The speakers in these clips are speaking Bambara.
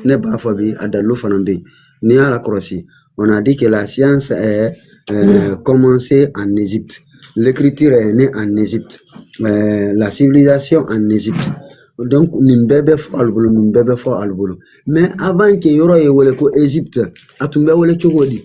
Ne b'a fɔ bi, a dalilu fana bɛ yen. N'i y'a lakɔlɔsi, on a dit que la science est commencée en Égypte, l'écriture est née en Égypte, la civilisation en Égypte. Donc nin bɛɛ bɛ fɔ alu bolo, nin bɛɛ bɛ fɔ alu bolo. Mais avant que yɔrɔ ye wele ko Égypte, a tun bɛ wele cogo di?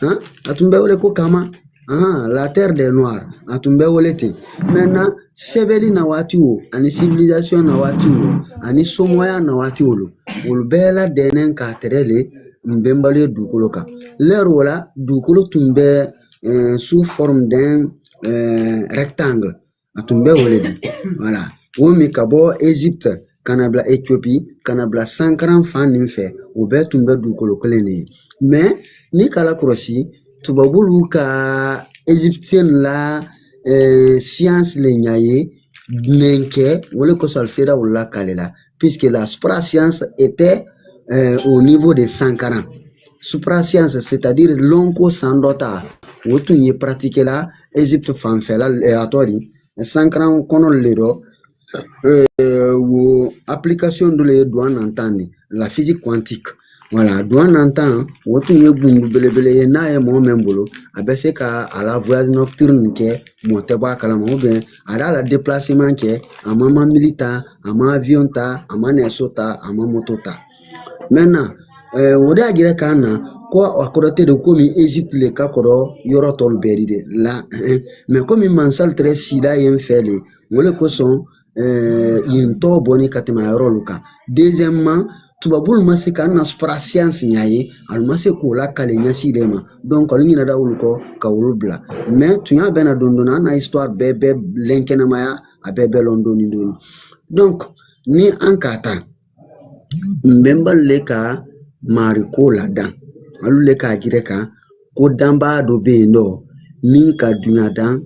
Han, a tun bɛ wele ko Kama, han, la terre des noirs, a tun bɛ wele ten. Maintenant, sɛbɛnni na waati o, ani civilisation na waati o, ani somɔgɔya na waati olu, olu bɛɛ ladɛnnen k'a tɛrɛ le n bɛnbali ye dugukolo kan. L'heure o la, dugukolo tun bɛ sous forme d'un rectangle, a tun bɛ wele di. Voilà, o min ka bɔ Égypte ka na bila Éthiopie, ka na bila Sankaran fan nin fɛ, o bɛɛ tun bɛ dugukolo kelen de ye. Mais ni k'a lakɔlɔsi, tubabulu ka égyptien la science le ɲa ye nin kɛ, o le kosɔn ali sera olu lakale la, puisque la supra-science était au niveau de Sankaran. Supra-science, c'est-à-dire lɔnko san dɔ ta, o tun ye pratiquer la Égypte fanfɛla, a tɔgɔ di, Sankaran kɔnɔ le dɔ. Wo application dɔ le ye douane nantan de la physique quantique. Voilà, douane nantan, o tun ye gundu belebele ye. N'a ye mɔgɔ min bolo, a bɛ se ka a la voyage nocturne kɛ, mɔgɔ tɛ bɔ a kalama, ou bien a y'a la déplacement kɛ, a ma mobili ta, a ma avion ta, a ma nɛgɛso ta, a ma moto ta. Maintenant, o de y'a jira k'an na ko a kɔrɔ tɛ de komi Égypte le ka kɔrɔ yɔrɔ tɔlu bɛɛ di dɛ la, mais komi mansal tɛrɛ sida yen fɛ le, o le kosɔn yen tɔgɔ bɔnni ka tɛmɛ a yɔrɔ olu kan. Deuxièmement, tubabulu ma se k'an na supra-science ɲa ye, alu ma se k'o lakale ɲɛsi de ma. Donc olu ɲinɛna olu kɔ ka olu bila. Mais tunya bɛ na don dɔ, an na histoire bɛɛ bɛ lɛnkɛnɛmaya, a bɛɛ bɛ lɔn dɔɔni dɔɔni. Donc ni an k'a ta, n bɛnbali le ka mariko ladan, olu le k'a jira kan ko danbaa dɔ bɛ yen nɔ min ka dunya dan,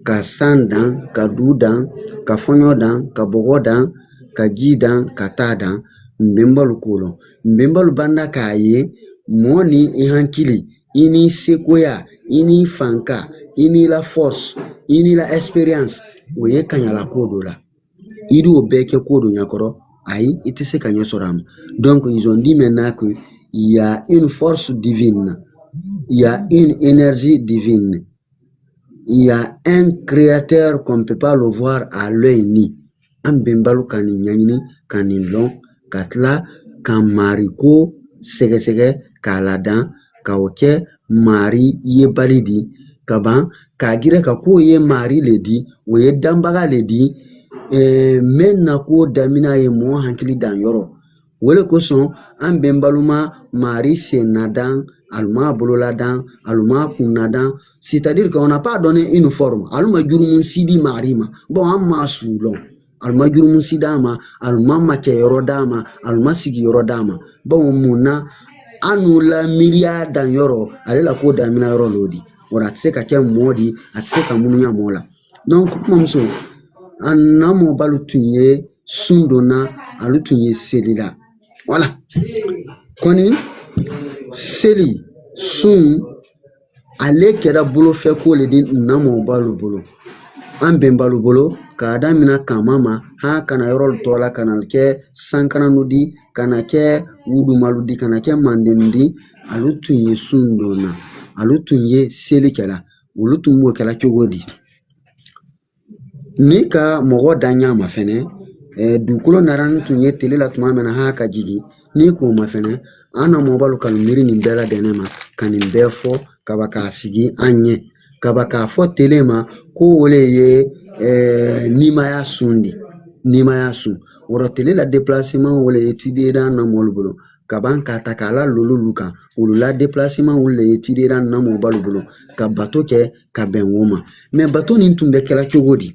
ka san dan, ka du dan, ka fɔɲɔ dan, ka bɔgɔ dan, ka ji dan, ka taa dan. N bɛnbalu k'o lɔn. N bɛnbalu banda k'a ye mɔɔ ni i hakili, i ni sekoya, i ni fanka, i ni la force, i ni la expérience, o ye kaɲala ko dɔ la. I d'o bɛɛ kɛ ko dɔ ɲɛkɔrɔ, ayi, i tɛ se ka ɲɛ sɔrɔ a ma. Donc ils ont dit maintenant que il y a une force divine, il y a une énergie divine, il y a un créateur qu'on ne peut pas le voir à l'œil nu. An bɛnbalu ka nin ɲɛɲini, ka nin lɔn, ka tila ka mariko sɛgɛsɛgɛ k'a ladan, ka o kɛ mari yebali di ka ban k'a jira ka k'o ye mari le di, o ye danbaga le di. Mɛ na ko damina ye mɔgɔ hakili dan yɔrɔ, o le kosɔn an bɛnbalu ma mari sen nadan, alu ma bolo ladan, alu ma kun nadan, c'est-à-dire qu'on n'a pas donné une forme. Alu ma jurumu si di mari ma. Bon, an ma su lɔn, alu ma jurumu si d'a ma, alu ma makɛyɔrɔ d'a ma, alu ma sigiyɔrɔ d'a ma. Bon, mun na an n'u la miiriya dan yɔrɔ, ale la ko damina yɔrɔ l'o di wa, a tɛ se ka kɛ mɔɔ di, a tɛ se ka munuya mɔɔ la. Donc kumamuso, an na mɔbalu tun ye sun donna, alu tun ye seli la. Wala kɔni seli sun, ale kɛra bolofɛ ko le di na mɔbalu bolo, an bɛnbalu bolo, k'a damina kama ma han kana yɔrɔ tɔ la, ka na kɛ sankaranu di, ka na kɛ wudumalu di, ka na kɛ mandenu di. Alu tun ye sun donna, alu tun ye seli kɛla. Olu tun b'o kɛla cogo di? Ni ka mɔgɔ da ɲa ma fɛnɛ, dugukolo nara tun ye tele la tuma min na han ka jigin, ni k'o ma fɛnɛ, an na mɔbalu ka miiri nin bɛɛ ladɛnnɛ ma, ka nin bɛɛ fɔ kaba k'a sigi an ɲɛ, kaba k'a fɔ tele ma ko o le ye nimaya sun di, nimaya sun wɔrɔ tele la déplacement, o le étudier an na mɔlu bolo ka ban k'a ta k'a la lolu kan. Olu la déplacement, olu le étudier an na mɔbalu bolo ka bato kɛ ka bɛn o ma. Mais bato nin tun bɛ kɛla cogo di?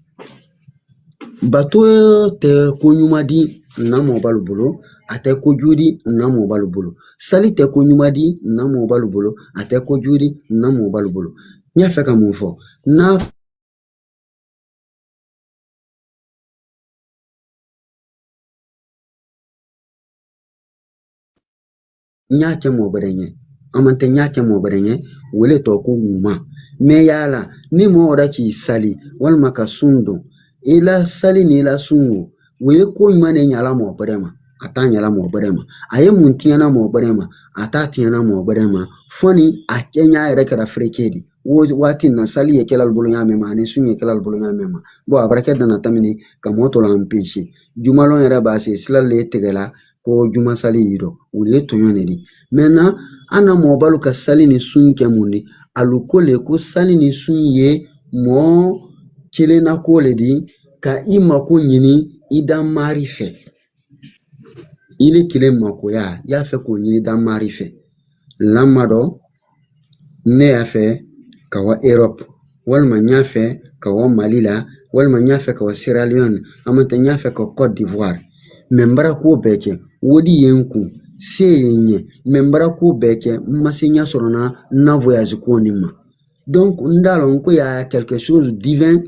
Bato tɛ ko ɲuman di na mɔbalu bolo, a tɛ kojugu di na mɔbalu bolo. Sali tɛ ko ɲuman di na mɔbalu bolo, a tɛ kojugu di na mɔbalu bolo. N y'a fɛ ka mun fɔ n'a n y'a kɛ mɔgɔ wɛrɛ ɲɛ, an man tɛ n y'a kɛ mɔgɔ wɛrɛ ɲɛ, o le tɔ ko ɲuman. Mais yala ni mɔgɔ wɛrɛ k'i sali walima ka sun don, i la sali ni i la sun, o ye ko ɲuman de ɲala mɔgɔ wɛrɛ ma. A t'a ɲɛla mɔgɔ gbɛrɛ ma. A ye mun tiɲɛna mɔgɔ gbɛrɛ ma, a t'a tiɲɛna mɔgɔ gbɛrɛ ma. Fo ni a kɛɲa yɛrɛ kɛra fereke di wo waati in na, sali ye kɛla bolo ɲa mɛn ma, ani sun ye kɛla bolo ɲa mɛn ma. Bon, a baarakɛ dana tamini ka mɔgɔ tɔ la empêcher. Jumalon yɛrɛ b'a se sila le tigɛla ko juma sali y'i dɔ, olu ye tɔɲɔ de di. Maintenant, an na mɔgɔbalu ka sali ni sun kɛ mun di? Alu ko le ko sali ni sun ye mɔɔ kelenna ko le di ka i mako ɲini i da mari fɛ. I le kelen makoya i y'a fɛ k'o ɲini da mari fɛ. Lamadɔ ne y'a fɛ ka wa Europe, walima n y'a fɛ ka wa Mali la, walima n y'a fɛ ka wa Sierra Leone, an ma tɛ n y'a fɛ ka Côte d'Ivoire. Mais n bara ko bɛɛ kɛ, wodi ye n kun, se ye n ɲɛ, mais n bara ko bɛɛ kɛ, n ma se ɲɛ sɔrɔ na n na voyage ko nin ma. Donc n t'a lɔn ko y a quelque chose divin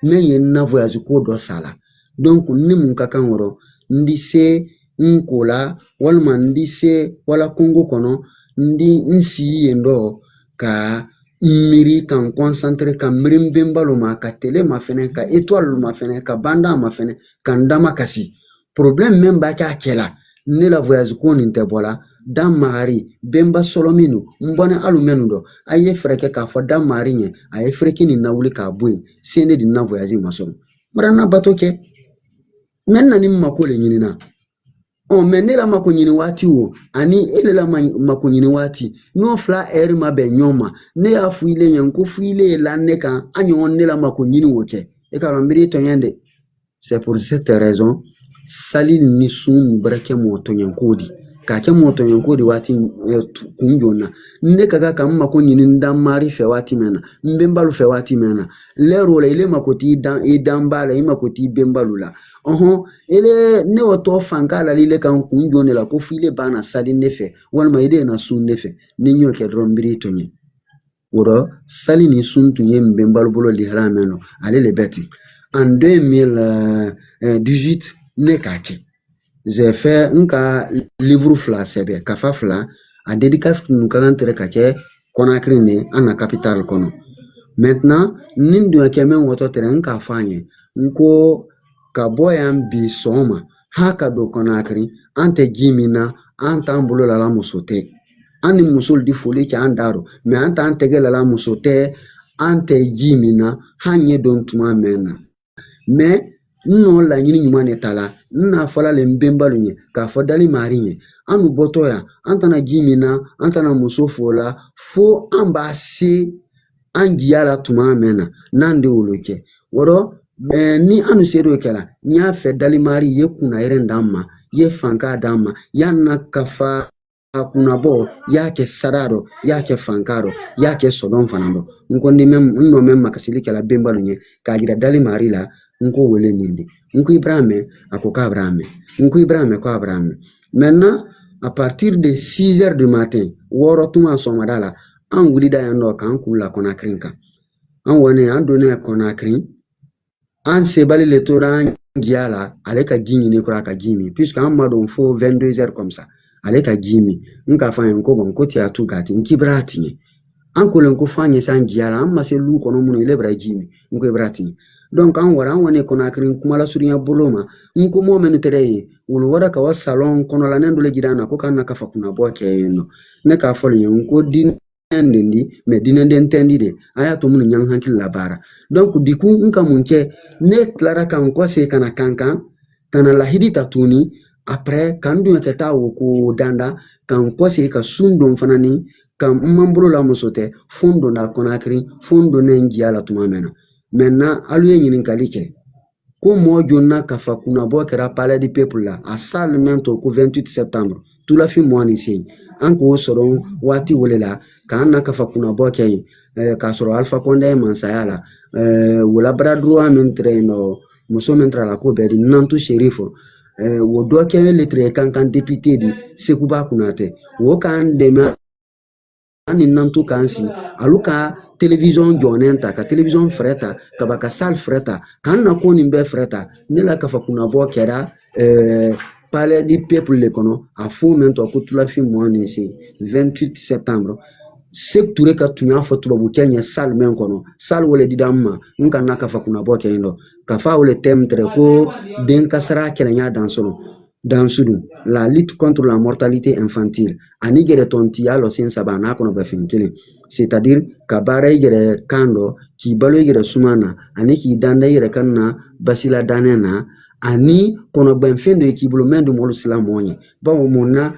min ye n na voyage ko dɔ sa la. Donc ni mun ka kan wɔrɔ, n di se n ko la, walima n di se wala kungo kɔnɔ, n di n si yen dɔ ka n miiri, ka n concentré, ka miiri n bɛnbalu ma, ka télé ma fɛnɛ, ka étoile ma fɛnɛ, ka banda ma fɛnɛ, ka n dama kasi. Problème min b'a kɛ a kɛ la, ne la voyage ko nin tɛ bɔ la. Da magari bɛnba sɔlɔ minnu n bɔnɛ alu minnu dɔ, a ye fɛɛrɛ kɛ k'a fɔ da mari ɲɛ, a ye fereke nin lawuli k'a bɔ yen se ne di na voyage ma sɔrɔ mara na bato kɛ. Mɛ n na ni mako le ɲinina ɔ, mais ne la mako ɲini waati o ani e le la mako ɲini waati, n'o fila ɛri ma bɛn ɲɔgɔn ma, ne y'a fɔ ile ɲɛ ko fɔ ile ye la ne kan, an ɲɔgɔn ne la mako ɲini o kɛ e k'a lɔn n b'i tɔɲɛ de. C'est pour cette raison sali ni sun bɛrɛ kɛ mɔgɔ tɔɲɔnko di k'a kɛ mɔgɔ tɔɲɔnko di waati kun jɔn na. Ne ka kan ka n mako ɲini n dan mari fɛ waati min na, n bɛnbalu fɛ waati min na, lɛri o la, ile mako t'i dan i danba la, i mako t'i bɛnbalu la. Ɔhɔn, ele ne o tɔ fanka la ile kan kun jɔn de la ko f'i le banna sali ne fɛ, walima ile na sun ne fɛ. Ni n y'o kɛ dɔrɔn, n b'i tɔɲɛ o rɔ. Sali ni sun tun ye n bɛnbalu bolo lihala mɛn nɔ, ale le bɛ ten. En 2018, ne k'a kɛ, j'ai fait n ka livre fila sɛbɛn, kafa fila. A dédicace kun ka kan tɛrɛ ka kɛ Conakry de, an na capitale kɔnɔ. Maintenant, ni n dun kɛ mɛn wɔtɔ tɛrɛ, n k'a fɔ an ye n ko ka bɔ yan bi sɔgɔma ha ka don Conakry, an tɛ ji min na, an t'an bolo lala muso tɛ, an ni muso di foli kɛ an da rɔ, mais an t'an tɛgɛ lala muso tɛ, an tɛ ji min na han ɲɛ don tuma mɛn na. Mais n nɔ laɲini ɲuman de ta la, n n'a fɔla le n bɛnbalu ɲɛ k'a fɔ dali mari ɲɛ, an nu bɔtɔ yan, an tɛna ji min na, an tɛna muso fo la fo an b'a se an jiya la tuma mɛn na n'an de y'olu kɛ wɔrɔ. Ni an nu ser'o kɛ la, n y'a fɛ dalimari ye kunna yɛrɛ d'an ma, ye fanka d'an ma, y'an na kafa kunnabɔ, y'a kɛ sara dɔ, y'a kɛ fanka dɔ, y'a kɛ sɔdɔn fana dɔ. N ko ni n nɔ mɛn makasili kɛla bɛnbalu ɲɛ k'a jira dali mari la, n ko wele nin de, n ko i b'a mɛn, a ko k'a b'a mɛn, n ko i b'a mɛn, k'a b'a mɛn. Maintenant, à partir de 6 heures du matin, 6 tuma sɔgɔmada la, an wulila yan nɔ k'an kun la Conakry kan. An kɔni an donnen Conakry, an sebali le tora an jiya la, ale ka ji ɲini kɔrɔ a ka ji min, puisque an ma don fo 22 heures comme ça. Ale ka ji min, n k'a fɔ an ye ko bon, ko tiya tu gati n k'i b'a tiɲɛ. An kolen ko f'an ɲɛ s'an jiya la, an ma se lu kɔnɔ minnu ile bɛra ji min, n ko i bɛra tiɲɛ. Donc an wara an kɔni Conakry kuma lasurunya bolo ma, n ko mɔ minnu tɛrɛ yen wulu wara ka wa salon kɔnɔ la, ne dɔ le jira an na ko k'an na kafa kunnabɔ kɛ yen nɔ. Ne k'a fɔ yen n ko diinɛ den di, mais diinɛ den tɛ di de, an y'a to minnu ɲan hakili la baara. Donc du coup, n ka mun kɛ? Ne tilara ka n kɔse ka na Kankan ka na lahidi ta tuguni. Après, ka n dun kɛ taa o ko danda, ka n kɔse ka sun don fana ni ka n man bolo la muso tɛ, fo n donna Conakry, fo n donnen n jiya la tuma min na. Maintenant, alu ye ɲininkali kɛ ko mɔgɔ jonna kafa kunnabɔ kɛra Palais du Peuple la, a salle mɛn to ko 28 septembre tulafin mɔgɔ ni sen, an k'o sɔrɔ waati wele la k'an na kafa kunnabɔ kɛ yen k'a sɔrɔ Alpha Condé ye mansaya la wala bara droit min tɛrɛ yen nɔ, muso min tɛrɛ la ko bɛɛ di Nantu Cherif o dɔ kɛ le Kankan député di Sekuba Konatɛ, o k'an dɛmɛ, an ni Nantu k'an si alu ka télévision jɔnnen ta, ka télévision fɛrɛ ta, kaba ka salle fɛrɛ ta, k'an na ko nin bɛɛ fɛrɛ ta. Ne la kafa kunnabɔ kɛra Palais du Peuple le kɔnɔ, a fo min tɔ ko tulafin mɔgɔ ni se 28 septembre. Sékou Touré ka tun y'a fɔ tubabukɛ ɲɛ salle min kɔnɔ, salle wele dida n ma, n ka na kafa kunnabɔ kɛ yen nɔ, kafa wele thème tɛrɛ ko den kasara kɛlɛnya dan sɔrɔ. Dansudun, la lutte contre la mortalité infantile ani gɛrɛtɔntiya lɔ sen saba n'a kɔnɔ bɛɛ kelen, c'est-à-dire ka baara i yɛrɛ kan dɔ, k'i balo i yɛrɛ suma na, ani k'i danda i yɛrɛ kan na basila danɛ na, ani kɔnɔbɛnfɛn dɔ ye k'i bolo mɛn dun mɔlu silan mɔɔ ɲɛ. Bawo mun na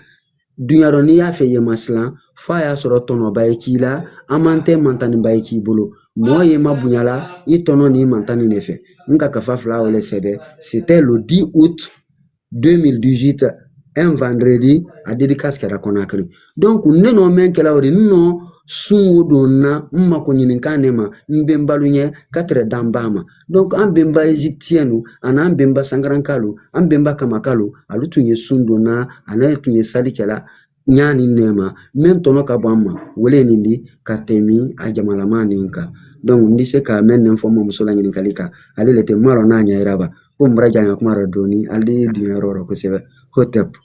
duɲa rɔ n'i y'a fɛ yen ma silan f'a y'a sɔrɔ tɔnɔba ye k'i la, an man tɛ mantaniba ye k'i bolo, mɔɔ ye ma bonya la i tɔnɔ ni mantani de fɛ. N ka kafa fila o le sɛbɛ, c'était le 10 août 2018, un vendredi, a dédicace kɛra Conakry. Donc ne nɔ mɛn kɛla o de n nɔ sun o don na n mako ɲininkan ne ma n bɛnbalu ɲɛ ka tɛrɛ dan ba ma. Donc an bɛnba égyptien nu ani an bɛnba sankarankalu, an bɛnba kamakalu, alu tun ye sun donna ani tun ye sali kɛla ɲa ni nɛɛma min tɔnɔ ka bɔ an ma wele nin di ka tɛmɛ a jamalama nin kan. Donc n tɛ se ka mɛn nin fɔ mamuso la ɲininkali kan, ale le tɛ n m'a lɔn n'a ɲɛ yira ba ko n bɔra janya kuma dɔ dɔɔni, ale dunya yɔrɔ rɔ kosɛbɛ. Hotep.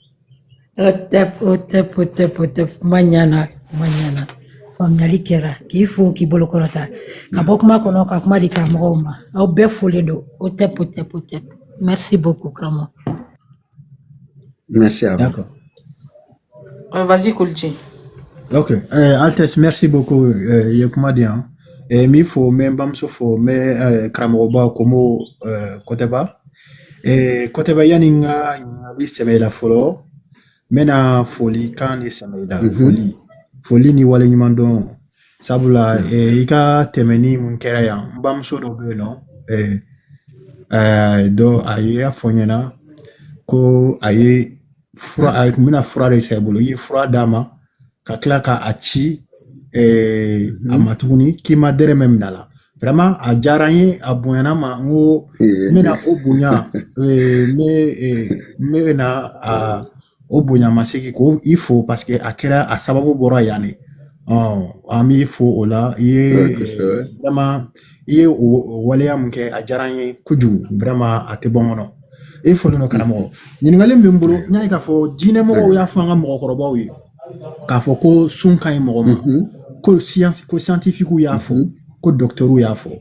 Hotep, hotep, hotep, hotep. Kuma ɲana, kuma ɲana. Faamuyali kɛra. K'i fo k'i bolo kɔrɔta. Ka bɔ kuma kɔnɔ ka kuma di karamɔgɔw ma. Aw bɛɛ folen don. Hotep, hotep, hotep. Merci beaucoup, karamɔgɔ. Merci à vous. D'accord. Vas-y, Koulti. Ok. Altesse, merci beaucoup. I ye kuma di yan. N b'i fo, n bɛ n bamuso fo, n bɛ karamɔgɔba Komo Kɔtɛba. Kɔtɛba, yanni n ka ɲininkali sɛmɛ i la fɔlɔ, n bɛna foli kan de sɛmɛ i la. Foli. Foli ni waleɲuman dɔn. Sabula i ka tɛmɛni mun kɛra yan, n bamuso dɔ bɛ yen nɔ, dɔ a y'a fɔ n ɲɛna ko a ye fura, a tun bɛna fura de san i bolo, i ye fura d'a ma ka tila ka a ci a ma tuguni k'i ma dɛrɛmɛ minɛ a la. Vraiment a diyara n ye, a bonyana n ma, n ko n bɛna o bonya, n bɛna a o bonya ma segin k'o i fo parce que a kɛra a sababu bɔra yan de. An b'i fo o la, i ye vraiment i ye o waleya mun kɛ, a diyara n ye kojugu, vraiment a tɛ bɔ n kɔnɔ. E folen don karamɔgɔ. Ɲininkali min bɛ n bolo, n y'a ye k'a fɔ diinɛmɔgɔw y'a fɔ an ka mɔgɔkɔrɔbaw ye k'a fɔ ko sun ka ɲi mɔgɔ ma, ko science, ko scientifique y'a fɔ, ko docteur y'a fɔ,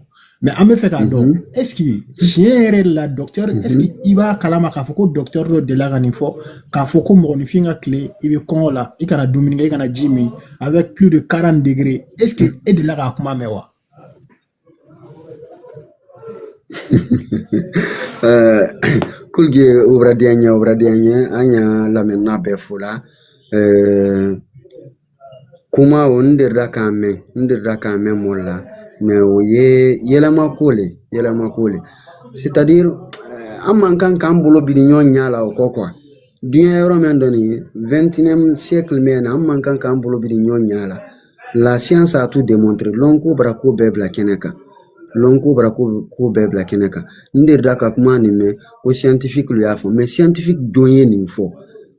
mais an bɛ fɛ k'a dɔn, est ce que tiɲɛ yɛrɛ la docteur, est ce que i b'a kalama k'a fɔ ko docteur dɔ delila ka nin fɔ k'a fɔ ko mɔgɔninfin ka tile i bɛ kɔngɔ la, i kana dumuni kɛ, i kana ji min avec plus de 40 degrés, est ce que e delila k'a kuma mɛn wa? Kulge obra diɲɛ obra diɲɛ an y'a lamɛnna bɛɛ fo la. Kuma o n delila k'a mɛn, n delila k'a mɛn mɔli la, mais o ye yɛlɛma ko le, yɛlɛma ko le, c'est à dire an man kan k'an bolo biri ɲɔgɔn ɲɛ la o kɔ quoi. Diɲɛ yɔrɔ min dɔ nin ye 21e siècle min na, an man kan k'an bolo biri ɲɔgɔn ɲɛ la. La science a tout démontré, lɔnko bara ko bɛɛ bila kɛnɛ kan, lɔnko bara ko bɛɛ bila kɛnɛ kan. N delila ka kuma nin mɛn ko scientifique y'a fɔ, mais scientifique jɔn ye nin fɔ?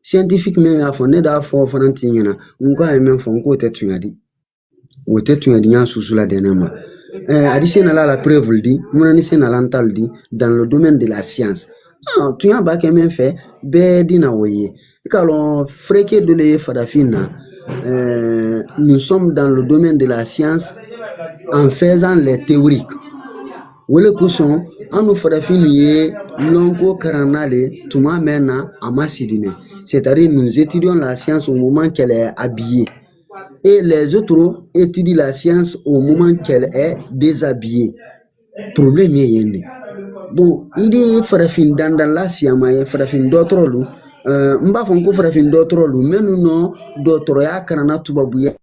Scientifique min y'a fɔ, ne d'a fɔ fana t'i ɲɛna, n ko a ye min fɔ, n k'o tɛ tunya di, o tɛ tunya di, n y'a susula dɛnɛ ma. A di se nana la preuve di mun ni se nana n tal di dans le domaine de la science. Tunya b'a kɛ min fɛ bɛɛ di na o ye. I k'a lɔn fereke dɔ le ye farafin na. Nous sommes dans le domaine de la science en faisant les théoriques. O le kosɔn an nu farafin ye lɔnko karanna le tuma mɛn na a ma sidinɛ, c'est-à-dire nous étudions la science au moment qu'elle est habillée et les autres étudient la science au moment qu'elle est déshabillée. Problème ye yen de. Bon, i de farafin dandanla siyama ye farafin dɔgɔtɔrɔ lu, n b'a fɔ n ko farafin dɔgɔtɔrɔ lu minnu nɔ dɔgɔtɔrɔya kalanna tubabuya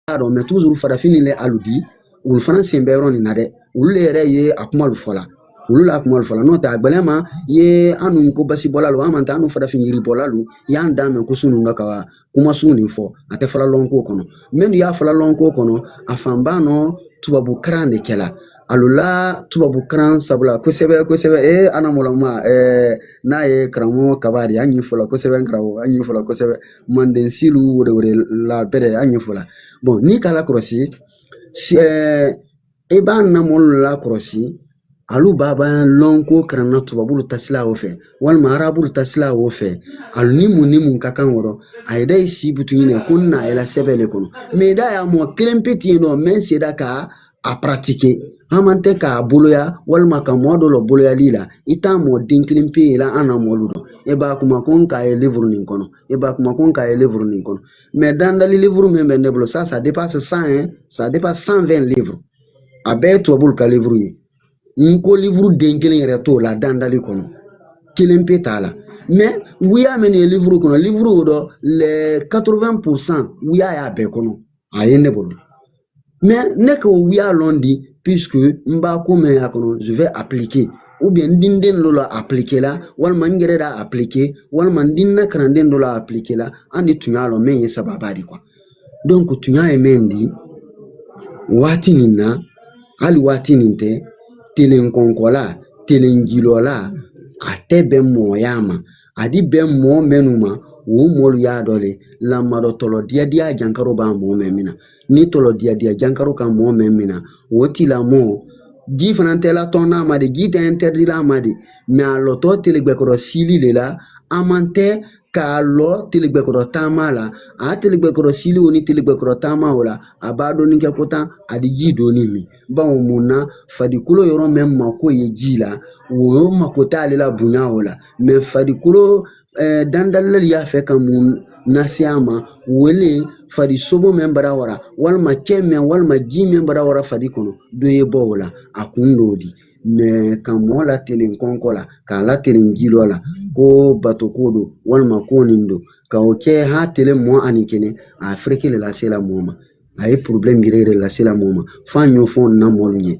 dɔn, mais toujours farafin ni le alu di olu fana sen bɛ yɔrɔ nin na dɛ, olu le yɛrɛ ye a kuma lu fɔ la, olu la kuma lu fɔ la. N'o tɛ a gbɛlɛn ma ye an nu ko basibɔla lu, an man tɛ an nu farafin yiribɔla lu y'an dan mɛn ko sun ninnu ka kuma sun nin fɔ, a tɛ fɔla lɔnko kɔnɔ. Minnu y'a fɔla lɔnko kɔnɔ, a fanba nɔ tubabu karan de kɛla alu la, tubabu karan sabula kosɛbɛ kosɛbɛ. Ana mɔlɔma n'a ye karamɔgɔ kaba de an ɲɛ fɔla kosɛbɛ, n karamɔgɔ an ɲɛ fɔla kosɛbɛ, manden silu wele wele la bɛrɛ an ɲɛ fɔla. Bon, n'i k'a lakɔlɔsi, i b'a namɔlu lakɔlɔsi, alu b'a ban lɔnko karanna tubabulu ta sila o fɛ walima arabulu ta sila o fɛ, alu ni mun ka kan wɔrɔ a yɛrɛ ye si butu ɲinɛ ko n na yɛlɛ sɛbɛn le kɔnɔ, mais da y'a mɔ kelen pe ten nɔ mɛ n sera ka a pratiquer. An man tɛ k'a boloya walima ka mɔɔ dɔ lɔ boloyali la, i t'a mɔ den kelen pe la an na mɔlu dɔn. E b'a kuma ko n k'a ye livre nin kɔnɔ, e b'a kuma ko n k'a ye livre nin kɔnɔ. Mais dandali livre min bɛ ne bolo, ça dépasse 100 hein, ça dépasse 120 livres. A bɛɛ ye tubabuw ka livre ye. N ko livre den kelen yɛrɛ t'o la dandali kɔnɔ, kelen pe t'a la. Mais wuya min ye livre kɔnɔ, livre o dɔ les 80% wuya y'a bɛɛ kɔnɔ, a ye ne bolo. Mais ne k'o wuya lɔn di, puisque n b'a ko mɛn a kɔnɔ, je vais appliquer, ou bien n den dɔ la appliquer la, walima n yɛrɛ da appliquer, walima n den na kalanden dɔ la appliquer la. An de tun y'a lɔn min ye sababa di quoi. Donc tunya ye min di waati nin na, hali waati nin tɛ telenkɔnkɔla telengilɔla, a tɛ bɛn mɔgɔya ma, a di bɛn mɔɔ minnu ma, o mɔlu y'a dɔ le lamadɔ tɔlɔ diya diya jankaro b'a mɔɔ mɛn min na. Ni tɔlɔ diya diya jankaro ka mɔɔ mɛn min na, o tilamɔɔ ji fana tɛ latɔn n'a ma de, ji tɛ interdit la ma de, mais a lɔtɔ telegbɛkɔrɔ sili le la, a man tɛ k'a lɔ telegbɛkɔrɔ taama la. A telegbɛkɔrɔ sili o ni telegbɛkɔrɔ taama o la, a b'a dɔɔni kɛ ko tan, a di ji dɔɔni min. Bawo mun na farikolo yɔrɔ min mako ye ji la, o mako t'ale la bonya o la. Mais farikolo dandalilali y'a fɛ ka mun lase a ma, wele farisogo min bara wara, walima cɛ min, walima ji min bara wara fari kɔnɔ, dɔ ye bɔ o la, a kun d'o di. Mais ka mɔɔ latelen kɔnkɔ la, k'a latelen ji dɔ la, ko bato ko don walima ko nin don, ka o kɛ ha tele mɔ ani kelen, a fereke le lase la mɔɔ ma, a ye problème yɛrɛ yɛrɛ lase la mɔɔ ma. F'an y'o fɔ na mɔlu ɲɛ.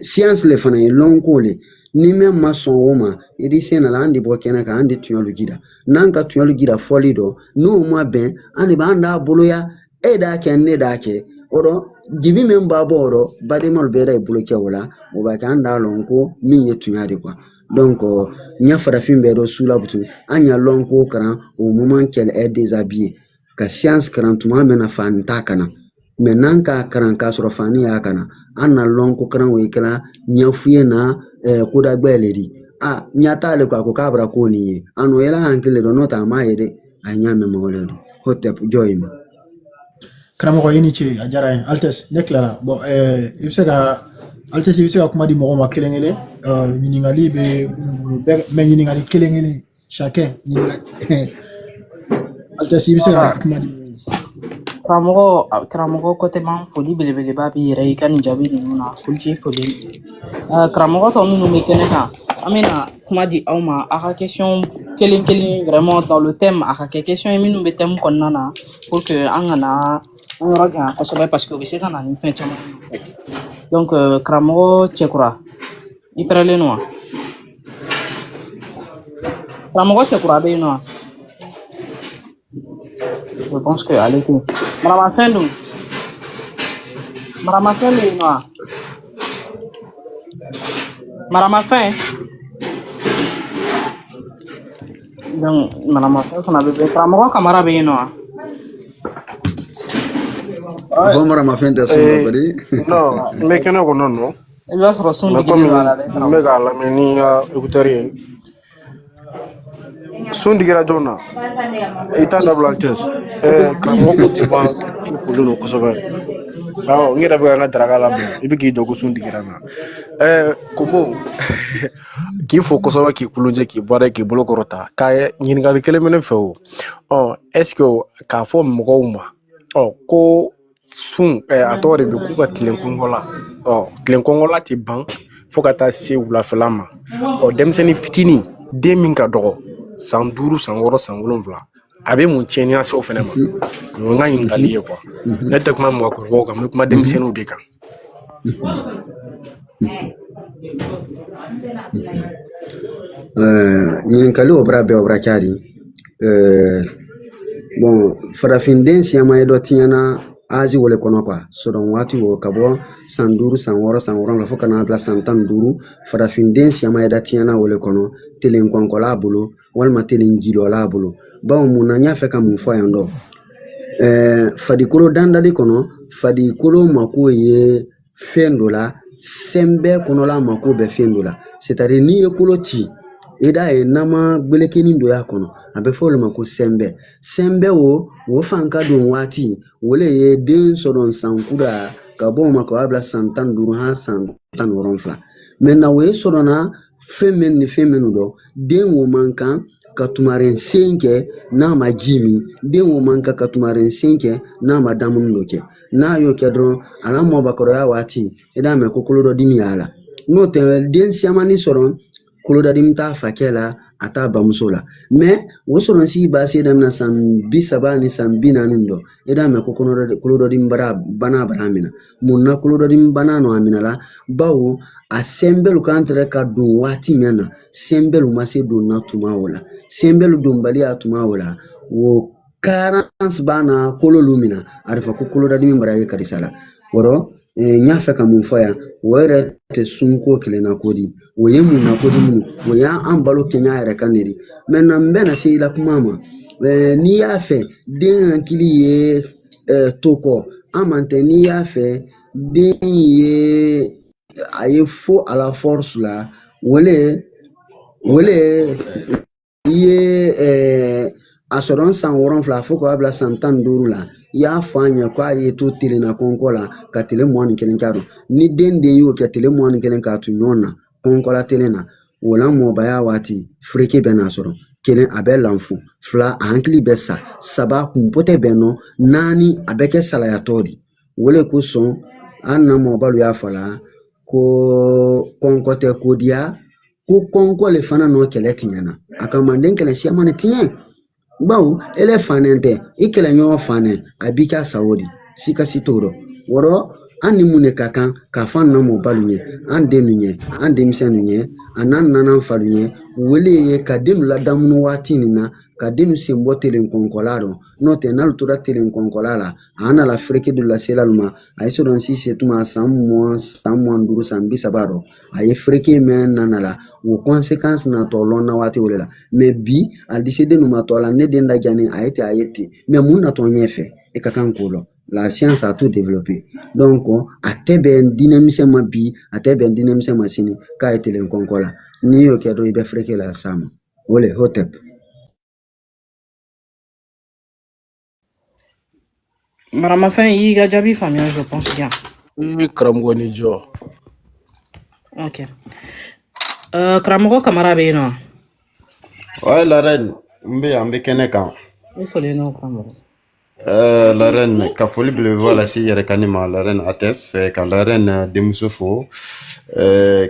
Science le fana ye lɔnko le, ni mɛn ma sɔn o ma, i di sen na la, an de bɔ kɛnɛ kan, an de tuɲalu jira. N'an ka tuɲalu jira fɔli dɔ, n'o ma bɛn, an de b'an d'a boloya, e d'a kɛ, ne d'a kɛ o dɔ, jibi min b'a bɔ o dɔ, badenmaw bɛɛ da bolo kɛ o la, o b'a kɛ an d'a lɔn ko min ye tunya de quoi. Donc n ya farafin bɛɛ dɔ su la butun, an y'a lɔn ko karan au moment qu'elle est déshabillée, ka science karan tuma min na fani t'a kana. Mais n'an k'a karan k'a sɔrɔ fani y'a kana, an na lɔn ko karan o ye kɛra ɲɛfu ye na kodagbɛ le di. A ɲa t'ale ko a ko k'a bɔra ko nin ye a nɔ yɛlɛ hankili dɔ, n'o tɛ a m'a ye dɛ, a ye ɲa mɛn mɔgɔ le di hotep jɔ yi ma. Karamɔgɔ, i ni ce, a diyara n ye. Altesse, ne tilala. Bon, i bɛ se ka, Altesse, i bɛ se ka kuma di mɔgɔw ma kelen kelen. Ɲininkali bɛ minnu bolo bɛɛ, mais ɲininkali kelen kelen chacun ɲininkali. Altesse, i bɛ se ka kuma di mɔgɔw ma. Karamɔgɔ Kɔtɛman, foli belebeleba b'i yɛrɛ ye i ka nin jaabi ninnu na. Koliji foli. Karamɔgɔ tɔ minnu bɛ kɛnɛ kan, an bɛna kuma di aw ma, aw ka question kelen kelen, vraiment dans le thème, a ka kɛ question ye minnu bɛ thème kɔnɔna na, pour que an kana an yɔrɔ janya kosɛbɛ, parce que o bɛ se ka na ni fɛn caman ye en fait. Donc karamɔgɔ Cɛkura, i pɛrɛlen don wa? Karamɔgɔ Cɛkura bɛ yen nɔ wa? Je pense que ale tɛ yen. Maramafɛn dun? Maramafɛn bɛ yen nɔ wa? Maramafɛn? Donc maramafɛn fana bɛ yen. Karamɔgɔ Kamara bɛ yen nɔ wa? Ouais, Fɔ maramafɛn tɛ sun dɔ bari. Non, n bɛ kɛnɛ kɔnɔ nɔ, I b'a sɔrɔ sun mais digilen komi don a la dɛ, n bɛ karamɔgɔ. k'a lamɛn ni n ka écouteur ye. Sun digira jɔn na? I t'a dabila, Altesse. Karamɔgɔ ko tɛ ban, i folen don kosɛbɛ. Awɔ, n yɛrɛ bɛ ka n ka daraka labɛn, i bɛ k'i jɔ ko sun digira n na. Komo, k'i fo kosɛbɛ, k'i kulonjɛ, k'i bɔra, k'i bolo kɔrɔta. Ka ɲininkali kelen bɛ ne fɛ o. Ɔ, est ce que k'a fɔ mɔgɔw ma, ɔ ko sun, a tɔgɔ de bɛ k'u ka tilen kɔngɔ la, ɔ tilen kɔngɔla tɛ ban fo ka taa se wulafɛla ma. Ɔ, denmisɛnnin fitinin, den min ka dɔgɔ san 5, san 6, san 7, a bɛ mun tiɲɛni lase o fɛnɛ ma? O ye n ka ɲininkali ye quoi. Ne tɛ kuma mɔgɔkɔrɔbaw kan, n bɛ kuma denmisɛnninw de kan. Ɲininkali o bɔra bɛɛ o bɔra cari. Bon, farafinden siyaman ye dɔ tiɲɛna azi wale kɔnɔ quoi, sɔrɔ waati o ka bɔ san 5, san 6, san 7 fo ka n'a bila san 15, farafinden siyaman ye da tiɲɛna wale kɔnɔ telen kɔnkɔla bolo walima telen jilɔla bolo. Bawo mun na n y'a fɛ ka mun fɔ yan dɔ? Farikolo dandali kɔnɔ, farikolo mako ye fɛn dɔ la, sɛnbɛ kɔnɔla mako bɛ fɛn dɔ la. C'est à dire n'i ye kolo ci, i d'a ye nama gbelekenin dɔ y'a kɔnɔ, a bɛ fɔ o de ma ko sɛnbɛ. Sɛnbɛ o fan ka don waati o le ye den sɔrɔ san kura. Ka bɔ o ma ka bila san 15 han san 17. Maintenant o ye sɔrɔ na fɛn min ni fɛn minnu dɔn, den o man kan ka tumaren sen kɛ n'a ma ji min, den o man kan ka tumaren sen kɛ n'a ma dumuni dɔ kɛ. N'a y'o kɛ dɔrɔn, a la mɔbakɔrɔya waati i d'a mɛn ko kolodɔdimi y'a la. N'o tɛ, den siamani sɔrɔ kolodadimi t'a fakɛ la, a t'a bamuso la. Mais o sɔrɔ si b'a se daminɛ san 30 ni san 40 dɔ, i d'a mɛn ko kolodɔdimi bana bara minɛ. Mun na kolodɔdimi bana nɔ a minɛ la? Bawo a sɛnbɛlu kan tɛrɛ ka don waati min na, sɛnbɛlu ma se don na tuma o la, sɛnbɛlu donbaliya tuma o la, o carence b'a na kololu minɛ, a bɛ fɔ ko kolodadimi bara ye karisa la. Wɔrɔ n y'a fɛ ka mun fɔ yan, o yɛrɛ tɛ sunko kelen na ko di, o ye mun na ko di minnu, o y'an balo kɛɲɛ yɛrɛ kan de di. Maintenant n bɛna se i la kuma ma. N'i y'a fɛ den hakili ye to kɔ, an man tɛ, n'i y'a fɛ den ye a ye fo a la force la, wele wele i ye a sɔrɔ san 7 fo k'a bila san 15 la, i y'a fɔ a ɲɛ k'a ye to telenna kɔnkɔ la ka tile 21 k'a dɔn. Ni den y'o kɛ tile 21 k'a to ɲɔgɔn na kɔnkɔla telen na, o la mɔbaya waati fereke bɛ n'a sɔrɔ. Kelen, a bɛ lanfu. Fila, a hakili bɛ sa. Saba, kunpotɛ bɛ nɔ. Naani, a bɛ kɛ salayatɔ di. O le kosɔn an na mɔbalu y'a fɔ la ko kɔnkɔ tɛ kodiya, ko kɔnkɔ le fana nɔ kɛlɛ tiɲɛna. A ka manden kɛlɛ siyaman ne tiɲɛ, bawo ele fanen tɛ, i kɛlɛɲɔgɔn fanen, a b'i ka sa o de sikasi t'o rɔ. Wɔrɔ an ni mun de ka kan k'a fɔ an na mɔbalu ɲɛ, an den nu ɲɛ, an denmisɛn nu ɲɛ, a n'an nana falu ɲɛ, wele ye ka den ladamunu waati nin na, ka den sen bɔ telen kɔnkɔla dɔn. N'o tɛ, n'ale tora telen kɔnkɔla la, a nana fereke dɔ lase alu ma. A ye sɔrɔ si se tuma san 20, san 25, san 30 dɔn, a ye fereke mɛn nana la, o conséquence natɔ lɔn na waati o de la. Mais bi a di se den ma tɔ la, ne den lajani a ye ten, a ye ten. Mais mun natɔ ɲɛfɛ, e ka kan k'o lɔn. La science a tout développé. Donc a tɛ bɛn diinɛmisɛn ma bi, a tɛ bɛn diinɛmisɛn ma sini k'a ye telen kɔnkɔ la. N'i y'o kɛ dɔrɔn, i bɛ fereke la s'a ma. O le hotep. Maramafɛn, i y'i ka jaabi faamuya, je pense bien. I karamɔgɔ ni jɔ. Ok. Karamɔgɔ Kamara bɛ yen nɔ? Ouais, la reine, n bɛ yan, n bɛ kɛnɛ kan. I folen don, karamɔgɔ. La reine, ka foli belebeleba lase i yɛrɛ ka ne ma, la reine Ates, ka la reine denmuso fo,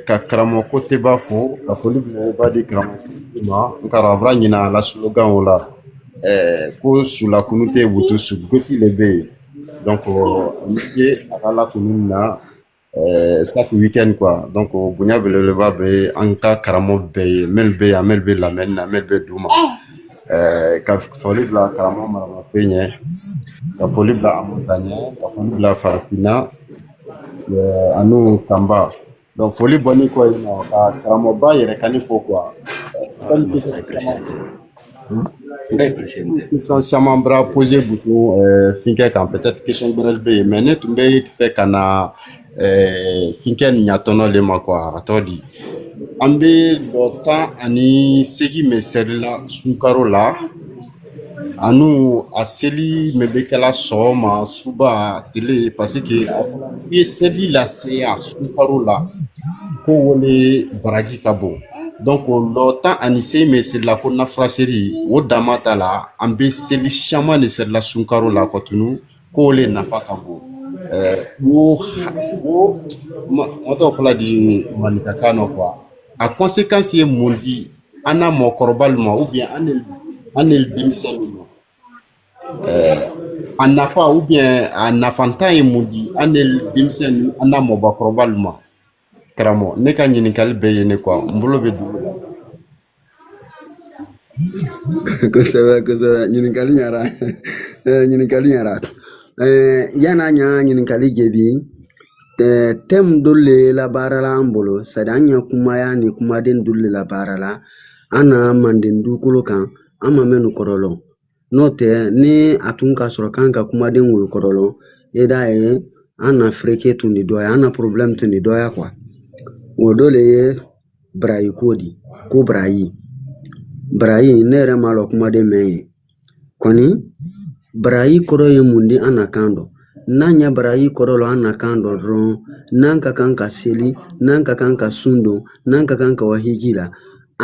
ka karamɔgɔ Koteba fo, ka foli belebeleba di karamɔgɔ ma. N kara a bɔra ɲina a la slogan o la. Ko sulakunu tɛ wutu sugosi le bɛ yen. Donc, ni ce a ka lakunu na chaque week-end quoi. Donc, bonya belebeleba bɛ an ka karamɔgɔ bɛɛ ye, minnu bɛ yan, minnu bɛ lamɛnni na, minnu bɛ d'u ma. Ka foli bila karamɔgɔ Maramafɛn ɲɛ, ka foli bila Amuta ɲɛ, ka foli bila Farafinna anu Kanba. Donc foli bɔnni kɔ yen nɔ, ka karamɔgɔba yɛrɛ ka ne fo quoi. Comme question caman bɔra posé bouton finkɛ kan, peut-être question wɛrɛ bɛ yen, mais ne tun bɛ fɛ ka na finkɛ nin ɲatɔnɔ le ma quoi. A tɔgɔ di, an bɛ lɔ 18 min seli la sunkaro la, anu a seli min bɛ kɛla sɔgɔma, suba, tile, parce que a fɔra k'i ye seli lase a sunkaro la ko wele baraji ka bon. Donc lɔ 18 min selila ko nafura seli, o dama ta la, an bɛ seli caman de selila sunkaro la kɔtunu ko o le nafa ka bon. Wo ma tɔgɔ fɔla di maninkakan nɔ quoi. A conséquence ye mun di an na mɔgɔkɔrɔbalu ma ou bien an ni denmisɛnninw ma? A nafa ou bien a nafantan ye mun di an ni denmisɛnnin, an n'a mɔbakɔrɔbalu ma? Karamɔgɔ, ne ka ɲininkali bɛɛ ye ne quoi, n bolo bɛ dugu la. Kosɛbɛ kosɛbɛ, ɲininkali ɲara, ɲininkali ɲara. Yan'a ɲa ɲininkali jaabi, thème dɔ le labaarala an bolo, c'est à dire an ɲɛ kumaya ni kumaden dɔ le labaara la an na manden dugukolo kan, an ma mɛnnu kɔrɔ lɔn. N'o tɛ, ni a tun ka sɔrɔ k'an ka kumaden wolo kɔrɔ lɔn, i d'a ye an na fereke tun di dɔya, an na problème tun di dɔya quoi. O dɔ le ye barayi ko di, ko barayi barayi, ne yɛrɛ m'a lɔn kumaden mɛn ye kɔni. Barayi kɔrɔ ye mun di an na kan dɔn? N'an ɲɛ barayi kɔrɔ lɔ an na kan dɔ dɔrɔn, n'an ka kan ka seli, n'an ka kan ka sun don, n'an ka kan ka wa hiji la,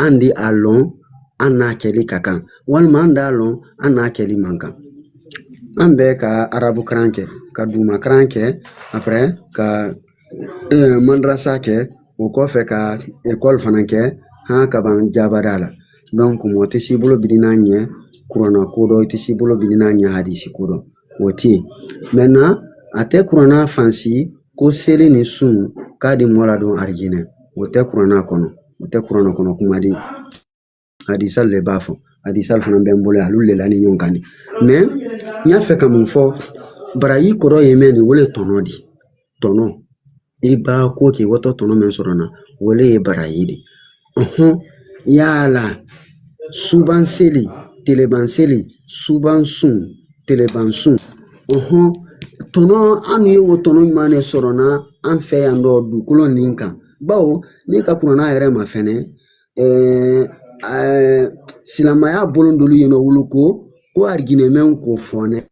an di a lɔn an n'a kɛli ka kan, walima an d'a lɔn an n'a kɛli man kan. An bɛɛ ka arabu karan kɛ, ka duguma karan kɛ, après ka madrasa kɛ, o kɔfɛ ka ekɔli fana kɛ, han ka ban jabada la. Donc mɔgɔ tɛ s'i bolo biri n'a ɲɛ kuranna ko dɔ, i tɛ s'i bolo biri n'a ɲɛ hadisi ko dɔ, o tɛ yen. Maintenant a tɛ kuranna fansi ko seli ni sun k'a di mɔgɔ ladon arijinɛ, o tɛ kuranna kɔnɔ, o tɛ kuranna kɔnɔ kuma di. Hadisal le b'a fɔ, hadisal fana bɛ n bolo yan, olu le la ni ɲɔgɔn kan de. Mais n y'a fɛ ka mun fɔ, barayi kɔrɔ ye mɛn nin, o le tɔnɔ di. Tɔnɔ, i b'a ko k'i watɔ tɔnɔ min sɔrɔ na, o le ye barayi de. Ɔhɔn, yala suban seli, teleban seli, suban sun, teleban sun, ɔhɔn, tɔnɔ, an ye o tɔnɔ ɲuman de sɔrɔ na an fɛ yan dɔ dugukolo nin kan. Bawo n'i ka kuranna yɛrɛ ma fɛnɛ, silamɛya bolon dolu yen nɔ, wulu ko arijinɛ ko fɔnɛ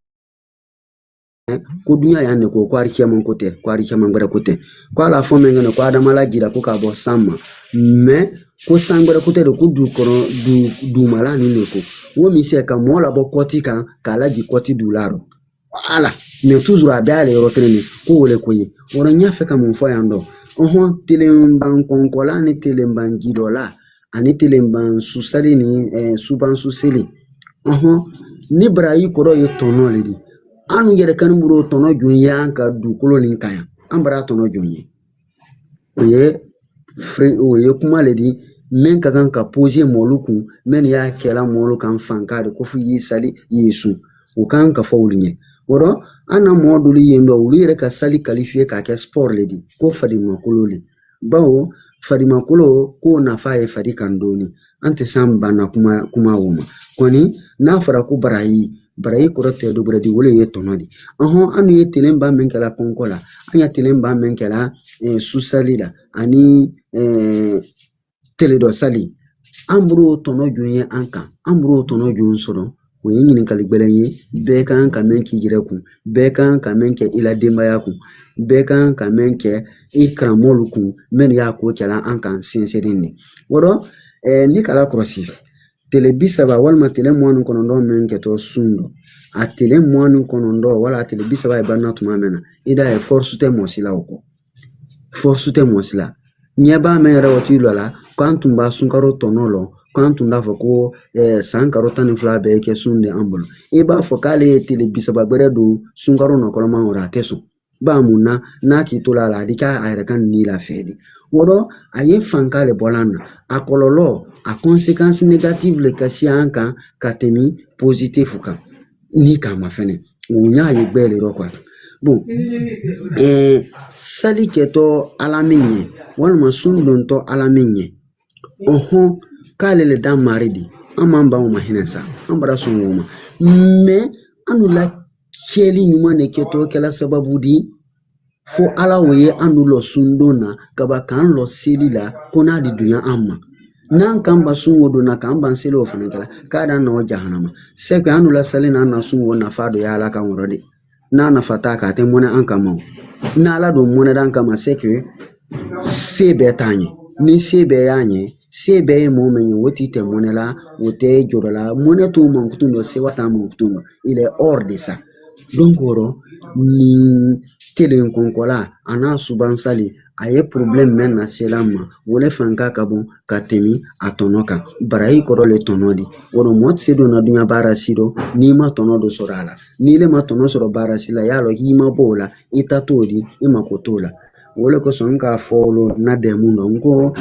ko dunya yan de ko arikiyama ko tɛ, ko arikiyama gbɛrɛ ko tɛ, ko ala fɔ min kɛnɛ ko adama lajira ko k'a bɔ san ma, mais ko san gbɛrɛ ko tɛ de, ko du kɔnɔ du dugumala nin de ko wo min se ka mɔɔ labɔ kɔti kan k'a laji kɔti du la rɔ. Voilà, mais toujours a bɛɛ y'ale yɔrɔ kelen de ko o le ko ye. O rɔ n y'a fɛ ka mun fɔ yan dɔ, ɔhɔn, telenban kɔnkɔla ni telenban jidɔla ani telenban susali ni suban suseli, ɔhɔn, ni barayi kɔrɔ ye tɔnɔ le di. An yɛrɛ kan bolo tɔnɔ jɔn ye an ka dugukolo nin kan yan, an bara tɔnɔ jɔn ye. O ye o ye kuma le di min ka kan ka poser mɔlu kun, min y'a kɛla mɔlu kan fanka de ko fo y'i sali y'i sun, o kan ka fɔ olu ɲɛ. O rɔ an na mɔɔ dolu yen dɔ, olu yɛrɛ ka sali qualifier k'a kɛ sport le di, ko farimakolo le, bawo farimakolo k'o nafa ye fari kan dɔɔni. An tɛ s'an banna kuma kuma o ma kɔni. N'a fɔra ko barayi, barayi kɔrɔ tɛ dɔ wɛrɛ di, o le ye tɔnɔ di. Ɔhɔn, an ye telenba min kɛla kɔnkɔ la, an ye telenba min kɛla susali la ani tele dɔ sali, an b'o tɔnɔ jɔn ye an kan, an b'o tɔnɔ jɔn sɔrɔ. O ye ɲininkali gɛlɛn ye, bɛɛ kan ka mɛn k'i yɛrɛ kun, bɛɛ kan ka mɛn kɛ i la denbaya kun, bɛɛ kan ka mɛn kɛ i karamɔgɔlu kun, minnu y'a ko kɛla an kan sinsinni de. O rɔ ni kala kɔlɔsi tele 30 walima tele 29 min kɛtɔ sun dɔ, a tele 29 wala a tele 30 ye banna tuma min na, i d'a ye force tɛ mɔgɔ si la o kɔ, force tɛ mɔgɔ si la. Ɲɛ b'a mɛn yɛrɛ o t'i lɔ la k'an tun b'a sunkaro tɔnɔ lɔ, k'an tun b'a fɔ ko san karo 12 bɛɛ kɛ sun de an bolo. I b'a fɔ k'ale ye tele 30 gbɛrɛ don sunkaro nɔkɔlɔman kɔrɔ, a tɛ sɔn ba mun na n'a k'i to la a di k'a yɛrɛ ka nin la fɛ de. O rɔ a ye fanka le bɔla an na, a kɔlɔlɔ, a conséquence négative le ka se an kan ka tɛmɛ positif kan ni k'a ma fɛnɛ. O y'a ye gbɛ le rɔ quoi. Bon, sali kɛtɔ ala min ɲɛ walima sun dontɔ ala min ɲɛ, ɔhɔn, k'ale le dan mari di, an m'an ban o ma hinɛ sa, an bara sɔn o ma. Mais an la kɛli ɲuman de kɛtɔ kɛla sababu di fo ala o ye an lɔ sundon na kaba k'an lɔ seli la, ko n'a di dunya an ma n'an kan ba sun o donna k'an ban seli o fana kɛla k'a da nɔ jahanama sɛkɛ. An la sali n'an na sun o nafa dɔ ye ala kan wɔrɔ de n'a nafa t'a kan, a tɛ mɔnɛ an kama o. N'ala don mɔnɛ an kama, c'est que se bɛɛ t'an ye. Ni se bɛɛ y'an ye, se bɛɛ ye mɔgɔ min ye, o t'i tɛ mɔnɛ la, o tɛ jɔrɔ la, mɔnɛ t'o mankutun dɔ, sewa t'a mankutun dɔ, il est hors de ça. Donc o rɔ nin kelen kɔnkɔla a n'a subansali a ye problème mɛn na sela ma, o le fanka ka bon ka tɛmɛ a tɔnɔ kan. Barayi kɔrɔ le tɔnɔ di. O rɔ mɔgɔ tɛ se don na dunya baara si dɔ n'i ma tɔnɔ dɔ sɔrɔ a la. N'i le ma tɔnɔ sɔrɔ baara si la, y'a lɔn k'i ma bɔ o la, i ta t'o di, i mako t'o la. O le kosɔn n k'a fɔ olu na dɛmu dɔ n ko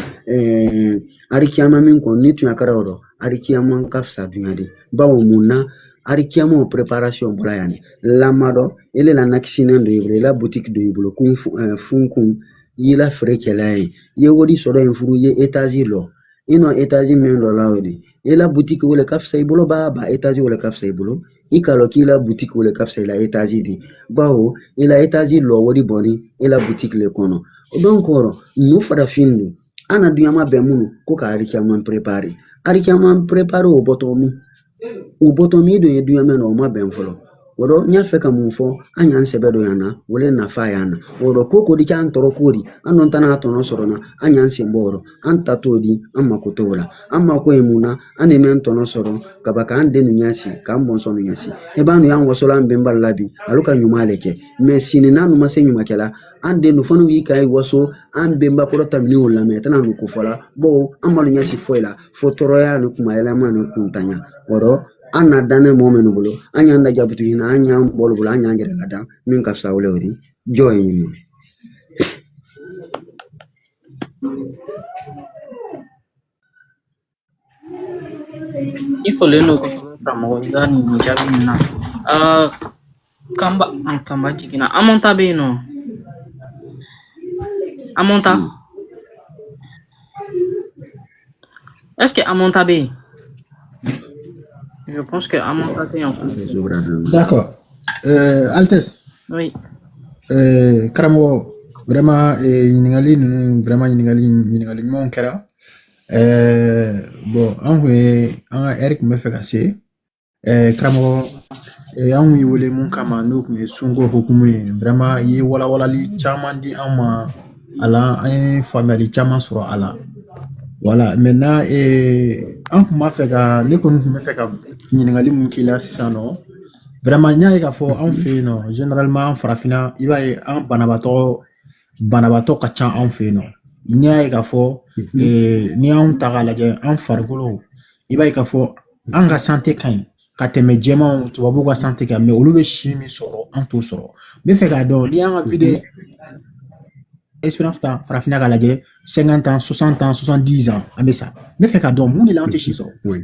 arikiyama min kɔ ni tun kɛra o rɔ, arikiyama ka fisa dunya de. Bawo mun na arikiyama o préparation bɔra yan de lamadɔ, ele la nakisinen dɔ i bolo, i la boutique dɔ i bolo, kun funkun i la feere kɛla ye, i ye wari sɔrɔ yen furu, i ye étage lɔ, i nɔ étage min dɔ la o de i la boutique o le ka fisa i bolo, ba ba étage o le ka fisa i bolo. I k'a lɔn k'i la boutique o le ka fisa i la étage de, bawo i la étage lɔ wari bɔnni i la boutique le kɔnɔ. Donc o rɔ nu farafin don, an na dunya ma bɛn minnu ko ka arikiyama préparer, arikiyama préparer o bɔtɔ min, o bɔtɔ min don ye dunya mɛn na, o ma bɛn fɔlɔ. O dɔ n y'a fɛ ka mun fɔ, an y'an sɛbɛ don yan na, o le nafa y'an na. O dɔ ko di k'an tɔɔrɔ ko di, an dun tɛna tɔnɔ sɔrɔ na, an y'an sen bɔ o rɔ, an ta t'o di, an mako t'o la. An mako ye mun na, an ni mɛn tɔnɔ sɔrɔ kaba k'an den nu ɲɛsin, k'an bɔnsɔn nu ɲɛsin. I b'a nu y'an wasola an bɛnba la bi, alu ka ɲuman le kɛ. Mɛ sini n'a nu ma se ɲuman kɛ la, an den nu fana y'i ka waso an bɛnba kɔrɔ ta minɛnw lamɛn, tɛna nu ko fɔ la, bawo an ma nu ɲɛsin foyi la, fo tɔɔrɔya ni kumayɛlɛma ni kuntanya. O dɔ an na danɛ mɔgɔ minnu bolo, an y'an da jabutu na, an y'an bɔlu bolo, an y'an yɛrɛ ladan min ka fisa o le o di jɔn ye ma. I folen don kosɛbɛ karamɔgɔ i ka nin jaabi ninnu na. Kanba kanba jiginna. Amonta bɛ yen nɔ. Amonta. Est-ce que Amonta bɛ yen? Je pense que Amonta tɛ yan. D'accord. Altesse. Oui. Karamɔgɔ, vraiment ɲininkali ninnu, vraiment ɲininkali ɲumanw kɛra. Bon, an kun ye an ka ɛri kun bɛ fɛ ka se. Karamɔgɔ, an kun y'i wele mun kama, n'o kun ye sunko hukumu ye. Vraiment i ye walawalali caman di an ma a la, an ye faamuyali caman sɔrɔ a la. Voilà, maintenant an kun b'a fɛ ka, ne kɔni kun bɛ fɛ ka ɲininkali mun k'i la sisan nɔ. Vraiment n y'a ye k'a fɔ anw fɛ yen nɔ, généralement an farafinna, i b'a ye an banabaatɔ ka ca anw fɛ yen nɔ. N y'a ye k'a fɔ n'i y'anw ta k'a lajɛ, an farikolo, i b'a ye k'a fɔ an ka santé ka ɲi ka tɛmɛ jɛmanw tubabuw ka santé kan, mais olu bɛ si min sɔrɔ, an t'o sɔrɔ. N bɛ fɛ k'a dɔn n'i y'an ka vie d'espérance ta farafinna k'a lajɛ, 50 ans, 60 ans, 70 ans, an bɛ sa. N bɛ fɛ k'a dɔn mun de la an tɛ si sɔrɔ. Oui.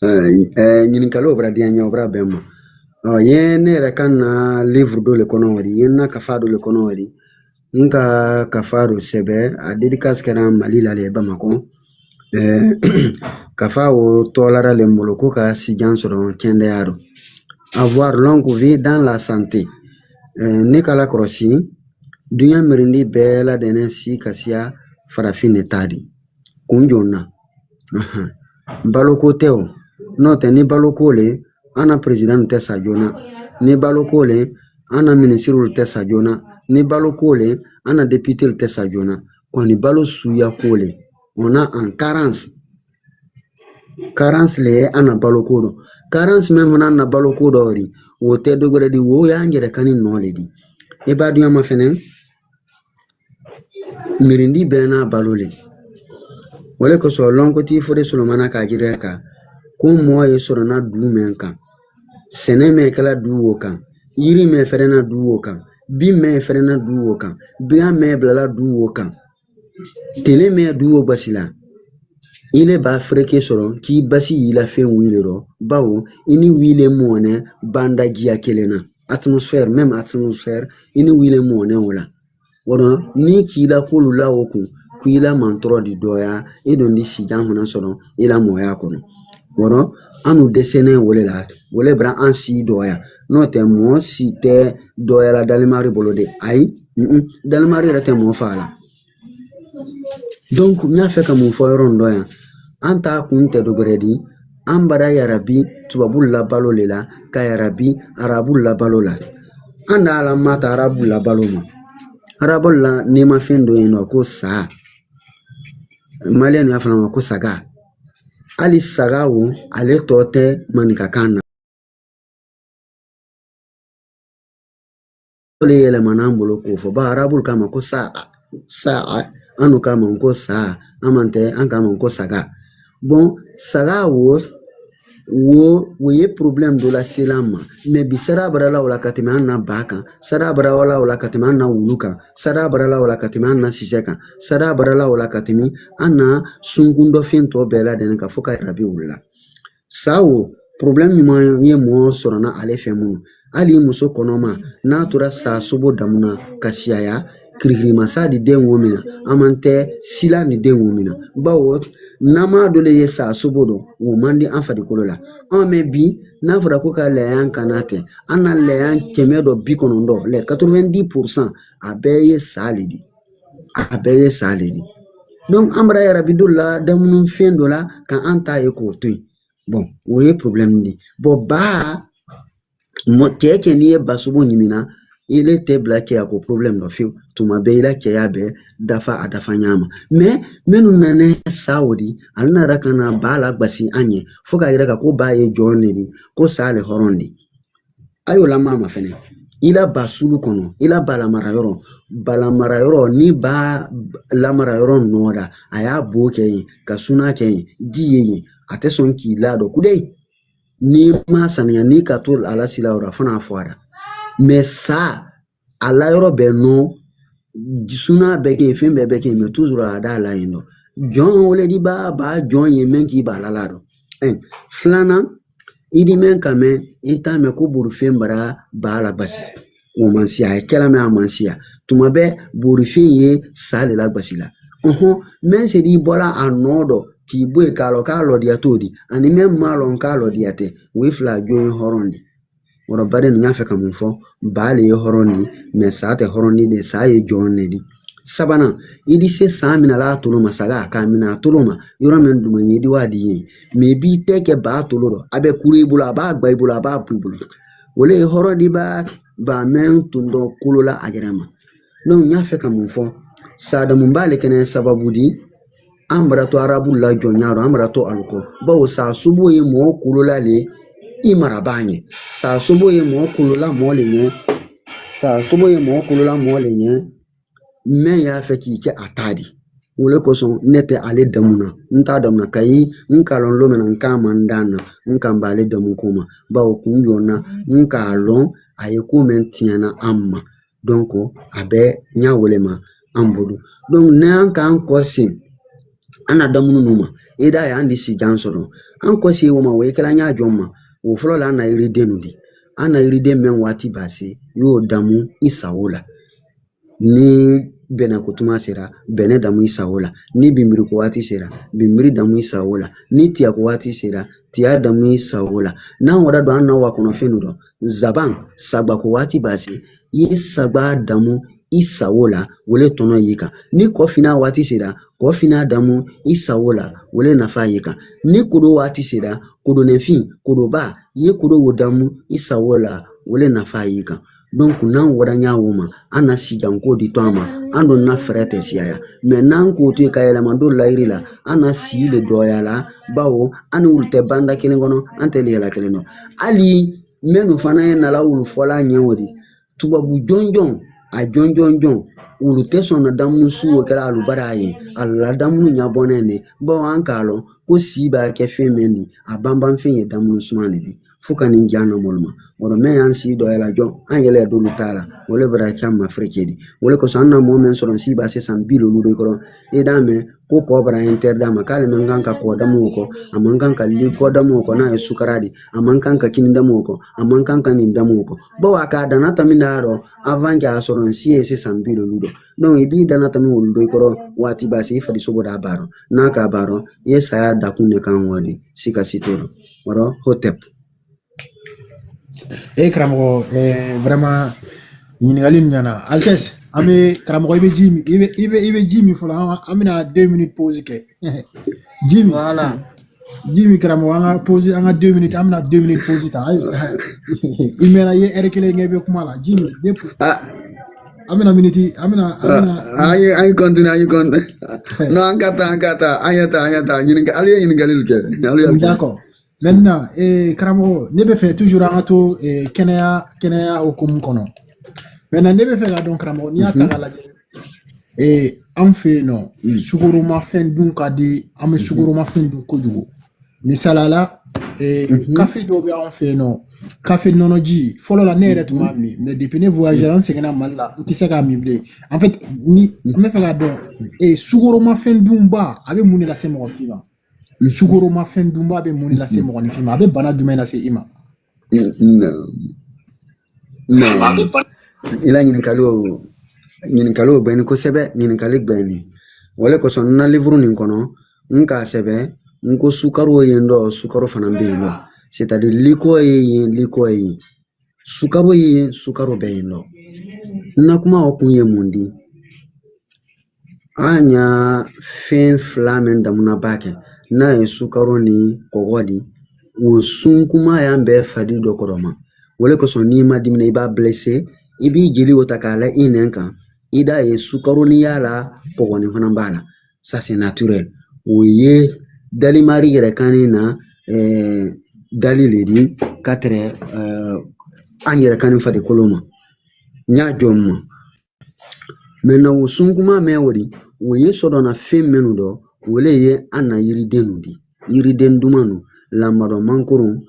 Ɲininkaliw bɛra diya n ye, o bɛra bɛn ma. Ɔ ye ne yɛrɛ ka na livre dɔ le kɔnɔ wari, ye n na kafa dɔ le kɔnɔ wari. N ka kafa dɔ sɛbɛ, a dédicace kɛra Mali la le, Bamakɔ. Kafa o tɔɔlara le n bolo ko ka sijan sɔrɔ kɛndɛya rɔ. Avoir longue vie dans la santé. Ne ka lakɔlɔsi, duɲa mirindi bɛɛ ladɛnɛ si ka siya farafin de ta di. Kun jɔn na? Baloko tɛ o. N'o tɛ ni baloko le, an na président tɛ sa joona. Ni baloko le, an na minisiriw tɛ sa joona. Ni baloko le, an na député tɛ sa joona. Kɔni balo suya ko le. On a en carence. Carence le ye an na baloko dɔ. Carence min fana an na baloko dɔ de, o tɛ dɔ wɛrɛ di, o y'an yɛrɛ ka ni nɔ le di. I b'a dun ma fɛnɛ, mirindi bɛɛ n'a balo le. O le kosɔn lɔnkotigi Fode Solomana k'a jira ka ko mɔɔ ye sɔrɔ na du mɛn kan, sɛnɛ mɛn kɛla du o kan, yiri mɛn fɛrɛna du o kan, bin mɛn fɛrɛna du o kan, biyan mɛn bilala du o kan, tele mɛn du o basi la, i le b'a fereke sɔrɔ k'i basi y'i la fɛn wili rɔ, bawo i ni wile mɔnɛ bandajiya kelen na, atmosphère, même atmosphère, i ni wile mɔnɛ o la. O rɔ ni k'i la k'olu la o kun, k'i la mantɔrɔ di dɔya, i don di sijan fana sɔrɔ i la mɔya kɔnɔ. O rɔ an nu dɛsɛnɛ o le la, o le bɛra an si dɔgɔya. N'o tɛ mɔɔ si tɛ dɔgɔyala dalimari bolo dɛ, ayi, dalimari yɛrɛ tɛ mɔɔ faga la. Donc n y'a fɛ ka mun fɔ yɔrɔ nin dɔ yan, an t'a kun tɛ dɔ wɛrɛ di, an bara yarabi tubabu labalo le la, ka yarabi arabu labalo la. An da ala ma ta arabu labalo ma. Arabu la n'i ma fɛn dɔ yen nɔ ko sa, maliyɛn y'a fɔ ma ko saga. Hali saga o, ale tɔ tɛ maninkakan na. O le yɛlɛmana an bolo k'o fɔ, ba arabu k'a ma ko saa, saa, an n'u k'a ma ko sa, an man tɛ an k'a ma ko saga. Bon, saga o wo o ye problème dɔ lase an ma, mais bi sara barala o la ka tɛmɛ an na ba kan, sara barala o la ka tɛmɛ an na wulu kan, sara barala o la ka tɛmɛ an na sisɛ kan, sara barala o la ka tɛmɛ an na sunkun dɔ fɛn tɔ bɛɛ ladɛnɛ kan fo ka yarabi wuli la. Sa o problème ɲuman ye mɔgɔ sɔrɔ na ale fɛn minnu, hali muso kɔnɔma n'a tora sa sobo damuna ka siyaya kirikirimasa di den wo min na, an man tɛ sila ni den wo min na, bawo n'an m'a dɔ le ye sa sobo dɔ, o man di an farikolo la. An mɛ bi n'a fɔra ko ka lɛyan kana kɛ, an na lɛyan 190, lɛ 90%, a bɛɛ ye sa le di, a bɛɛ ye sa le di. Donc an bara yarabi dɔ la dumuni fɛn dɔ la ka an ta ye k'o to yen. Bon, o ye problème de. Bon, ba cɛ cɛ n'i ye basogo ɲininka, ile tɛ bila cɛya ko problème dɔ fiyewu. Tuma bɛɛ i la cɛya bɛ dafa a dafa ɲa ma. Mais minnu nana sa o di, ale nana ka na ba lagbasi an ɲɛ fo k'a yira ka ko ba ye jɔn de di, ko sa le hɔrɔn de. A y'o lamɔ a ma fɛnɛ. I la ba sulu kɔnɔ, i la ba lamara yɔrɔ, ba lamara yɔrɔ ni ba lamara yɔrɔ nɔ da, a y'a bo kɛ yen, ka suna kɛ yen, ji ye yen, a tɛ sɔn k'i ladon kudayi. N'i ma sanuya, n'i ka to a la sila yɔrɔ, fo n'a fɔra. Mais sa, a la yɔrɔ bɛɛ nɔ, suna bɛɛ kɛ yen, fɛn bɛɛ bɛ kɛ yen, mais toujours a da la yen nɔ. Jɔn wele di ba ba jɔn ye mɛn k'i ba la la dɔn. Filanan, i di mɛn ka mɛn, i t'a mɛn ko borifɛn bara ba la basi. O man siya, a ye kɛla mɛn a man siya. Tuma bɛɛ borifɛn ye sa de la basi la. Mɛn se i bɔra a nɔ dɔ k'i bɔ yen k'a lɔn k'a lɔdiya t'o di, ani mɛn m'a lɔn k'a lɔdiya tɛ, o ye fila jɔn ye hɔrɔn di. Wɔrɔ baden nin y'a fɛ ka mun fɔ, ba le ye hɔrɔn di, mais sa tɛ hɔrɔn di de, sa ye jɔn de di. Sabanan, i di se san minɛ la a tolo ma, saga k'a minɛ a tolo ma, yɔrɔ min duman ye i di wa di ye, mais i b'i tɛ kɛ ba tolo dɔ, a bɛ kuru i bolo, a b'a gba i bolo, a b'a bu i bolo. O le ye hɔrɔn di ba ba mɛn tun dɔ kolo la a yɛrɛ ma. Donc n y'a fɛ ka mun fɔ, sadamu b'ale kɛnɛ sababu di, an bara to arabu la jɔnya rɔ, an bara to alu kɔ, bawo sa sobo ye mɔɔ kolola le i marabaa ɲɛ. Sa sobo ye mɔɔ kolola mɔɔ le ɲɛ, sa sobo ye mɔɔ kolola mɔɔ le ɲɛ, mɛn y'a fɛ k'i kɛ a ta di. O le kosɔn ne tɛ ale damu na, n t'a damu na kayi n kalɔn lon min na n k'a ma n dan na, n kan b'ale damu ko ma, bawo kun jɔ na n k'a lɔn a ye ko min tiɲɛna an ma. Donc a bɛ n y'a wele ma an bolo. Donc n'an k'an kɔ sen an na dumuni ninnu ma, i d'a ye an di sijan sɔrɔ. An kɔ sen o ma, o ye kɛla an y'a jɔ ma. O fɔlɔ la an na yiriden di, an na yiriden mɛn waati b'a se, i y'o damu i sago la. Ni bɛnɛ ko tuma sera, bɛnɛ damu i sago la. Ni binbiri ko waati sera, binbiri damu i sago la. Ni tiya ko waati sera, tiya damu i sago la. N'an wara don an na wa kɔnɔ fɛn dɔ, zaban sagba ko waati b'a se, i ye sagba damu i sago la, o le tɔnɔ y'i kan. Ni kɔfinna waati sera, kɔfinna damu i sago la, o le nafa y'i kan. Ni kodo waati sera, kodonɛfin kodoba, i ye kodo wo damu i sago la, o le nafa y'i kan. Donc n'an wara ɲa o ma, an na sijanko di to an ma, an don na fɛrɛ tɛ siyaya. Mais n'an k'o to yen ka yɛlɛma don layiri la, an na si le dɔgɔya la, bawo an ni wulu tɛ banda kelen kɔnɔ, an tɛ yɛlɛ kelen dɔn. Hali minnu fana ye nala wulu fɔla ɲɛ o de, tubabu jɔnjɔn a jɔnjɔn jɔn wulu tɛ sɔn na dumuni su o kɛra alubara ye, a la dumuni ɲabɔnnen de, bawo an k'a lɔn ko si b'a kɛ fɛn min di, a banban fɛn ye dumuni suma de di. Fo ka nin ja na mɔlu ma. O mɛ y'an si dɔ yɛlɛ jɔn, an yɛlɛ dolu t'a la, o le bɛra kɛ ma fereke di. O le kosɔn an na mɔɔ min sɔrɔ si b'a se san 50 de kɔrɔ, i d'a mɛn ko kɔ bara interdit a ma, k'ale man kan ka kɔ damu o kɔ, a man kan ka li kɔ damu o kɔ n'a ye sukara di, a man kan ka kini damu o kɔ, a man kan ka nin damu o kɔ. Bawo a k'a danna tami da rɔ avant que a sɔrɔ n si ye se san 50 dɔ. Donc i b'i danna tami olu dɔ i kɔrɔ waati b'a se i farisogo d'a baarɔ. N'a k'a baarɔ, i ye saya dakun de kan k'o di, sika si t'o dɔn. O hotep. E karamɔgɔ, vraiment ɲininkali nin ɲɛna. Altesse, an bɛ karamɔgɔ, i bɛ ji min, i bɛ ji min fɔlɔ, an bɛna 2 minutes pause kɛ. Ji min. Voilà. Ji min karamɔgɔ, an ka pause, an ka 2 minutes, an bɛna 2 minutes pause ta. I mɛnna, i ye heure kelen kɛ i bɛ kuma la. Ji min an bɛna minute, an bɛna. An ye continue, an ye continue. Non, an ka taa, an ka taa, an ye taa, an ye taa. Ɲininka, hali ye ɲininkali kɛ. Hali y'a kɛ. D'accord. Maintenant, karamɔgɔ, ne bɛ fɛ toujours an ka to kɛnɛya hukumu kɔnɔ. Maintenant, ne bɛ fɛ k'a dɔn karamɔgɔ, n'i y'a ta k'a lajɛ, an fɛ yen nɔ, sukoromafɛn dun ka di, an bɛ sukoromafɛn dun kojugu. Misaliya la, kafe dɔw bɛ anw fɛ yen nɔ, kafe nɔnɔji, fɔlɔ la ne yɛrɛ tun b'a min, mais depuis ne voyagé n seginna Mali la, n tɛ se k'a min bilen. En fait, ni n bɛ fɛ k'a dɔn, sukoromafɛn dunba a bɛ mun de lase mɔgɔnifin ma? Sukoromafɛn dunba bɛ mun de lase mɔgɔnifin ma? A bɛ bana jumɛn lase i ma? Non. Non. I la ɲininkali o ɲininkali o gbɛnni kosɛbɛ, ɲininkali gbɛnni. O le kosɔn n na livre nin kɔnɔ, n k'a sɛbɛn n ko sukaro ye yen dɔ, sukaro fana bɛ yen nɔ. C'est à dire liko ye yen, liko ye yen. Sukaro ye yen, sukaro bɛ yen nɔ. N na kuma o kun ye mun di? An y'a fɛn fila min damunaba kɛ, n'a ye sukaro ni kɔgɔ di. O sunkuma y'an bɛɛ fadi dɔ kɔrɔ ma. O le kosɔn n'i ma dimina i b'a blessé, i b'i jeli o ta k'a la i nɛn kan, i d'a ye sukaro n'i y'a la kɔgɔnin fana b'a la. Ça c'est naturel. O ye dalimari yɛrɛ kan na dali le di ka tɛrɛ an yɛrɛ kan ni farikolo ma. N y'a jɔ ma. Maintenant o sunkuma mɛn o di, o ye sɔdɔnna fɛn minnu dɔ, o le ye an na yiriden nu di. Yiriden duman nu, lamadɔ mankoron,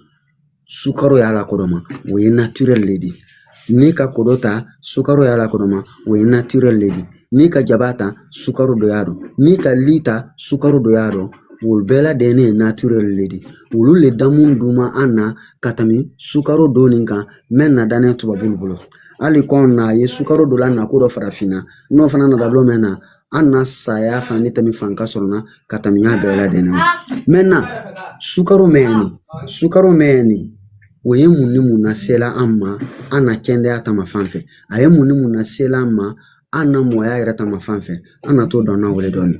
sukaro y'a la kɔrɔma, o ye naturel le di. N'i ka kodo ta, sukaro y'a la kɔrɔma, o ye naturel le di. N'i ka jaba ta, sukaro dɔ y'a dɔn. N'i ka li ta, sukaro dɔ y'a dɔn. Olu bɛɛ lajɛlen ye naturel le di. Olu le damu duma an na ka tɛmɛ sukaro donni kan mɛ na danɛ tubabulu bolo. Hali kɔn na a ye sukaro dɔ la nako dɔ farafinna, n'o fana nana don mɛn na, an na saya fana ni tɛmɛ fanka sɔrɔ na ka tɛmɛ y'a bɛɛ lajɛlen ma. Maintenant sukaro mɛn nin, sukaro mɛn nin, o ye mun ni mun nasela an ma an na kɛnɛya ta fan fɛ? A ye mun ni mun nasela an ma an na mɔgɔya yɛrɛ ta fan fɛ? An na t'o dɔn na wele dɔɔnin.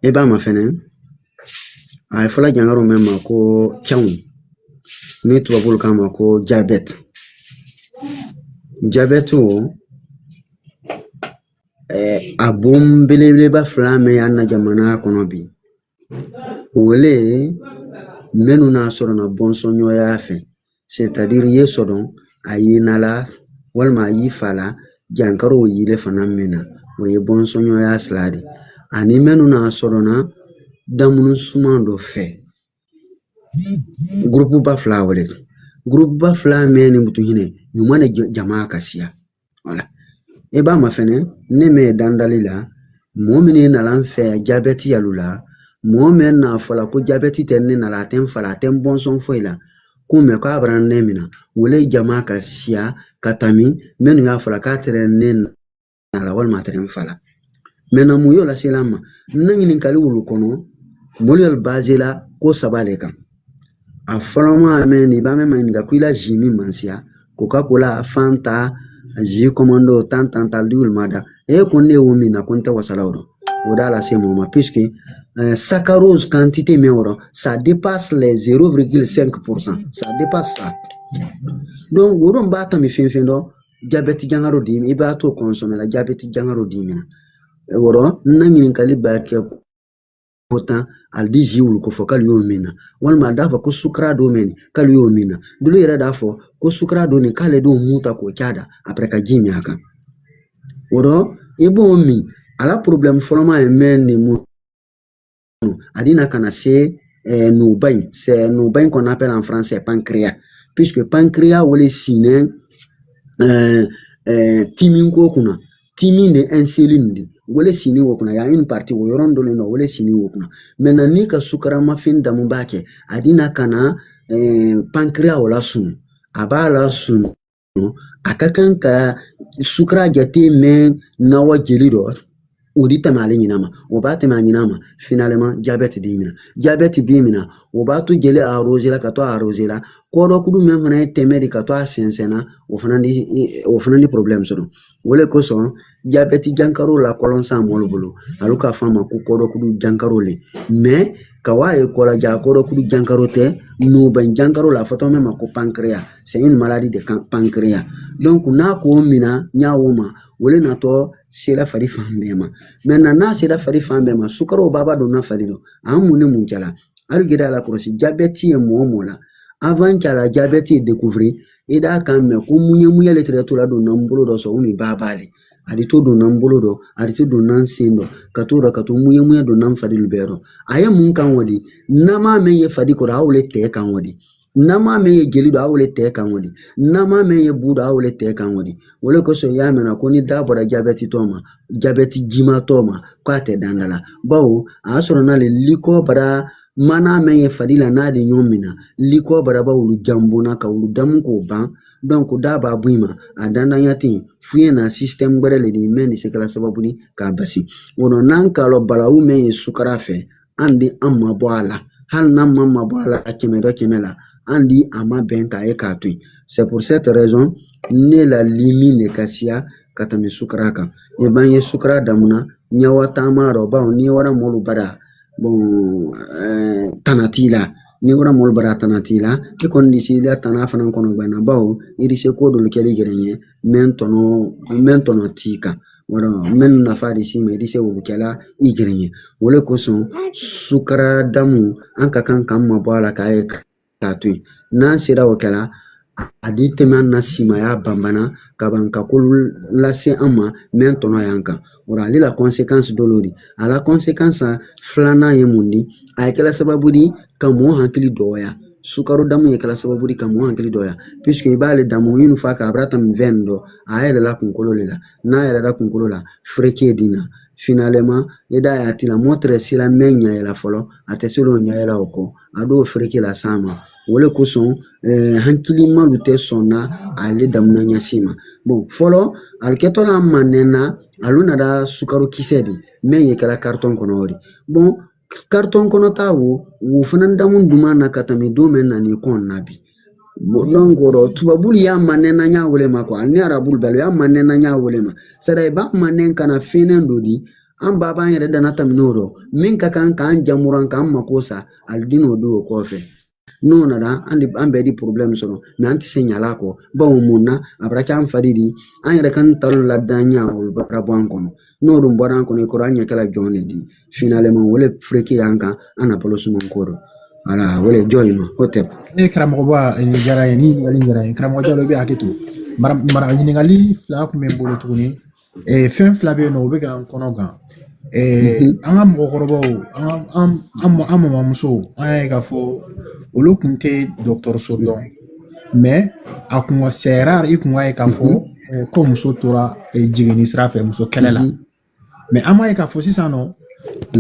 I b'a ma fɛnɛ, a ye fɔla jankaro mɛn ma ko canw, ni tubabulu k'a ma ko diabète. Diabète o, a bon belebeleba fila min y'an na jamana kɔnɔ bi, o le minnu n'a sɔrɔ na bɔnsɔnɲɔgɔnya fɛ, c'est à dire i ye sɔdɔn a y'i na la walima a y'i fa la, jankarow yile fana min na, o ye bɔnsɔnɲɔgɔnya sira de. Ani minnu n'a sɔrɔ na dumuni suman dɔ fɛ, groupe ba fila o le. Groupe ba fila mɛn ni mutu hinɛ ɲuman de jama ka siya. Wala. I b'a ma fɛnɛ, ne mɛn dandali la, mɔgɔ minnu nana an fɛ diabète yalu la, mɔgɔ min n'a fɔla ko diabète tɛ ne nana, a tɛ n fa la, a tɛ n bɔnsɔn foyi la, ko mɛ k'a bɛna ne minɛ, o le jama ka siya ka tɛmɛ minnu y'a fɔla k'a tɛrɛ ne na la walima a tɛrɛ n fa la. Maintenant mun y'o lase an ma? N na ɲininkali wolu kɔnɔ, mɔlu yɛrɛ basé la ko saba le kan. A fɔlɔma mɛn nin, i b'a mɛn ma ɲininka ko i la jus min man siya, Coca-Cola, Fanta, jus commando, tan tan tan duuru ma da. E ko ne y'o min na ko n tɛ wasala o rɔ. O da lase mɔgɔ ma puisque saccharose quantité min o ça dépasse les 0,5%, ça dépasse ça. Donc o don b'a tɛmɛ fɛn fɛn dɔ, diabète jankaro d'i ma, i b'a to consommer la diabète jankaro d'i minɛ. O rɔ n na ɲininkali b'a kɛ ko tan ali di jus wulu ko fɔ k'ale y'o min na, walima a d'a fɔ ko sukara dɔ mɛn k'ale y'o min na. Dulu yɛrɛ d'a fɔ ko sukara dɔ nin k'ale d'o mun ta k'o k'a da après ka ji min a kan. O rɔ i b'o min, a la problème fɔlɔma ye mɛn ni mun a na ka na se nuba in, c'est nuba in qu'on appelle en français pancréas, puisque pancréas wele sinɛ timinko kunna, timin de insuline de wele sini wo kunna, y a une partie o yɔrɔnin dɔ le nɔ wele sini wo kunna. Maintenant n'i ka sukaramafɛn damu b'a kɛ, a dina ka na pancréas o la sunu, a b'a la sunu, a ka kan ka sukara jate mɛn nawa jeli dɔ o di tɛmɛ ale ɲina ma, o b'a tɛmɛ a ɲina ma, finalement diabète b'i minɛ. Diabète b'i minɛ, o b'a to jeli arrosé la ka to arrosé la, kɔdɔkuru min fana ye tɛmɛ de ka to a sɛnsɛn na, o fana di problème sɔrɔ. O le kosɔn diabète jankaro la kɔlɔnsan m'olu bolo, olu k'a fɔ a ma ko kɔdɔkuru jankaro le. Mais ka wa ye kɔlaja kɔdɔkuru jankaro tɛ, nuban jankaro la a fɔtɔ min ma ko pancréas, c'est une maladie de pancréas. Donc n'a k'o minɛ ɲa o ma, o le natɔ sera fari fan bɛɛ ma. Maintenant n'a sera fari fan bɛɛ ma, sukaro baba donna fari dɔ, an mun ni mun kɛla? Hali gɛrɛ la kɔlɔsi diabète ye mɔgɔ o mɔgɔ la, avant qu'à la diabète ye découvrir, i d'a kan mɛn ko muɲɛ muɲɛ le tɛrɛ to la donna n bolo dɔ sɔn o min ba b'ale a di to donna n bolo dɔ, a di to donna n sen dɔ, ka to dɔ ka to muɲɛ muɲɛ donna n fari bɛɛ dɔ. A ye mun kan o di? Nama min ye fari kɔrɔ, aw le tɛ kan o di. Nama min ye jeli dɔ, aw le tɛ kan o di. Nama min ye bu dɔ, aw le tɛ kan o di. O le kosɔn i y'a mɛn ko ni da bɔra diabète tɔ ma, diabète jimatɔ ma, k'a tɛ danda la, bawo a y'a sɔrɔ n'ale liko bara mana mɛn ye fari la n'a de ɲɔgɔn minɛ, liko bara ba olu janbonna ka olu damu k'o ban. Donc da b'a bɔ i ma, a dandanya tɛ yen f'u na système wɛrɛ le de mɛn nin se kɛla sababu ye k'a basi. O rɔ n'an k'a lɔn balawu mɛn ye sukara fɛ, an di an ma bɔ a la, hali n'an ma mabɔ a la kɛmɛ dɔ kɛmɛ la, an di a ma bɛn k'a ye k'a to yen. C'est pour cette raison ne la limi de ka siya ka tɛmɛ sukara kan. I b'an ye sukara damuna ɲɛwa taama rɔ, bawo n'i wara mɔlu bara bon tana t'i la. N'i bɔra mɔlu bara a tana t'i la, i kɔni di se i la tana fana kɔnɔ gbanna bawo i di se ko dɔlu kɛli yɛrɛ ɲɛ mɛn tɔnɔ t'i kan. Wala mɛn nafa de s'i ma, i di se olu kɛla i yɛrɛ ɲɛ. O le kosɔn sukara damu an ka kan k'an mabɔ a la k'a ye k'a to yen. N'an sera o kɛla, a di tɛmɛ an na simaya banbana ka ban ka ko lase an ma mɛn tɔnɔ y'an kan. O la ale la conséquence dɔ l'o di. A la conséquence filanan ye mun di? A ye kɛla sababu di ka mɔɔ hakili dɔgɔya. Sukaro damu ye kɛla sababu di ka mɔɔ hakili dɔgɔya, puisque i b'ale damu une fois k'a bara tɛmɛ 20 dɔ, a yɛlɛla kunkolo le la. N'a yɛlɛla kunkolo la, fereke di na. Finalement, i da ye a tigilamɔgɔ tɛrɛ sera mɛn ɲɛ yɛlɛ fɔlɔ, a tɛ se l'o ɲɛ yɛlɛ o kɔ, a d'o fereke las'an ma. O le kosɔn hakilimalu tɛ sɔnna ale damuna ɲɛsin ma. Bon, fɔlɔ ali kɛtɔ la manɛn na, alu nana sukaro kisɛ de mɛn ye kɛla carton kɔnɔ o de. Bon, carton kɔnɔ ta wo, wo fana damu duman na ka tɛmɛ don mɛn na ni kɔn na bi. Bon, donc o rɔ tubabulu y'a manɛn na ɲa wele ma quoi, ani arabulu bɛɛ y'a manɛn na ɲa wele ma. C'est à dire i b'a manɛn ka na fɛnɛ dɔ di an ba b'an yɛrɛ dana tɛmɛ n'o rɔ min ka kan k'an jamuran k'an mako sa, ali di n'o di o kɔfɛ. N'o nana an de an bɛɛ di problème sɔrɔ, mais an tɛ se ɲala kɔ bawo mun na a bara kɛ an fari di an yɛrɛ kan talo la dan olu bara bɔ an kɔnɔ. N'o dun bɔra an kɔnɔ, i kɔrɔ an ɲɛ kɛla jɔn de di. Finalement o le fereke y'an kan an na balo suman ko dɔ. Voilà, o le jɔ in ma o tɛ. Ne karamɔgɔba, nin diyara n ye, ni ɲininkali diyara n ye. Karamɔgɔ Jalo, i bɛ hakɛ to, mara mara ɲininkali fila tun bɛ n bolo tuguni. Fɛn fila bɛ yen nɔ, o bɛ ka n kɔnɔ gan. An ka mɔgɔkɔrɔbaw, an ka an mamamusow, an y'a ye k'a fɔ olu tun tɛ dɔgɔtɔrɔso dɔn, mais a kun ka c'est rare i kun k'a ye k'a fɔ ko muso tora jiginni sira fɛ muso kɛlɛ la. Mais an b'a ye k'a fɔ sisan nɔ,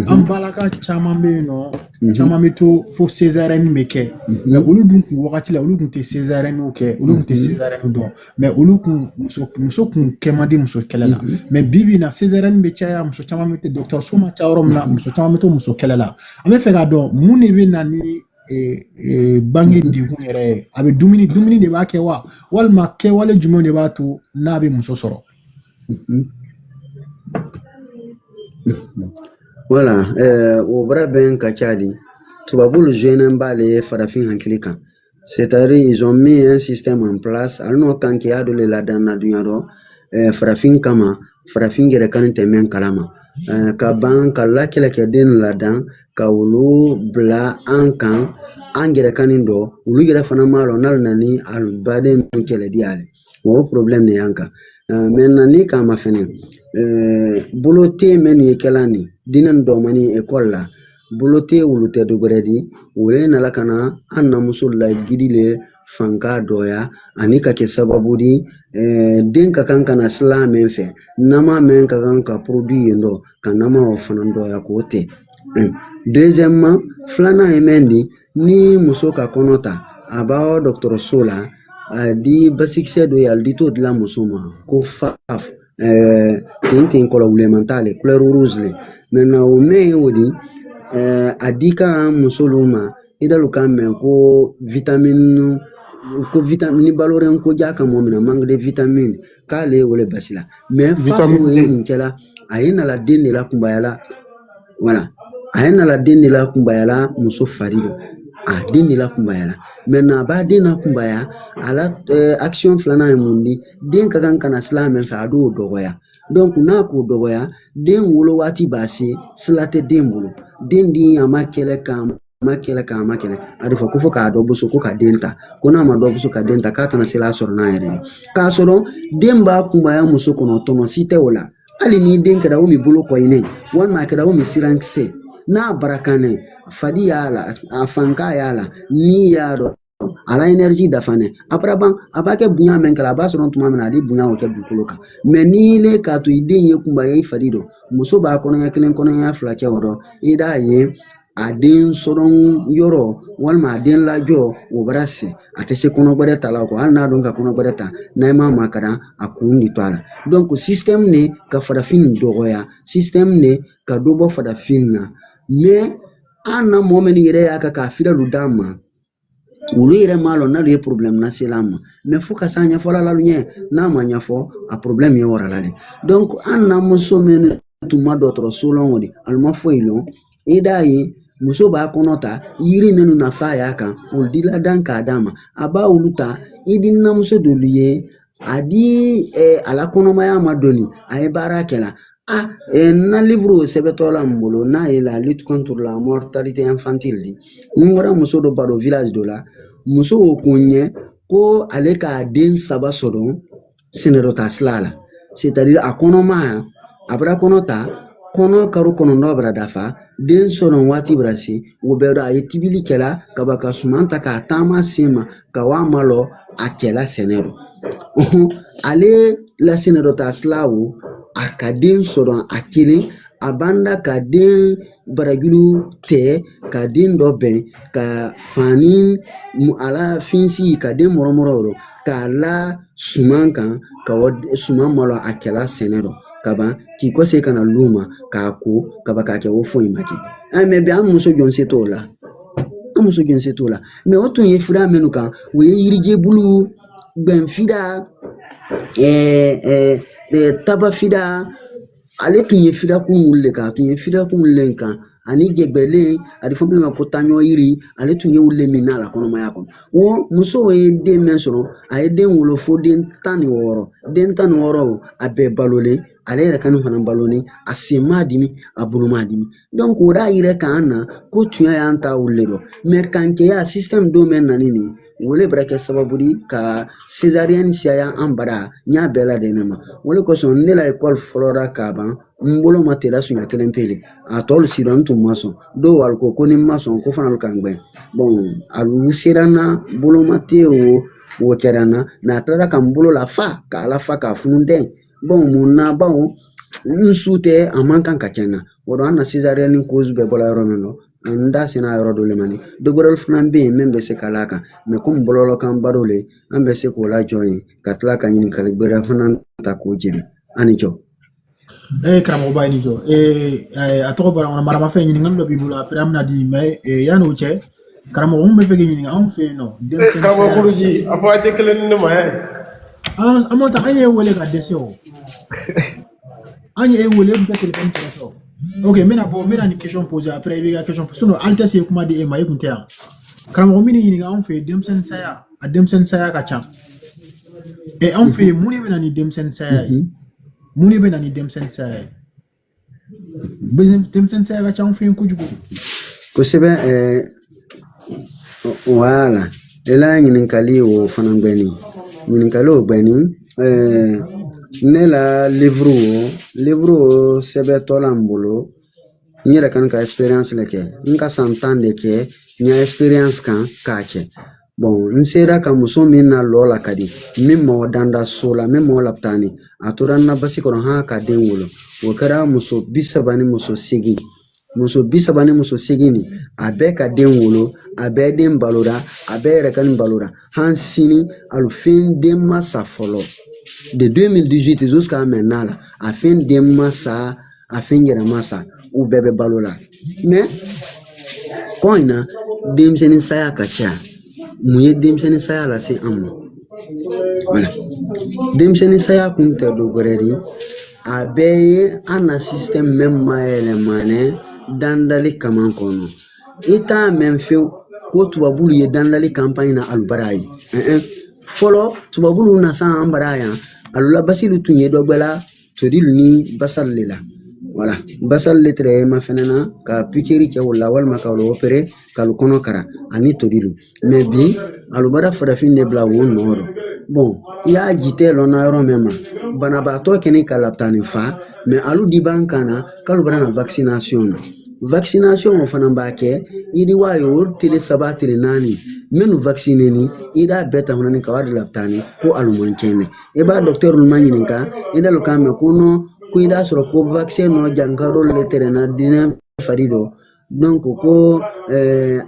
an balaka caman bɛ yen nɔ, caman bɛ to fo césarienne bɛ kɛ, mais olu dun kun wagati la, olu kun tɛ césarienne kɛ, olu kun tɛ césarienne dɔn, mais olu kun muso kun kɛ man di muso kɛlɛ la. Mais bi bi in na, césarienne bɛ caya, muso caman bɛ dɔgɔtɔrɔso ma ca yɔrɔ min na, muso caman bɛ to muso kɛlɛ la. An bɛ fɛ k'a dɔn mun de bɛ na ni bange degun yɛrɛ ye. A bɛ dumuni de b'a kɛ wa, walima kɛwale jumɛn de b'a to n'a bɛ muso sɔrɔ? Voilà, o bara bɛn ka ca di. Tubabulu jeune b'ale farafin hakili kan. C'est-à-dire ils ont mis un système en place, ali n'o kan k'i y'a dɔ le ladan na duɲa dɔ, farafin kama, farafin yɛrɛ kan tɛ mɛn kalama. Ka ban ka la kɛlɛkɛden ladan ka olu bila an kan, an yɛrɛ kan nin dɔ, olu yɛrɛ fana m'a lɔn n'ale nana ni a baden ninnu kɛlɛ di ale. O problème de y'an kan. Maintenant ni k'a ma fɛnɛ, bolo tɛ mɛn nin ye kɛla nin diinɛ nin dɔgɔmani école la, bolo tɛ olu tɛ dɔ wɛrɛ di, o le nana ka na an namuso la gidi le fanka dɔgɔya ani ka kɛ sababu di den ka kan ka na sila min fɛ, nama min ka kan ka produit yen dɔ ka nama o fana dɔgɔya k'o tɛ. Deuxièmement, filanan ye mɛn di, ni muso ka kɔnɔ ta, a b'a dɔgɔtɔrɔso la, a di basikisɛ dɔ ye, a di t'o dilan muso ma ko FAF, ten ten kɔlɔ wuleman t'ale couleur rouge le. Maintenant o mɛn ye o di, a di kan musolu ma, i dalu k'a mɛn ko vitamine, ko vitamine ni baloren ko ja ka mɔ min na, manque de vitamine, k'ale ye o le basi la. Mais FAF Vitamine ye D. mun kɛla, a ye nala den de la kunbaya la. Voilà, a ye nala den de la kunbaya la muso fari dɔ, a den de la kunbaya la. Maintenant a b'a den na kunbaya a la, action filanan ye mun di, den ka kan ka na sila min fɛ, a d'o dɔgɔya. Donc n'a k'o dɔgɔya, den wolo waati b'a se, sila tɛ den bolo, den di a ma kɛlɛ k'a ma kɛlɛ k'a ma kɛlɛ, a de fɔ ko fo k'a dɔ boso ko ka den ta, ko n'a ma dɔ boso ka den ta, k'a tɛna se sɔrɔ n'a yɛrɛ ye, k'a sɔrɔ den b'a kunbaya muso kɔnɔ, tɔnɔ si tɛ o la. Hali ni den kɛra o min bolo kɔɲinɛ, walima a kɛra o min sirankisɛ n'a barakanɛ fadi y'a la, a fanka y'a la, ni y'a dɔn a la énergie dafanɛ, a bara ban, a b'a kɛ bonya min kɛra, a b'a sɔrɔ tuma min na a di bonya o kɛ dugukolo kan. Mais n'i le k'a to i den ye kunbaya i fari dɔ, muso b'a kɔnɔɲɛ kelen kɔnɔɲɛ fila kɛ o rɔ, i d'a ye a den sɔrɔ yɔrɔ walima a den lajɔ o bara se, a tɛ se kɔnɔ gbɛrɛ ta la kɔ, hali n'a dɔn ka kɔnɔ gbɛrɛ ta n'a ma makaran a kun de to a la. Donc système ne ka farafin dɔgɔya, système ne ka dɔ bɔ farafin na. Mais an na mɔgɔ minnu yɛrɛ y'a kɛ k'a firalu d'an ma, olu yɛrɛ m'a lɔn n'ale ye problème lasela an ma. Mais fo ka s'a ɲɛfɔla la ɲɛ, n'a ma ɲɛfɔ, a problème ye warala de. Donc an na muso minnu tun ma dɔgɔtɔrɔso lɔn o de, ali ma foyi lɔn, i d'a ye Muso b'a kɔnɔ ta, yiri minnu nafa y'a kan, olu di ladan k'a d'a ma. A b'a olu ta, i di namuso dolu ye, a di a la kɔnɔmaya ma doni, a ye baara kɛ la. Na livre sɛbɛtɔ la n bolo n'a ye la lutte contre la mortalité infantile di. N bɔra muso dɔ baro village dɔ la, muso ko n ɲɛ ko ale k'a den saba sɔrɔ sɛnɛdɔ sila la. C'est à dire a kɔnɔma, a bɔra kɔnɔ ta, kɔnɔ karo 9 bara dafa, den sɔrɔ waati bara se, o bɛɛ dɔn a ye tibili kɛla ka ban ka suman ta k'a taama sen ma ka wa malɔ a kɛla sɛnɛ rɔ. Ale la sɛnɛ ta sila o, a ka den sɔrɔ a kelen, a banda ka den barajuru tɛ ka den dɔ bɛn ka fani a la finsi ka den mɔrɔmɔrɔ o rɔ k'a la suman kan ka suman malo a kɛla sɛnɛ rɔ ka ban k'i kɔse ka na lu ma k'a ko ka ban k'a kɛ o foyi ma kɛ. Mɛ bi an muso jɔn se t'o la, an muso jɔn se t'o la. Mɛ o tun ye fura minnu kan, o ye yirijɛbulu, gbɛnfida, tabafida. Ale tun ye fidakun wuli kan, a tun ye fidakun wuli kan ani jɛgbɛlen, a bɛ fɔ min ma ko taɲɔ yiri. Ale tun ye wuli min n'a la kɔnɔmaya kɔnɔ. O muso ye den min sɔrɔ, a ye den wolo fo den 16, den 16 a bɛɛ balolen, ale yɛrɛ kan fana balolen, a sen m'a dimi, a bolo m'a dimi. O y'a yira k'an na ko tunya y'an ta wuli dɔ. Mɛ kankɛya système don bɛ na ni nin o le bɛ kɛ sababu ye ka césarienne siyaya an bara n y'a bɛɛ ladɛn ma. O le kosɔn ne la ekɔli fɔlɔ ka ban, n bolo ma teliya suɲɛ kelen pe le, a tɔlu sira n tun ma sɔn. Dɔw ali ko ni n ma sɔn ko fana ka n gbɛn. Alu sera n na, boloma tɛ o o kɛra n na, mɛ a tilala ka n bolo la fa k'a la fa k'a funu dɛ. Mun na bawo n su tɛ a man kan ka kɛ n na. O dɔn an na césarienne cause bɛɛ bɔra yɔrɔ min na, n da sera yɔrɔ dɔ le ma. Ni dɔ wɛrɛ fana bɛ yen min bɛ se ka l'a kan, mɛ komi bɔlɔlɔ baro le, an bɛ se k'o lajɔ yen ka tila ka ɲininkali gbɛrɛ fana ta k'o jaabi. An ni jɔ. Karamɔgɔba, i ni jɔ. A tɔgɔ bɔra n kɔnɔ, maramafɛn ɲininkali dɔ b'i bolo, après an bɛna di. Mɛ yanni o cɛ, karamɔgɔ mun bɛ fɛ k'i ɲininka, anw fɛ yen nɔ, denmisɛnnin Karamɔgɔ saya Kuruji, a fɔ a tɛ kelen ni ne ma ɛ. An ma taa, an y'e wele ka dɛsɛ o. An ye e wele, e tun tɛ téléphone kɛrɛfɛ o. Ok, n bɛna bɔ, n bɛna nin question poser, après i b'i ka question. Sinon Altesse ye kuma di e ma, e kun tɛ yan. Karamɔgɔ min ɲininka, anw fɛ yen, denmisɛnnin saya, a denmisɛnnin saya ka ca. Anw fɛ yen, mun de bɛ na ni denmisɛnnin saya ye? Mun de bɛ na ni denmisɛnnin saya ye? Denmisɛnnin saya ka ca anw fɛ yen kojugu. Kosɛbɛ. Wala i la ɲininkali o fana gbɛni, ɲininkali o gbɛni. Ne la livre o, livre o sɛbɛntɔ la n bolo, n yɛrɛ kan ka expérience le kɛ. N ka san 10 de kɛ n ya expérience kan k'a kɛ. N sera ka muso min na lɔ la ka di min mɔgɔ danda so la, min mɔgɔ lapitani, a tora n na basi kɔrɔ han ka den wolo. O kɛra muso 30 ni muso 8, muso 30 ni muso 8 nin, a bɛɛ ka den wolo, a bɛɛ den balora, a bɛɛ yɛrɛ ka nin balora han sini. Alu fɛn den ma sa fɔlɔ de 2018 jusqu'à maintenant la, a fɛn den ma sa, a fɛn yɛrɛ ma sa, u bɛɛ bɛ balo la. Mɛ kɔ in na, denmisɛnnin saya ka ca. Mun ye denmisɛnnin saya lase an ma? Wala denmisɛnnin saya kun tɛ dɔ wɛrɛ ye, a bɛɛ ye an na système mɛn ma yɛlɛmanɛ dandali kama kɔnɔ. I t'a mɛn fewu ko tubabulu ye dandali campagne na alubara ye. Fɔlɔ tubabulu na san an bara yan, alula basilu tun ye dɔ gbɛla todilu ni basali le la. Wala basali le tɛrɛ ma fɛnɛ na ka pikiri kɛ o la walima ka olu opéré k'alu kɔnɔ kara ani todilu. Mɛ bi alubara farafin de bila o nɔ rɔ. I y'a jitɛ lɔnna yɔrɔ min ma, banabaatɔ kɛnɛ ka lapitani fa, mɛ alu di ban kan na k'alu bara na vaccination na. Vaccination o fana b'a kɛ i di wa ye o tele 3 tele 4 minnu vacciner ni i d'a bɛɛ ta fana ni ka wari lapitani ko alu man kɛnɛ. I b'a docteur ma ɲininka, i d'ale kan mɛn ko non, ko i d'a sɔrɔ ko vaccin nɔ jankaro le tɛrɛna dinɛ fari dɔ. Ko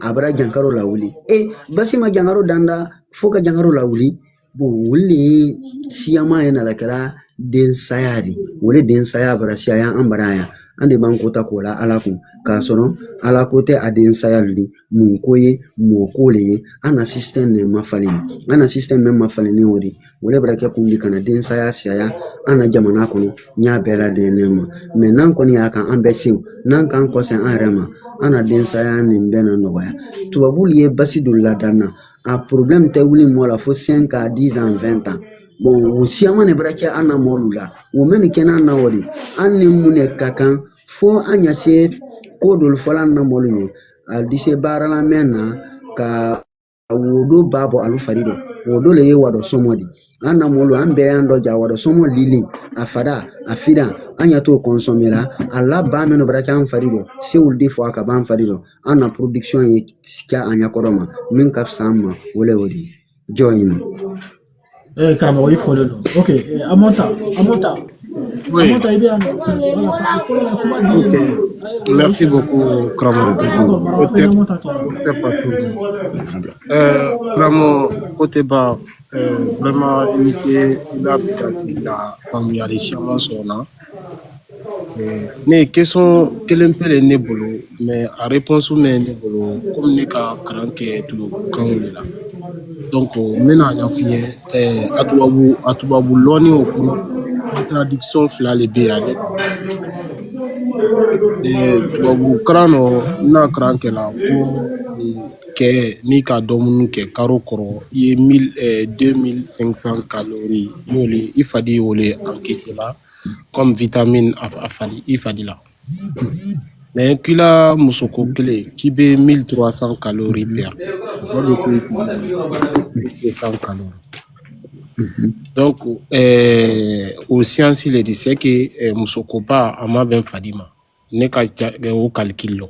a bara jankaro lawuli. Basi ma jankaro danda fo ka jankaro lawuli. Olu le ye siyaman ye nana kɛra den saya de. O le den saya bara siyaya an bara yan. An de b'an ko ta k'o la Ala kun, k'a sɔrɔ Ala ko tɛ a den saya le di, mun ko ye, mɔɔ ko le ye. An na système de ma falen, an na système min ma falen ni o de, o le bɛna kɛ kun di ka na den saya saya an na jamana kɔnɔ. N y'a bɛɛ ladɛnnen ma mɛ n'an kɔni y'a kan, an bɛ se n'an k'an kɔsɛn an yɛrɛ ma, an na den saya nin bɛɛ na nɔgɔya. Tubabuw ye basi don ladan na, a problème tɛ wuli mɔ la fo 5 à 10 ans, 20 ans. Bon, o siyaman de bɛra kɛ an na mɔlu la, o mɛnu kɛ n'an na o de an ni mun de ka kan fo an ɲa se ko dolu fɔla an na mɔlu ɲɛ a di se baara la mɛn na ka wodo ba bɔ alu fari dɔ, wodo le ye wadɔ sɔmɔ di. An na mɔlu, an bɛɛ y'an dɔ ja wadɔ sɔmɔ lili a fada a fida, an ɲɛ t'o consommer la. A la ba minnu bara kɛ an fari dɔ sewulu de fɔ a ka ban fari dɔ, an na production ye kɛ a ɲɛkɔrɔ ma min ka fisa an ma, o le y'o de ye jɔn in ma. Karamɔgɔ, i fɔlen don. Ok, Amonta, Amonta. Oui. Amonta, i bɛ yan nɔ. Voilà, parce que fɔlɔ la kuma dilen Ok. ma. Merci beaucoup, Kramo. D'accord, O tɛ Amonta tɔ la. O tɛ pas tout. Kramo Koteba, vraiment, i ni ce i la bi la faamuyali caman sɔrɔ n na. Ne ye question kelen pe de ne bolo, mais a réponse mɛ ne bolo, komi ne ka kalan kɛ tubabukanw de la. Donc n bɛna ɲɛf'i ye, a tubabu lɔnni o kɔnɔ, contradiction fila de bɛ yan. Tubabu kalan nɔ, n na kalan kɛ la ko kɛ n'i ka dumuni kɛ karo kɔrɔ, i ye mille 2500 calories, i y'o i fadi y'o le encaissé la comme vitamine a fadi i fadi la. Mais k'i la musoko kelen k'i bɛ 1300 calories perdre, o de to i fadi la 200 calories. Donc o science le di, c'est que musokoba a ma bɛn fadi ma, ne ka o calcul lɔ,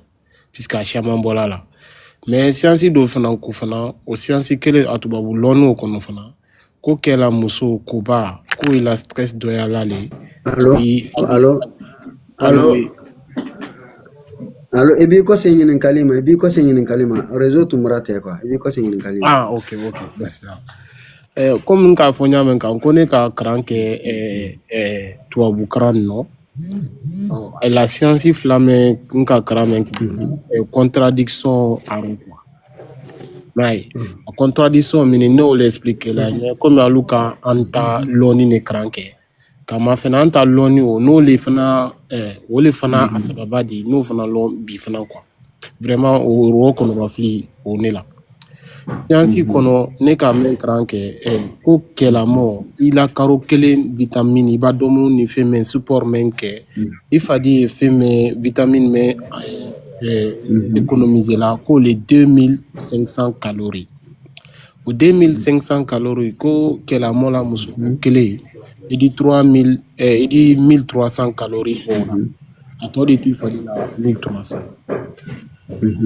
puisque a caman bɔla la. Mais science dɔ fana ko fana, o science kelen a tubabu lɔnniw kɔnɔ fana, ko kɛla muso koba ko i la stress dɔyala le. Allo? I Allo? Allo? Allo? Oui. Allo, i b'i kɔse ɲininkali ma, i b'i kɔse ɲininkali ma, réseau tun bɔra tɛ quoi, i b'i kɔse ɲininkali ma. Ah, ok, merci. Komi n k'a fɔ n y'a mɛn kan ko ne ka kalan kɛ tubabu kalan nɔ, la science fila mɛn n ka kalan mɛn kɛ contradiction a rɔ quoi, n'a ye a contradiction min ne y'o le expliquer la ɲɛ, komi alu ka an ta lɔnni de kalan kɛ kama fana, an ta lɔnni o n'o le fana o le fana a sababa di n'o fana lɔn bi fana quoi. Vraiment, o yɔrɔ kɔnɔrɔfili o ne la science kɔnɔ, ne ka mɛn kalan kɛ, ko kɛlamɔ i la karo kelen vitamine, i b'a dumuni ni fɛn mɛn support mɛn kɛ, i fadi ye fɛn mɛn vitamine mɛn économiser la, ko le 2500 calories, o 2500 calories, ko kɛlamɔ la muso ko kelen i di 3000 i di 1300 calories bɔ o la, a tɔ de t'i fari la 1300,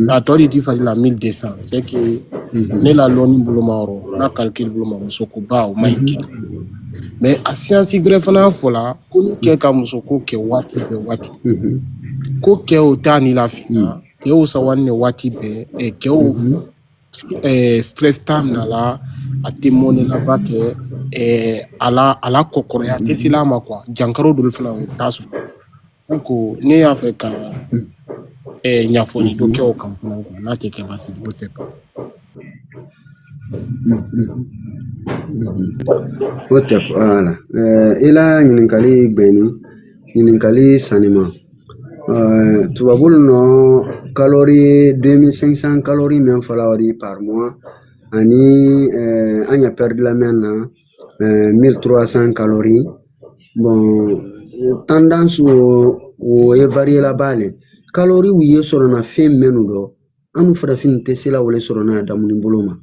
a tɔ de t'i fari la 1200. C'est que ne la lɔnni bolo ma yɔrɔ n'a calcul bolo ma, musokoba o ma ɲi kɛ. Mais a science wɛrɛ fana fɔ la ko ni kɛ ka musoko kɛ waati bɛɛ waati, ko kɛw t'a ni lafiya, kɛw sawani ni waati bɛɛ, kɛw stress t'a minɛ la, a tɛ mɔnɛlaba kɛ, a la kɔkɔrɔya tɛ se a ma quoi, jankaro dɔ fana o t'a sɔrɔ. Donc ne y'a fɛ ka ɲɛfɔli dɔ kɛ o kan fana quoi, n'a tɛ kɛ baasi ye, o tɛ ban. O tɛ, voilà. I la ɲininkali gbɛnni ɲininkali sanima, tubabulu nɔ calorie 2500 calories min fɔla o di par mois, ani an ya perdu la mɛn na 1300 calories. Bon, tendance o ye varier la ba le, calories ye sɔrɔ na fɛn minnu dɔ, an farafin tɛ se la o le sɔrɔ n'a damuni bolo ma,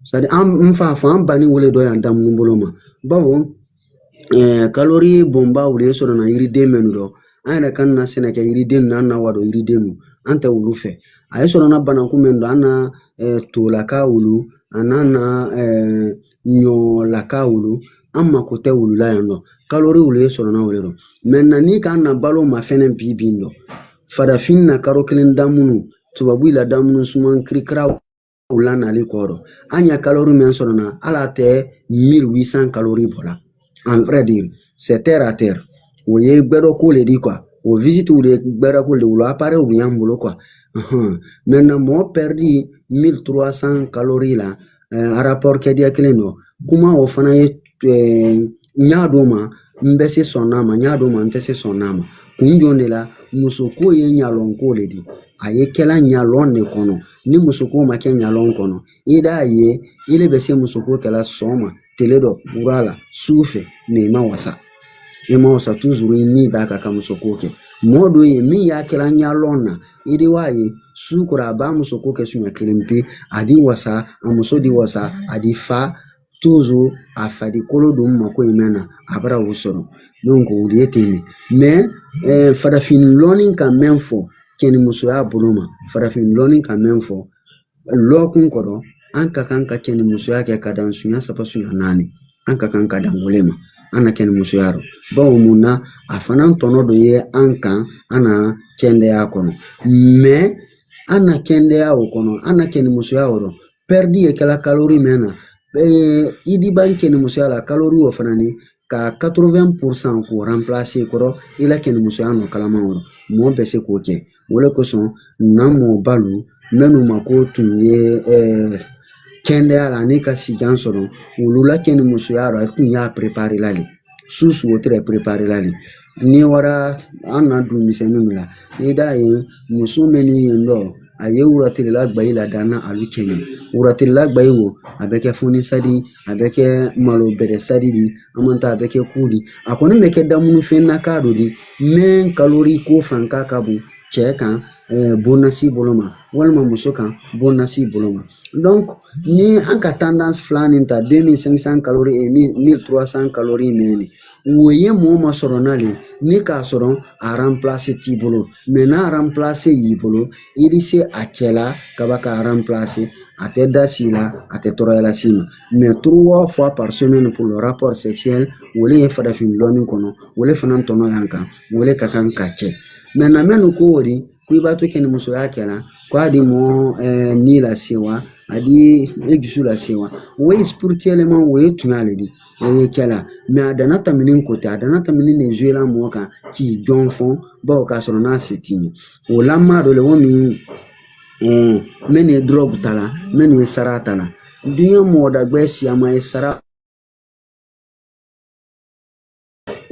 c'est à dire an n fa fɔ an banni wele dɔ yan damuni bolo ma, bawo calorie bonba olu ye sɔrɔ na yiriden minnu dɔ, an yɛrɛ kan na sɛnɛ kɛ yiriden ninnu, an na wadon yiriden ninnu, an tɛ olu fɛ. A ye sɔrɔ na banakun min don, an na tolaka wulu, a n'a na ɲɔlaka wulu, an mako tɛ wulu la yan nɔ, calorie wulu ye sɔrɔ na wele dɔ. Maintenant n'i k'an na balo ma fɛnɛ bi bi in dɔ, farafin na karo kelen damunu, tubabu la damunu suman kirikira la nali kɔrɔ, an ya calorie min sɔrɔ na, ala tɛ 1800 calories bɔ la. En vrai dire, c'est terre à terre, o ye gbɛdɔ ko le di quoi. O visite de gbɛrɛ ko le wolo appareil olu y'an bolo quoi. Maintenant mɔgɔ perdu 1300 calories la rapport kɛdiya kelen dɔ kuma o fana ye n y'a d'o ma n bɛ se sɔn n'a ma n y'a d'o ma n tɛ se sɔn n'a ma kun jɔn de la musoko ye ɲalɔnko le di a ye kɛla ɲalɔn de kɔnɔ ni musoko ma kɛ ɲalɔn kɔnɔ i d'a ye i le bɛ se musoko kɛla sɔgɔma tele dɔ wura la su fɛ mɛ i ma wasa i ma wasa toujours i ni b'a kan ka musoko kɛ mɔgɔ dɔ ye min y'a kɛla ɲalɔn na i de b'a ye su kɔrɔ a b'a musoko kɛ siɲɛ kelen pe a di wasa a muso di wasa a di fa toujours a farikolo dun mako ye mɛn na a bara o sɔrɔ donc o ye ten de mais farafin lɔnni ka mɛn fɔ cɛnimusoya bolo ma farafin lɔnni ka mɛn fɔ lɔkun kɔrɔ an ka kan ka cɛnimusoya kɛ ka dan sunya saba sunya naani an ka kan ka dan wele ma an na kɛnɛmusoya rɔ bawo mun na a fana tɔnɔ dɔ ye an kan an na kɛndɛya kɔnɔ mɛ an na kɛndɛya o kɔnɔ an na kɛnɛmusoya o rɔ pɛridi ye kɛla kalori mɛn na i di ban kɛnɛmusoya la kalori o fana ni ka 80% k'o remplacer kɔrɔ i la kɛnɛmusoya nɔ kalaman kɔrɔ mɔgɔ bɛ se k'o kɛ o de kosɔn na mɔbalu minnu mako tun ye kɛndɛya la ani ka sijan sɔrɔ olu la kɛnɛmusoya rɔ a tun y'a préparé la de su o tɛ préparé la de ni wara an na du misɛnninw la i d'a ye muso minnu ye dɔ a ye wuratirila gbayi la danna alu kɛɲɛ wuratirila gbayi wo a bɛ kɛ foni sadi a bɛ kɛ malo bɛrɛ sadi di an man ta a bɛ kɛ ku di a kɔni bɛ kɛ damunifɛn na k'a dɔ di mɛ kalori ko fanka ka bon cɛ kan bonnasi bolo ma walima muso kan bonnasi bolo ma donc ni an ka tendance fila nin ta 2500 calories et 1300 calories mɛn o ye mɔgɔ ma sɔrɔ n'ale ni k'a sɔrɔ a remplacer t'i bolo mais n'a remplacer y'i bolo i bɛ se a kɛla kaba k'a remplacer a tɛ da si la a tɛ tɔɔrɔya las'i ma mais trois fois par semaine pour le rapport sexuel o le ye farafin lɔnni kɔnɔ o le fana tɔnɔ y'an kan o le ka kan ka kɛ maintenant minnu ko o de ko i b'a to kɛnɛmusoya kɛla ko a di mɔgɔ ni lase wa a di e dusu lase wa o ye spirituellement o ye tunya le di o ye kɛla mais a dana tamini ko tɛ a dana tamini de joué la mɔgɔ kan k'i jɔn fɔ bawo k'a sɔrɔ n'a se t'i ɲɛ o la maa dɔ le o min mɛ nin ye drogue ta la mɛ nin ye sara ta la diɲɛ mɔgɔ dagbɛ siyama ye sara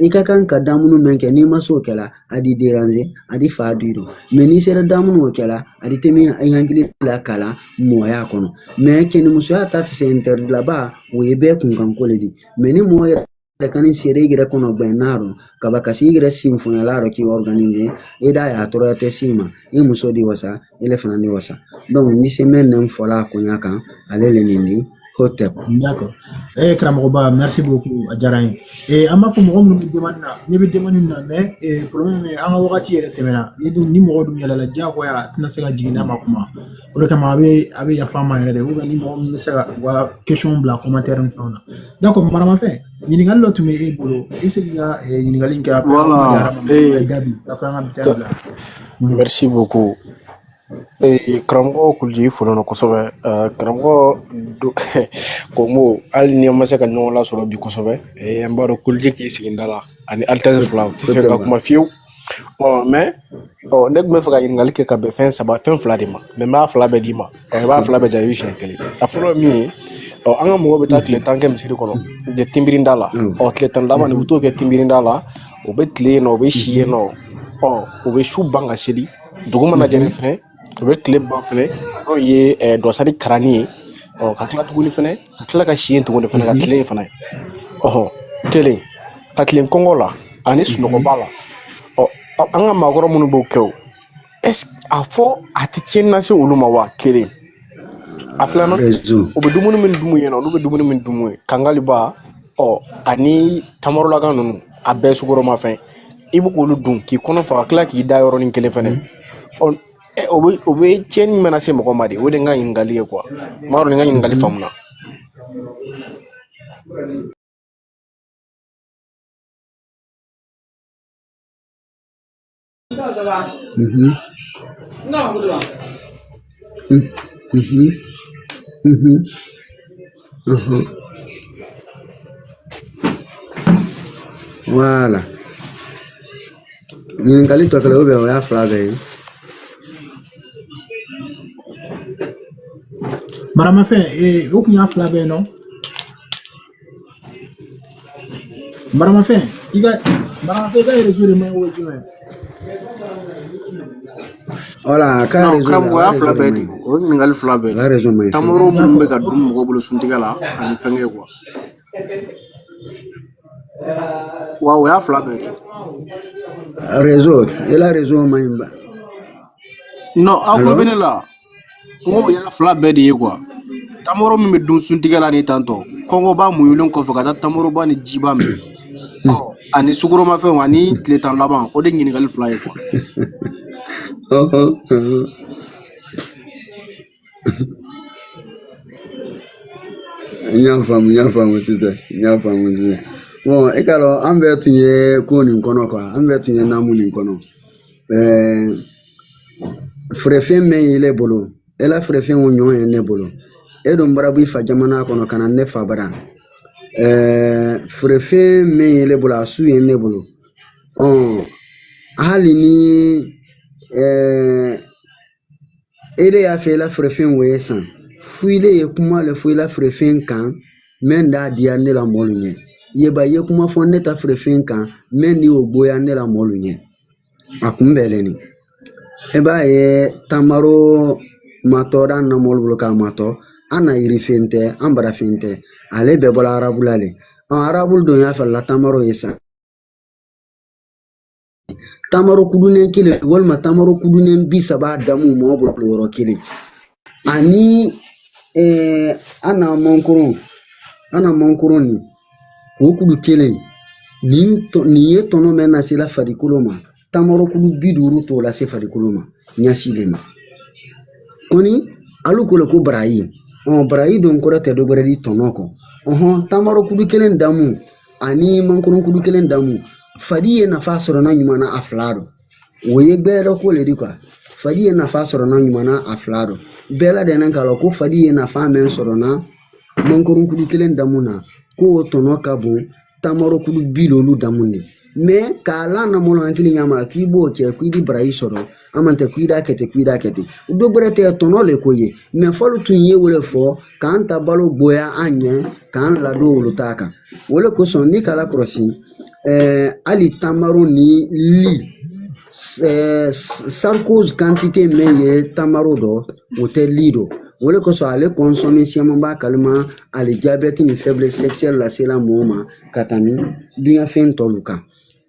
i ka kan ka damunu min kɛ n'i ma s'o kɛla a di déranger a di fa di dɔ mais n'i sera damunu o kɛla a di tɛmɛ i hakili la kala mɔgɔya kɔnɔ mais kɛnɛmusoya ta tɛ se interdit la ba o ye bɛɛ kunkanko le di mais ni mɔgɔ yɛrɛ ka ni sere i yɛrɛ kɔnɔ gbɛnna rɔ kaba kasi i yɛrɛ sinfonyala rɔ k'i organiser i da y'a tɔɔrɔya tɛ s'i ma i muso di wasa i le fana di wasa donc ni se mɛn nɛn fɔla a koɲa kan ale le nin di hotep. D'accord. Eh, karamɔgɔba, merci beaucoup, a diyara n ye. Eh, an b'a fɔ mɔgɔ minnu bɛ demande na, ne bɛ demande na, mais problème ye an ka wagati yɛrɛ tɛmɛna. Ni dun ni mɔgɔ dun yɛlɛla diyagoya a tɛna se ka jigin n'a ma kuma. O de kama a bɛ yafa an ma yɛrɛ de. Ou bien ni mɔgɔ min bɛ se ka u ka question bila commentaire ni fɛnw na. D'accord, Maramafɛn, ɲininkali dɔ tun bɛ e bolo. I bɛ se k'i ka ɲininkali in kɛ après an ka kuma di Voilà. Adama ma a Et, jaabi après an ka bi ta bila. merci beaucoup. Karamɔgɔ Kuliji i folen don kosɛbɛ. Karamɔgɔ Komo hali ni an ma se ka ɲɔgɔn lasɔrɔ bi kosɛbɛ, an b'a dɔn Kuliji k'i sigi n da la ani Altesse fila u tɛ fɛ ka Hotep. kuma fiyewu. Ɔ mais ɔ ne tun bɛ fɛ ka ɲininkali kɛ ka bɛn fɛn saba fɛn fila de ma mais n b'a fila bɛɛ d'i ma. Ɔ i b'a fila bɛɛ jaabi siɲɛ kelen. A fɔlɔ ye min ye, ɔ an ka mɔgɔw bɛ taa tile 10 kɛ misiri kɔnɔ de tinbirinda la. Awɔ. Ɔ tile 10 laban nin u bɛ t'o kɛ tinbirinda la, u bɛ tile yen nɔ, u bɛ si yen nɔ, ɔ u bɛ su ban ka seli. Dugu mana jɛ fɛnɛ, u bɛ tile ban fɛnɛ, n'o ye dɔsari karanni ye. Ɔ ka tila tuguni fɛnɛ, ka tila ka si yen tuguni fɛnɛ, ka tile yen fɛnɛ. Ɔhɔ kelen ka tilen kɔngɔ la ani sunɔgɔba la. Ɔ an ka maakɔrɔ minnu b'o kɛ o, est ce a fɔ a tɛ tiɲɛni lase olu ma wa? Kelen a filanan, Raison. u bɛ dumuni min dun yen nɔ, olu bɛ dumuni min dun yen, kangaliba ɔ ani tamarolakan ninnu, a bɛɛ sukoromafɛn, i bɛ k'olu dun k'i kɔnɔ fa ka tila k'i da yɔrɔnin kelen fɛnɛ. Ɔ o bɛ tiɲɛni mana se mɔgɔ ma de, o de ye n ka ɲininkali ye quoi. N b'a dɔn ni n ka ɲininkali faamuna. Voilà. Ɲininkali tɔ kelen o y'a fila bɛɛ ye. Maramafɛn, o kun y'a fila bɛɛ ye nɔ? Maramafɛn, i ka maramafɛn, i ka réseau de man ɲi o ye jumɛn ye? Voilà, a ka Non, réseau la, karamɔgɔ a y'a la fila réseau de bɛɛ man de. ɲi. O ye ɲininkali fila bɛɛ A de. la réseau man ɲi fiyewu. Tamaro minnu bɛ D'accord, ka ok. dun mɔgɔw bolo suntigɛ la ani fɛnkɛ quoi. Wa o y'a fila bɛɛ de. Réseau, i la réseau man ɲi ba. Non, aw tulo bɛ Allo? ne la. N ko o y'a fila bɛɛ de ye quoi. Tamaro min bɛ dun suntigɛ la ni tantɔ, kɔngɔba muɲunen kɔfɛ ka taa tamoroba ni jiba min. Ɔ ani sukoromafɛnw ani tile tan laban, o de ɲininkali fila ye quoi. N y'a faamu, n y'a faamu sisan, n y'a faamu sisan. Bon, e k'a dɔn an bɛɛ tun ye ko nin kɔnɔ quoi, an bɛɛ tun ye naamu nin kɔnɔ. Feerefɛn min y'ile bolo, e la feerefɛn o ɲɔgɔn ye ne bolo. E dun bɔra b'i fa jamana kɔnɔ ka na ne fa bara. Feerefɛn min y'ile bolo, a su ye ne bolo. Hali ni ele y'a fɛ i la feerefɛn o ye san, fo ile ye kuma le fɔ i la feerefɛn kan mɛn d'a diya ne la mɔlu ɲɛ. Yeba i ye kuma fɔ ne ta feerefɛn kan mɛn ni o goya ne la mɔlu ɲɛ. A kun bɛɛ le nin. E b'a ye tamaro matɔ d'an na mɔlu bolo k'a matɔ, an na yirifɛn tɛ, an barafɛn tɛ, ale bɛɛ bɔla arabu la le. Arabu don y'a fɛ la tamaro ye san. Tamaro kudunen kelen walima tamaro kudunen 30 damu mɔgɔ bolo yɔrɔ kelen. Ani an na mɔnkoron nin, o kudu kelen, nin ye tɔnɔ mɛn lase la farikolo ma, tamaro kudu 50 t'o lase farikolo ma, ɲɛsi le ma. Kɔni alu ko le ko barayi. Barayi don kɔrɔ tɛ dɔ wɛrɛ di tɔnɔ kɔ. Tamaro kudu kelen damu ani mɔnkoron kudu kelen damu, fadi ye nafa sɔrɔ n'a ɲuman na a fila don. O ye gbɛlɛ ko le di quoi. Fadi ye nafa sɔrɔ n'a ɲuman na a fila don. Bɛɛ ladɛnnen k'a lɔn ko fadi ye nafa mɛn sɔrɔ na mɔnkoron kudu kelen damu na, k'o tɔnɔ ka bon tamaro kudu 50 damu de. Mais k'a la namɔlɔ hakili ɲama k'i b'o kɛ k'i di barayi sɔrɔ, an man tɛ k'i da kɛ ten, k'i da kɛ ten. Dɔ gbɛrɛ tɛ tɔnɔ le ko ye. Mais fɔlu tun ye o le fɔ k'an ta balo goya an ɲɛ k'an ladon olu ta kan. O le kosɔn ni k'a lakɔlɔsi, hali tamaro ni li sarcose quantité min ye tamaro dɔ, o tɛ li dɔ. O le kosɔn ale consommé siaman b'a kalama, ale diabète ni faiblesse sexuelle lasela mɔgɔ ma ka tɛmɛ dunyafɛn tɔlu kan.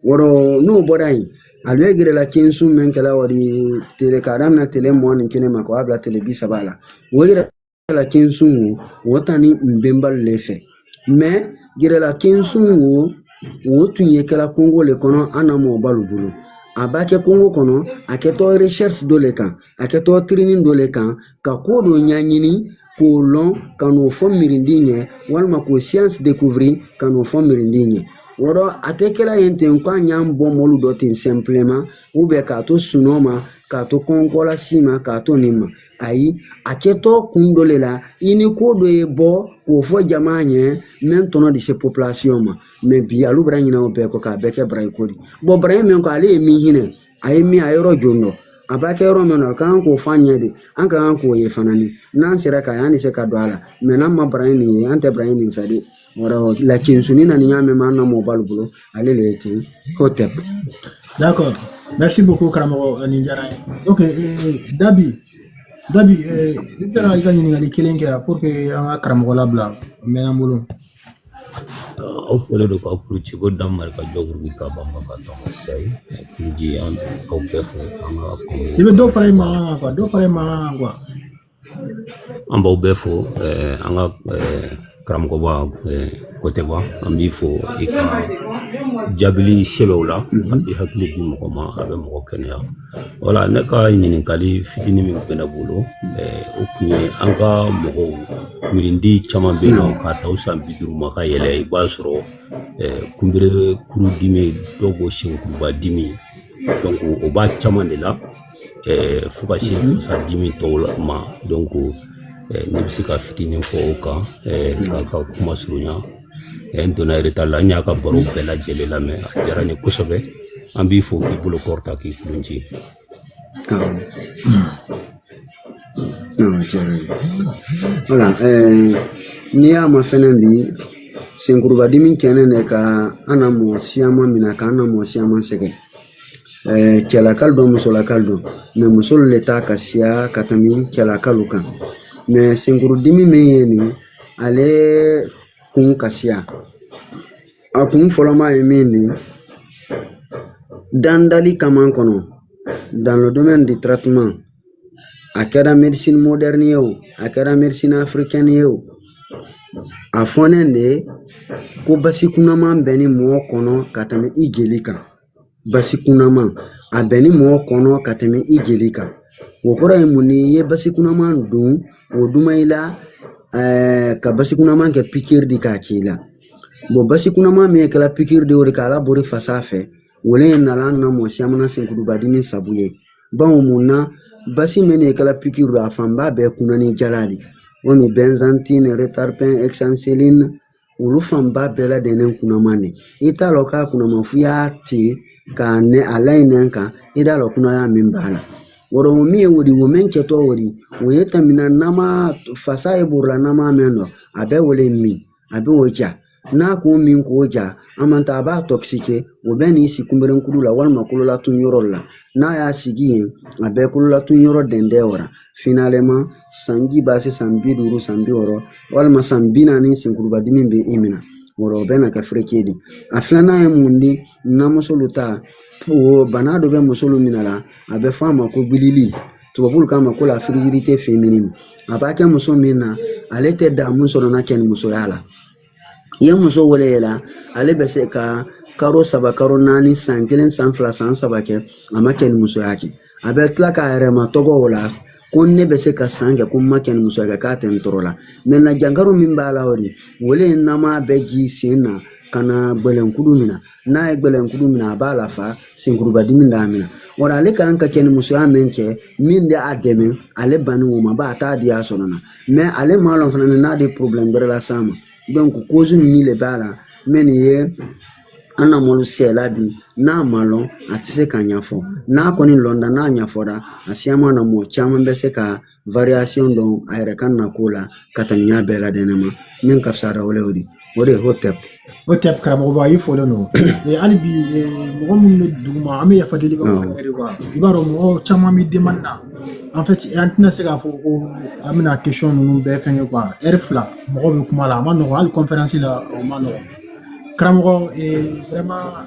Wɔrɔ n'o bɔra yen, ale gɛrɛla kensun min kɛla o di tele k'a daminɛ tele 21 ma k'a bila tele 30 la. O yɛrɛ la kensun o ta ni n bɛnbali le fɛ. Mais gɛrɛla kensun o tun ye kɛla kongo le kɔnɔ an na mɔgɔbalu bolo. A b'a kɛ kongo kɔnɔ, a kɛtɔ recherche dɔ le kan, a kɛtɔ training dɔ le kan, ka ko dɔ ɲɛɲini k'o lɔn ka n'o fɔ mirindi ɲɛ, walima k'o science découvrir ka n'o fɔ mirindi ɲɛ. Wɔrɔ a tɛ kɛla yen ten k'an y'an bɔ mɔlu dɔ ten simplement, ou bien k'a to sunɔ ma, k'a to kɔnkɔlasi ma, k'a to nin ma. Ayi, a kɛtɔ kun dɔ le la, i ni ko dɔ ye bɔ k'o fɔ jama ɲɛ mɛn tɔnɔ di se population ma. Mais bi alu bɛra ɲinɛ o bɛɛ kɔ k'a bɛɛ kɛ barayi ko di. Bon, barayi min kɔ, ale ye min hinɛ, a ye min a yɔrɔ jɔn dɔ. A b'a kɛ yɔrɔ min na, a kan k'o fɔ an ɲɛ de, an ka kan k'o ye fana ni. N'an sera k'a ye, an tɛ se ka don a la. Mais n'an ma barayi nin ye, an tɛ barayi nin fɛ dɛ. Wɔrɔ la kinsunni na ni y'a mɛn an na mɔbalu bolo, ale le ye ten. Ko tɛ. D'accord. Merci beaucoup, karamɔgɔ, nin diyara n ye. Ok, Dabi, Dabi, i bɛ se ka i ka ɲininkali kelen kɛ pour que an ka karamɔgɔ labila, a mɛnna n bolo. Aw fɔlen don k'aw kuruci ko dan marika jɔkuruki ka banba ka tɔgɔ ye kuruji an aw bɛɛ fo an ka kɔngo I bɛ dɔ fara i mankan kan quoi, dɔ fara i mankan kan quoi. An b'aw bɛɛ fo, an ka karamɔgɔba Kotɛba, an b'i fo i ka jaabili sɛbɛw la, a bɛ hakili di mɔgɔ ma, a bɛ mɔgɔ kɛnɛya. Wala ne ka ɲininkali fitinin min bɛ ne bolo, o kun ye an ka mɔgɔw mirindi caman bɛ yen nɔ k'a ta o san 50 ma ka yɛlɛ, i b'a sɔrɔ kunbere kuru dimi, dɔw ko senkuruba dimi, donc o b'a caman de la, fo ka se fasa dimi tɔw ma. Donc ne bɛ se ka fitinin fɔ o kan k'a ka kuma surunya. N donna retard la, n y'a ka baro bɛɛ lajɛlen lamɛn, a diyara n ye kosɛbɛ. An b'i fo k'i bolo kɔrɔta k'i kulon ci. Awɔ. Awɔ, diyara n ye. Voilà, n'i y'a ma fɛnɛ bi senkurubadimi kɛnɛ de ka an na mɔgɔ siyaman minɛ k'an na mɔgɔ siyaman sɛgɛn. Cɛlakalu dɔn, musolakalu dɔn, mɛ musolu le ta ka siya ka tɛmɛ cɛlakalu kan. Mɛ senkurudimi min ye nin, ale kun ka siya. A kun fɔlɔma ye min ye, dandali kaman kɔnɔ, dans le domaine du traitement, a kɛra médecine moderne ye o, a kɛra médecine africaine ye o, a fɔnen de ko basi kunnaman bɛ ni mɔgɔ kɔnɔ ka tɛmɛ i jeli kan. Basi kunnaman a bɛ ni mɔgɔ kɔnɔ ka tɛmɛ i jeli kan. O kɔrɔ ye mun ye? I ye basi kunnaman dun, o duma i la, ka basi kunnaman kɛ pikiri di k'a k'i la. Bon, basi kunnaman min kɛla pikiri de, o de k'a labori fasa fɛ, o le nana an na mɔgɔ siyaman senkurubadimi sabu ye. Bawo mun na basi min de kɛla pikiri don, a fanba bɛɛ kunna ni jala de. O ni benzathine, retarpin, hexancilline, olu fanba bɛɛ lajɛlen kunnaman de. I t'a lɔn k'a kunnaman f'i y'a ci k'a nɛ a layi nɛ kan, i t'a lɔn kunnaya min b'a la. O rɔ, o min ye o di, o min kɛtɔ o di, o ye tɛmɛna nama fasa ye borola nama min dɔn, a bɛ o le min, a bɛ o ja. N'a k'o min k'o ja, an man ta a b'a toxiquer, o bɛ n'i sigi kunberenkulu la walima kololatun yɔrɔ la. N'a y'a sigi yen, a bɛ kololatun yɔrɔ dɛndɛn o la. Finalement, sanji b'a se san 50, san 60 walima san 40, senkurubadimi bɛ i minɛ. O rɔ, o bɛ na kɛ fereke de. A filanan ye mun di? Namusolu ta, o bana dɔ bɛ musolu minɛ la, a bɛ fɔ a ma ko bilili. Tubabuw k'a ma ko la frigidité féminine. A b'a kɛ muso min na, ale tɛ damu sɔrɔ n'a kɛ ni musoya la. I ye muso wele la, ale bɛ se ka karo 3, karo 4, san 1, san 2, san 3 kɛ, a ma kɛ ni musoya kɛ. A bɛ tila k'a yɛrɛ ma tɔgɔ o la ko ne bɛ se ka san kɛ ko n ma kɛ ni musoya kɛ, k'a tɛ n tɔɔrɔ la. Mɛ jankaro min b'a la, o de wele ye nama bɛ ji sen na ka na gbɛlɛnkulu minɛ. N'a ye gbɛlɛnkulu minɛ, a b'a lafa senkurubadimi d'a minɛ. Wa ale kan ka kɛ ni musoya min kɛ, min de a dɛmɛ, ale banni o ma ba a t'a di a sɔrɔ na. Mɛ ale m'a lɔn fana n'a de problème wɛrɛ las'a ma. Donc cause ninnu de b'a la mɛ nin ye an na malo sɛla bi, n'a ma lɔn, a tɛ se ka ɲɛfɔ. N'a kɔni lɔnda, n'a ɲɛfɔra, a siyaman na mɔgɔ caman bɛ se ka variation dɔn a yɛrɛ ka na ko la ka tɛmɛ ɲa bɛɛ lajɛlen ma. Min ka fisa o de o de ye hotep. O tɛ karamɔgɔba, i folen don. Hali bi, mɔgɔ minnu bɛ dugu ma, an bɛ yafa deli k'aw fɛ de quoi. I b'a dɔn, mɔgɔ caman bɛ demande na. En fait, an tɛna se k'a fɔ ko an bɛna question ninnu bɛɛ fɛngɛ quoi. Heure 2 mɔgɔ bɛ kuma la, a ma nɔgɔn, hali conférence la o ma nɔgɔn. Karamɔgɔ, vraiment,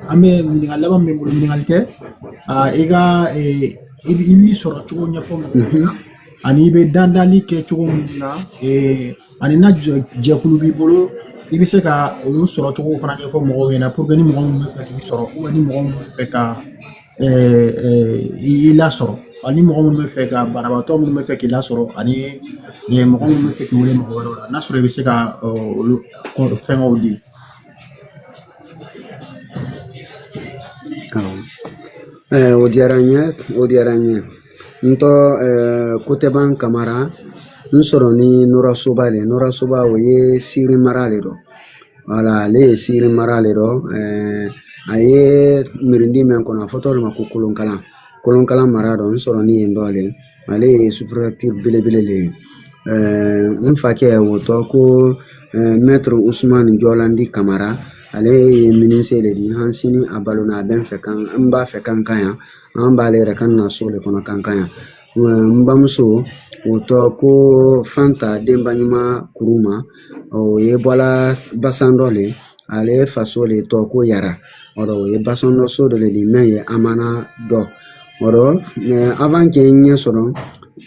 an bɛ ɲininkali laban min bolo, ɲininkali tɛ, i ka i b'i sɔrɔ cogo ɲɛfɔ mɔgɔw ɲɛna, ani i bɛ dandali kɛ cogo min na, ani na jɛkulu b'i bolo, i bɛ se ka olu sɔrɔ cogo fana ɲɛfɔ mɔgɔw ɲɛna, pour que ni mɔgɔ min bɛ fɛ k'i sɔrɔ, ni mɔgɔ min bɛ fɛ ka i lasɔrɔ, ani mɔgɔ minnu bɛ fɛ ka banabaatɔ minnu bɛ fɛ k'i lasɔrɔ, ani mɔgɔ minnu bɛ fɛ k'i wele mɔgɔ wɛrɛw la, n'a sɔrɔ i bɛ se ka olu fɛngɛw di. Awɔ. O diyara n ye, o diyara n ye. N tɔ Koteban Kamara, n sɔrɔ ni Nora Soba le. Nora Soba, o ye Siri mara le dɔ. Wala, ale ye Siri mara le dɔ. A ye mirindi min kɔnɔ, a fɔtɔ o ma ko kolonkalan. Kolonkalan mara dɔ, n sɔrɔ ni yen dɔ le. Ale ye sous-préfecture belebele le ye. N fakɛ o tɔ ko maître Usumani Jɔlandi Kamara, ale ye ministre le di. Han sini a balona, a bɛ n fɛ kan, n b'a fɛ kan kan yan, an b'ale yɛrɛ kan na so le kɔnɔ kan kan yan. N bamuso o tɔ ko Fanta Denba ɲuman Kuruma, o ye bɔla Basandɔ le. Ale faso le tɔ ko Yara. O o ye Basandɔ so dɔ le di mɛn ye Amana dɔ. O rɔ, avant que n ɲɛ sɔrɔ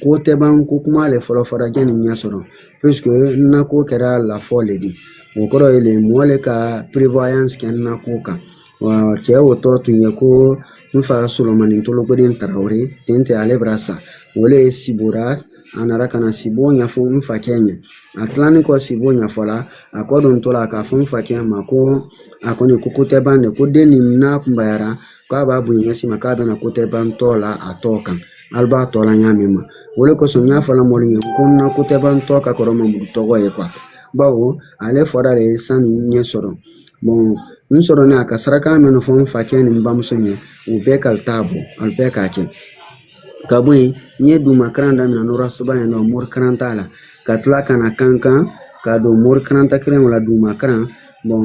ko tɛ ban ko kuma le fɔlɔ fɔra janni ɲɛ sɔrɔ, puisque n na ko kɛra lafɔ le di. O kɔrɔ ye le mɔgɔ le ka prévoyance kɛ n na ko kan. Wa cɛ o tɔ tun ye ko n fa Solomani Tolokoden Tarawele, ten tɛ ale bara sa. O le ye Sibora, a nana ka na Sibo ɲɛfɔ n fakɛ ɲɛ. A tilanin kɔ Sibo ɲɛfɔla, a kɔ don tɔ la k'a fɔ n fakɛ ma ko a kɔni ko ko tɛ ban de, ko den nin n'a kunbayara, k'a b'a bonya ɲɛsin ma, k'a bɛna ko tɛ ban tɔ la a tɔ kan. Ali b'a tɔ la ɲa min ma. O de kosɔn n y'a fɔ la mɔlu ɲɛ ko n na ko tɛ ban tɔ ka kɔrɔ Mamudu tɔgɔ ye quoi. Bawo ale fɔra de sanni ɲɛ sɔrɔ. Bon, N sɔrɔ ne a ka saraka minnu fɔ n fakɛ ni n bamuso ɲɛ, u bɛɛ ka taa bɔ, a bɛɛ k'a kɛ. Ka bɔ yen, n ye dugumakaran daminɛ Nɔrɔsoba yen nɔ, morikaran t'a la, ka tila ka na Kankan ka don morikaran ta kelen la dugumakaran. Bon,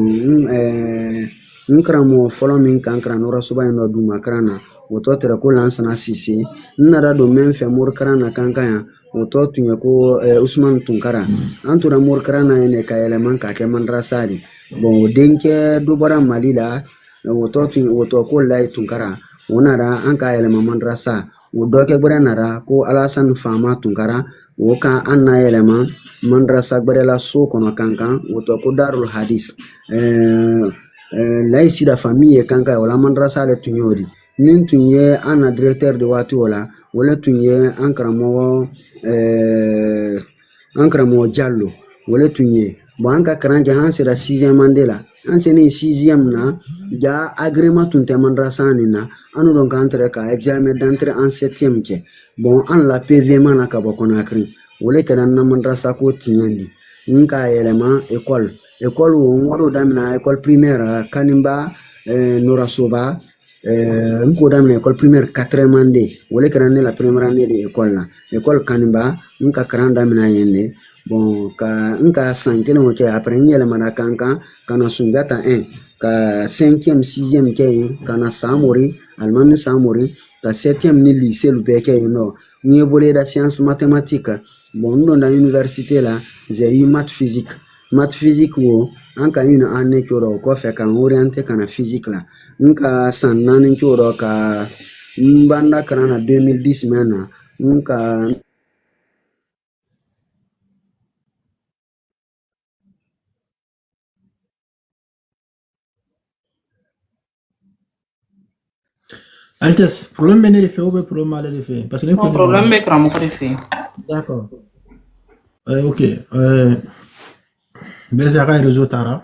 n karamɔgɔ fɔlɔ min kan karan Nɔrɔsoba yen nɔ dugumakaran na, o tɔ tɛrɛ ko Lansana Sise. N nana don min fɛ morikaran na Kankan yan, o tɔ tun ye ko Usumani Tunkara. An tora morikaran na yen de ka yɛlɛma k'a kɛ madarasa de. Bon, o denkɛ dɔ bɔra Mali la, o tɔ tun o tɔ ko Layi Tunkara, o nana an ka yɛlɛma madarasa. O dɔkɛ gbɛrɛ nana ko Alasani Faama Tunkara, o ka an na yɛlɛma madarasa gbɛrɛ la so kɔnɔ Kankan, o tɔ ko Darul Hadis. Layi Sida famille ye Kankan ye, o la madarasa le tun y'o de. Min tun ye an na directeur de waati o la, o le tun ye an karamɔgɔ Jalo, o le tun ye. Bon, an ka karan kɛ, an sera sixième année la. An senin sixième na, ja agrément tun tɛ madarasa nin na. An dun k'an tɛrɛ ka examen d'entrée en septième kɛ. Bon, an la PV ma na ka bɔ Conakry, o le kɛra n na madarasa ko tiɲɛ di. N k'a yɛlɛma école. École o, n war'o daminɛ école primaire Kaniba, Norasoba. N k'o daminɛ école primaire quatrième année, o le kɛra ne la première année de école la. École Kaniba, n ka karan daminɛ yen de. Bon, ka n ka san kelen o kɛ, après n yɛlɛmana Kankan ka na Sunjata 1, ka cinquième sixième kɛ yen, ka na Samori, Alimami Samori, ka septième ni lycée bɛɛ kɛ yen nɔ. N ye boloda science mathématique. Bon, n donna université la, j'ai eu maths physique. Maths physique o, an ka une année kɛ o rɔ, o kɔfɛ ka n orienté ka na physique la. N ka san 4 kɛ o rɔ, ka n banda karan na 2010 mɛn na. N ka Altesse, problème bɛ ne de fɛ ou bien problème b'ale de fɛ? Parce que ne Non, tulo tɛ problème ɲɔgɔn na. bɛ karamɔgɔ de fɛ yen. D'accord. Ok. Bɛɛ a ka réseau taara.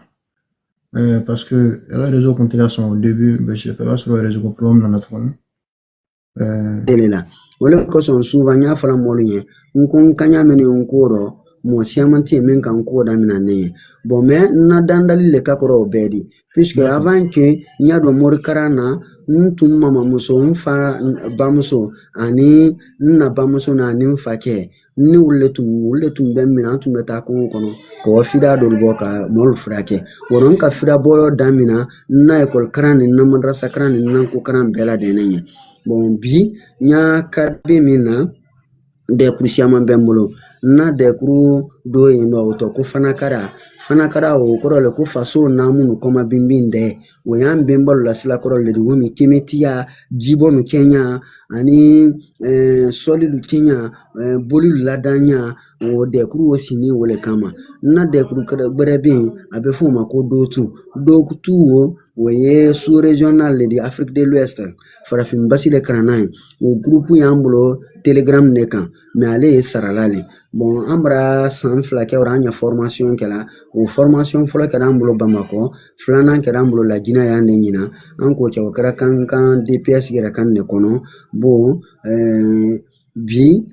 Parce que a ka réseau kun tɛ ka sɔn au début, mais je sais pas sɔrɔ réseau ko problème nana tuguni. Tele la. O le kosɔn souvent n y'a fɔla mɔlu ɲɛ, n ko n kaɲa min n ko rɔ, mɔgɔ siaman tɛ yen min ka n ko daminɛ ne ye. Bon, mais n na dandali le ka kɔrɔ o bɛɛ di, puisque avant que n y'a dɔn morikaran na, n tun mamamuso, n fa bamuso ani n na bamuso na ani n fakɛ, ni olu le tun bɛ n minɛ, an tun bɛ taa kungo kɔnɔ ka fida dɔw bɔ ka mɔlu furakɛ. O rɔ n ka fida bɔyɔrɔ daminɛ n na ekɔli karan ni n na madarasa karan ni n na ko karan bɛɛ ladɛnnen ɲɛ. Bon, bi n y'a ka min na, dɛkuru siaman bɛ n bolo. N na dɛkuru dɔ yen nɔ, o tɔ ko fanakara. Fanakara o kɔrɔ le ko faso namu kɔma binbin dɛ. O y'an bɛnbaw la sila kɔrɔ le de, komi kemetiya, jibɔnu kɛɲa ani sɔlilu kɛɲa, bolilu ladanya, o dɛkuru o sini o le kama. N na dɛkuru gbɛrɛ bɛ yen, a bɛ f'o ma ko dotu. Dotu o ye sous régional le de Afrique de l'Ouest, farafin basi le karanna ye. O groupe y'an bolo Telegram de kan, mais ale ye sarala le. Bon, an bara san 2 kɛ o an ye formation kɛla. O formation fɔlɔ kɛra an bolo Bamakɔ, filanan kɛra an bolo Lajinɛ y'an de ɲina. An k'o kɛ, o kɛra Kankan DPS yɛrɛ kan de kɔnɔ. Bon, bi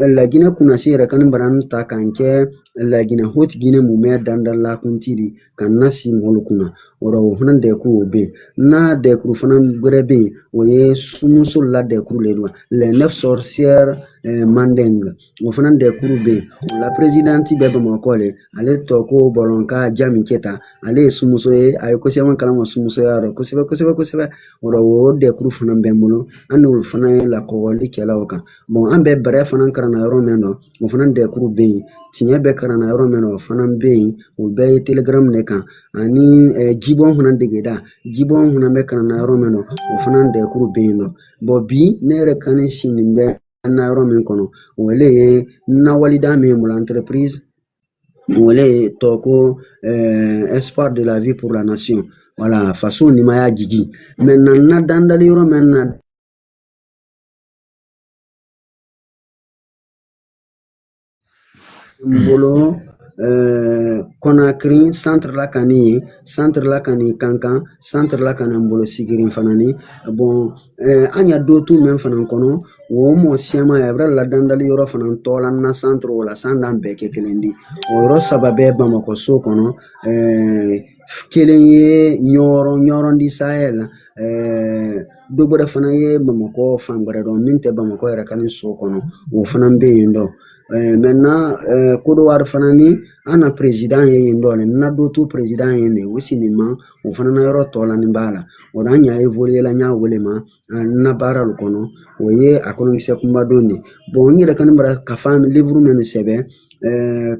Laginɛ kunnasi yɛrɛ kan bara n ta k'an kɛ Laginɛ Haute Guinée mumɛ dandala kuntigi ka na si mɔlu kunna. O rɔ o fana dɛkuru o bɛ yen. N'a dɛkuru fana gbɛrɛ bɛ yen, o ye sumuso la dɛkuru le don, les 9 sorcières mandeng, o fana dɛkuru bɛ yen. O la présidente bɛ Bamakɔ le, ale tɔ ko Bɔlɔnka Jami Keta, ale ye sumuso ye, a ye ko caman kalama sumusoya rɔ kosɛbɛ kosɛbɛ kosɛbɛ. O rɔ o dɛkuru fana bɛ n bolo, an n'olu fana ye lakɔgɔli kɛla o kan. Bon, an bɛ bɛrɛ fana karanna yɔrɔ min na, o fana dɛkuru bɛ yen. Tiɲɛ bɛ karanna yɔrɔ min na, o fana bɛ yen. O bɛɛ ye Telegram de kan. Ani jibɔn fana degeda, jibɔn fana bɛ karanna yɔrɔ min na, o fana dɛkuru bɛ yen nɔ. Bon, bi ne yɛrɛ kan ni sini bɛ na yɔrɔ min kɔnɔ, o le ye nawalida min bolo entreprise, o le ye tɔ ko espoir de la vie pour la nation. Voilà, faso nimaya jigi. Maintenant, na dandali yɔrɔ min na n bolo, Conakry centre la ka ni centre la ka ni Kankan centre la ka na n bolo Sigirin fana ni. Bon, an ya dotu min fana kɔnɔ, o mɔ siama ya bɛ la dandali yɔrɔ fana tɔla na centre o la san dan bɛɛ kɛ kelen di. O yɔrɔ 3 bɛɛ Bamakɔ so kɔnɔ. Kelen ye Ɲɔrɔn di Sahel, dɔ wɛrɛ fana ye Bamakɔ fan wɛrɛ dɔn min tɛ Bamakɔ yɛrɛ ka ni so kɔnɔ, o fana bɛ yen dɔ. Maintenant Kodowari fana ni an na président ye yen dɔ, na do to président ye de o sinima o fana na yɔrɔ tɔ la ni b'a la. O la an y'a évoluer la, n y'a wele ma n na baara lo kɔnɔ, o ye a kɔnɔkisɛ kunba don de. Bon, n yɛrɛ kɔni bara kafa livre minnu sɛbɛn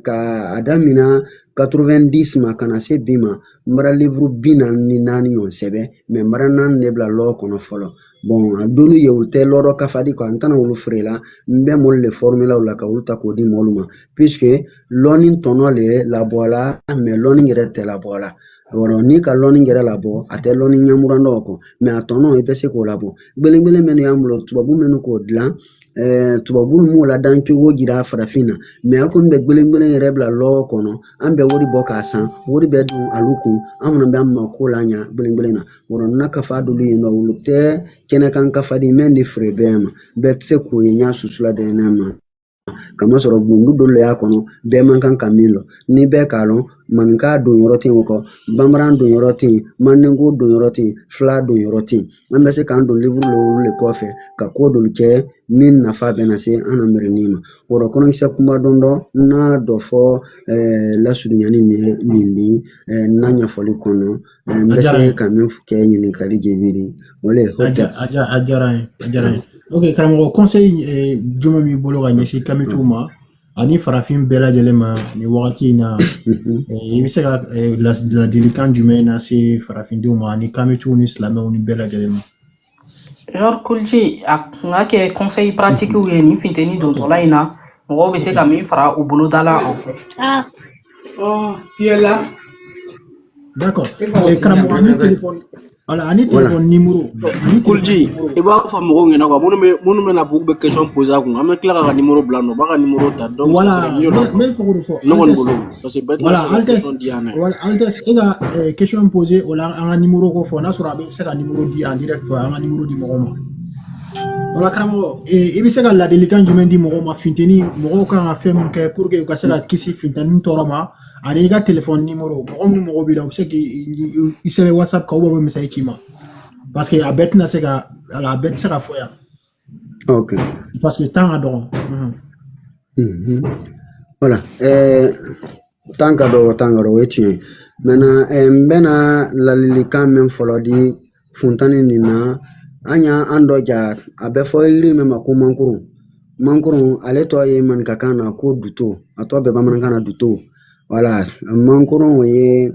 ka a damina 90 ma ka na se bi ma, n bara livre 44 ɲɔgɔn sɛbɛn, mais n bara naani de bila lɔ kɔnɔ fɔlɔ. Bon, a dolu ye olu tɛ lɔdɔ kafadi quoi, n tɛna olu feere la, n bɛ m'olu le former la o la ka olu ta k'o di mɔlu ma, puisque lɔnni tɔnɔ le labɔla, mais lɔnni yɛrɛ tɛ labɔla. Wɔrɔ n'i ka lɔnni yɛrɛ labɔ, a tɛ lɔnni ɲɛmuran dɔw kɔ, mais a tɔnɔ i bɛ se k'o labɔ. Gbelen minnu y'an bolo, tubabu minnu k'o dilan, tubabu m'o ladan cogo jira farafin na, mais an kɔni bɛ gbelen yɛrɛ bila lɔ kɔnɔ, an bɛ wari bɔ k'a san, wari bɛ dun alu kun, an fana bɛ an mako la ɲa gbelen na. Wɔrɔ na kafa dolu yen nɔ, olu tɛ kɛnɛkan kafa di mɛn di feere bɛɛ ma, bɛɛ tɛ se k'o ye ɲa susula dɛnɛ ma. Kamasɔrɔ gundu dɔ le y'a kɔnɔ, bɛɛ man kan ka min lɔn. Ni bɛɛ k'a lɔn, maninka don yɔrɔ tɛ yen o kɔ, bamanan don yɔrɔ tɛ yen, mandenko don yɔrɔ tɛ yen, fila don yɔrɔ tɛ yen. An bɛ se k'an don livre olu le kɔfɛ ka ko dɔlu kɛ min nafa bɛ na se an na mirini ma. O rɔ kɔnɔkisɛ kunba dɔn dɔ n'a dɔ fɔ lasurunyani nin di n'a ɲɛfɔli kɔnɔ, n bɛ se ka min kɛ ɲininkali jebiri o le. A diyara n ye, a diyara n ye. Ok, karamɔgɔ, conseil jumɛn b'i bolo ka ɲɛsin kamitiw ma ani farafin bɛɛ lajɛlen ma nin wagati in na? I bɛ se ka ladilikan jumɛn lase farafindenw ma ani kamitiw ni silamɛw ni bɛɛ lajɛlen ma? Genre Kolji, a kun ka kɛ conseil pratique ye nin funteni dontɔla in na, mɔgɔw bɛ se ka min fara u boloda la en fait. Ah. Oh, tu es là? D'accord. Karamɔgɔ, ani téléphone, voilà, ani téléphone numéro, ani Kolji, i b'a fɔ mɔgɔw ɲɛna quoi, minnu bɛna fɔ k'u bɛ question poser a kun, an bɛ tila k'a ka numéro bila nɔ, u b'a ka numéro ta, donc voilà, ça serait mieux. N bɛ fɛ k'o de fɔ. Ne kɔni bolo, parce que bɛɛ tɛna voilà, se ka Altesse, question di yan nɔ. Voilà, Altesse, e ka question poser o la, an ka numéro ko fɔ, n'a sɔrɔ a bɛ se ka numéro di en direct quoi, an ka numéro di mɔgɔw ma. Voilà, karamɔgɔ, i bɛ se ka ladilikan jumɛn di mɔgɔw ma funteni, mɔgɔw kan ka fɛn min kɛ pour que u ka se ka kisi funteni tɔɔrɔ ma, ani i ka téléphone numéro, mɔgɔ minnu mago b'i la, u bɛ se k'i i sɛbɛn WhatsApp kan ou bien u bɛ message ci i ma, parce que a bɛɛ tɛna se ka, a bɛɛ tɛ se ka fɔ yan. Ok. Parce que temps ka dɔgɔ. Voilà. Temps ka dɔgɔ, temps ka dɔgɔ, o ye tiɲɛ ye. Maintenant, n bɛna ladilikan min fɔlɔ di funteni nin na, an y'an dɔ ja, a bɛ fɔ yiri min ma ko mankurun. Mankurun, ale tɔ ye maninkakan na ko duto, a tɔ bɛ bamanankan na duto. Voilà, mankurun o ye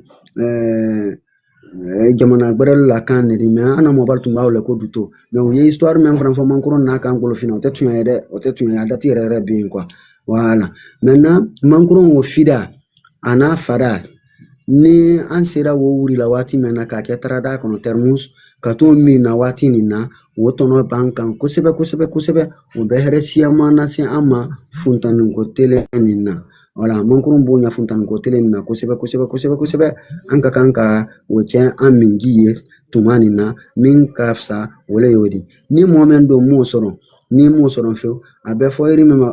jamana gbɛrɛ la kan de di, mais an na mɔbali tun b'a wele ko duto. Mais u ye histoire min fana fɔ mankurun n'a kan golofinna, o tɛ tiɲɛ ye dɛ, o tɛ tiɲɛ ye, a date yɛrɛ yɛrɛ bɛ yen quoi. Voilà. Maintenant, mankurun o fida a n'a fada, ni an sera wo wuri la waati min na k'a kɛ tarada kɔnɔ, thermos, ka t'o min na waati nin na, o tɔnɔ b'an kan kosɛbɛ kosɛbɛ kosɛbɛ. O bɛ hɛrɛ siyaman lase an ma funtaniko telen nin na. Wala mankurun b'o ɲɛ funtaniko telen nin na kosɛbɛ kosɛbɛ kosɛbɛ kosɛbɛ. An ka kan ka o kɛ an minji ye tuma nin na, min ka fisa o le y'o di. Ni mɔgɔ min don m'o sɔrɔ, n'i m'o sɔrɔ fewu, a bɛ fɔ yiri min ma,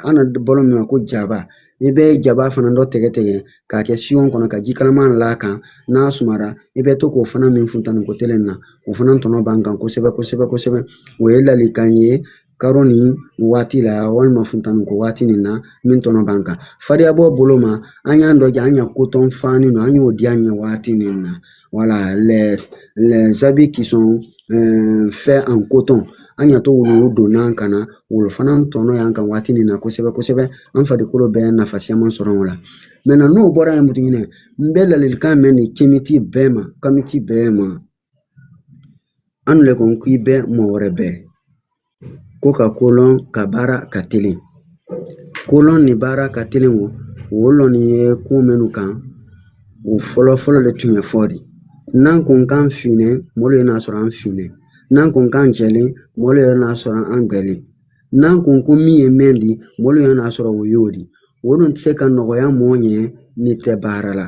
an na balo min ma ko jaba, i bɛ jaba fana dɔ tigɛ tigɛ k'a kɛ siyon kɔnɔ ka ji kalaman l'a kan, n'a sumara, i bɛ to k'o fana min funteni ko telen na, o fana tɔnɔ b'an kan kosɛbɛ kosɛbɛ kosɛbɛ. O ye ladilikan ye karo nin waati la walima funteni ko waati nin na min tɔnɔ b'an kan. Fariyabɔ bolo ma, an y'an dɔ ja, an ya coton fani nɔ, an y'o di an ɲɛ waati nin na. Voilà, les habits qui sont faits en coton, an y'a to wulu donna kan na, wulu fana tɔnɔ y'an kan waati nin na kosɛbɛ kosɛbɛ. An farikolo bɛɛ nafa caman sɔrɔ o la. Maintenant, n'o bɔra yen, Mutuɲinɛ, n bɛ ladilikan mɛn nin kemiti bɛɛ ma, kamiti bɛɛ ma, an le ko k'i bɛɛ mɔgɔ wɛrɛ bɛɛ ko ka kolɔn ka baara ka teli, kolɔn ni baara ka teli, o lɔnni ye ko minnu kan, o fɔlɔ fɔlɔ de tun ye fɔ de. N'an ko k'an finnen, mɔlu ye n'a sɔrɔ an finnen, n'an ko k'an jɛlen, mɔlu ye n'a sɔrɔ an gbɛlen, n'an ko ko min ye mɛn di, mɔlu ye n'a sɔrɔ o y'o di. O dun tɛ se ka nɔgɔya mɔɔ ɲɛ n'i tɛ baara la.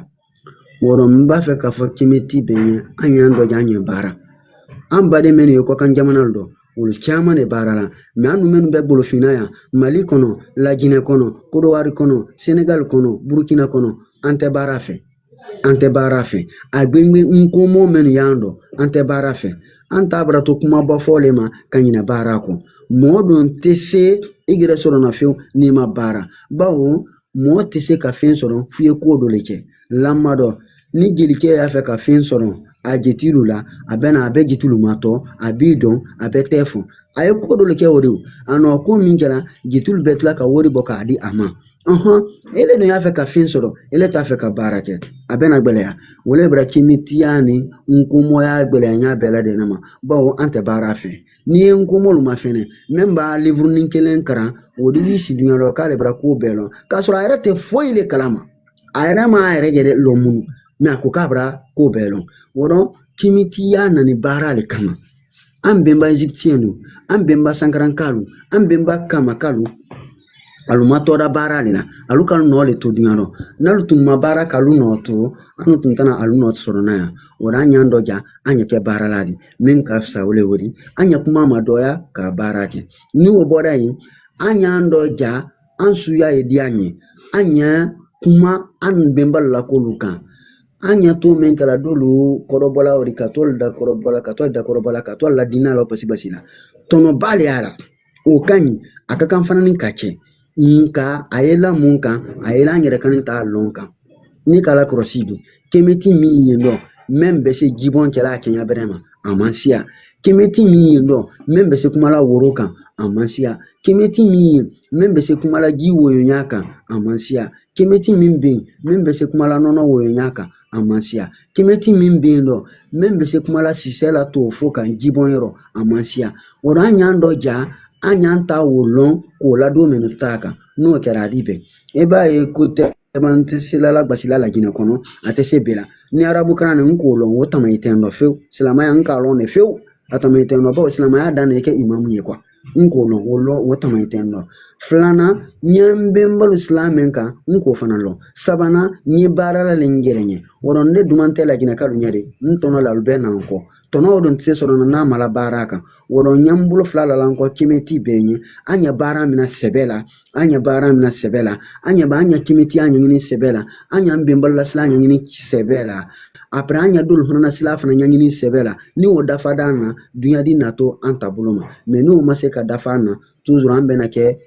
O rɔ n b'a fɛ k'a fɔ kimiti bɛɛ ɲɛ, an y'an dɔ ja, an ye baara. An baden minnu ye kɔkan jamana dɔn, olu caman de baara la, mais an minnu bɛ golofinna yan, Mali kɔnɔ, Lajinɛ kɔnɔ, Kodowari kɔnɔ, Senegali kɔnɔ, Burukina kɔnɔ, an tɛ baara fɛ. An tɛ baara fɛ. A gbengben nkomɔ minnu y'an dɔn, an tɛ baara fɛ. An t'a bara to kumaba fɔ le ma ka ɲinɛ baara kɔ. Mɔgɔ dun tɛ se i yɛrɛ sɔrɔ na fewu n'i ma baara, bawo mɔgɔ tɛ se ka fɛn sɔrɔ f'i ye ko dɔ le kɛ. Lamadɔ ni jelikɛ y'a fɛ ka fɛn sɔrɔ a jetilu la, a bɛ na a bɛ jetilu matɔ, a b'i dɔn, a bɛ tɛ fɔ a ye ko dɔ le kɛ o de. A nɔ ko min kɛra, jetilu bɛ tila ka wari bɔ k'a di a ma. Ele dun y'a fɛ ka fɛn sɔrɔ, ele t'a fɛ ka baara kɛ, a bɛna gɛlɛya. O le bɛra kimitiya ni nkomɔya gɛlɛya ɲa bɛɛ lajɛlen ma, bawo an tɛ baara fɛ. N'i ye nkomɔlu ma fɛnɛ, min b'a livurunin kelen karan, o de b'i si duɲa lɔ k'ale bɛra ko bɛɛ lɔn, k'a sɔrɔ a yɛrɛ tɛ foyi le kalama. A yɛrɛ m'a yɛrɛ yɛrɛ lɔn munu, mɛ a ko k'a bɛra ko bɛɛ lɔn. O dɔn kimitiya nani baara le kama. An bɛnba Égyptien nu, an bɛnba Sankarankalu, an bɛnba Kamakalu, alu ma tɔda baara le la. Alu ka nɔ le to duɲa rɔ. N'alu tun ma baara k'alu nɔ to, an tun tɛna alu nɔ sɔrɔ n'a yan. O la an y'an dɔ ja, an ɲɛ kɛ baara la de min ka fisa. O le o de an ɲɛ kuma ma dɔgɔya ka baara kɛ. Ni o bɔra yen, an y'an dɔ ja, an suya ye diya an ye, an ɲɛ kuma an bɛnbalu la k'olu kan. An ɲɛ to min kɛla dolu kɔrɔbɔla o de ka t'olu da kɔrɔbɔla, ka t'olu da kɔrɔbɔla, ka t'olu la diinɛ la basi basi la. Tɔnɔba le y'a la, o ka ɲi, a ka kan fana ni ka kɛ. Nka a ye la mun kan, a ye la an yɛrɛ kan t'a lɔn kan. Ni k'a la kɔlɔsi bi kemeti min yen dɔn min bɛ se jibɔn kɛla a kɛɲɛ bɛrɛ ma, a man siya. Kemeti min yen dɔn min bɛ se kumala woro kan, a man siya. Kemeti min yen min bɛ se kumala ji woyonya kan, a man siya. Kemeti min bɛ yen min bɛ se kumala nɔnɔ woyonya kan, a man siya. Kemeti min bɛ yen dɔn min bɛ se kumala sisɛ la t'o fo kan jibɔn yɔrɔ, a man siya. O la an y'an dɔ ja, an y'an ta o lɔn k'o ladon minnu t'a kan. N'o kɛra a di bɛn. I b'a ye ko tɛ n tɛ se la basila Laginɛ kɔnɔ, a tɛ se bɛɛ la. Ni arabukan nin n k'o lɔn, o tama i tɛ n dɔn fewu. Silamɛya n k'a lɔn de fewu, a tama i tɛ n dɔn, bawo silamɛya dan de kɛ imamu ye kuwa. N k'o lɔn, o lɔn, o tama i tɛ n dɔn. Filanan, n ye n bɛnbalu silamɛ min kan, n k'o fana lɔn. Sabanan, n ye baara la le n yɛrɛ ɲɛ. O rɔ ne duman tɛ Laginɛkalu ɲɛ de, n tɔnɔ la olu bɛɛ n'an kɔ. Tɔnɔ o dun tɛ se sɔrɔ n'a ma la baara kan. O rɔ n ye n bolo fila la n kɔ kimeti bɛɛ ɲɛ. An ye baara min na sɛbɛ la, an ye baara min na sɛbɛ la, an ɲɛ b'an ɲɛ kimetiya ɲɛɲini sɛbɛ la, an y'an bɛnbalo la sila ɲɛɲini sɛbɛ la. Après an ɲɛ dolu fana na sila fana ɲɛɲini sɛbɛ la. Ni o dafa d'an na, duɲa di natɔ an taabolo ma. Mɛ n'o ma se ka dafa an na, toujours an bɛna kɛ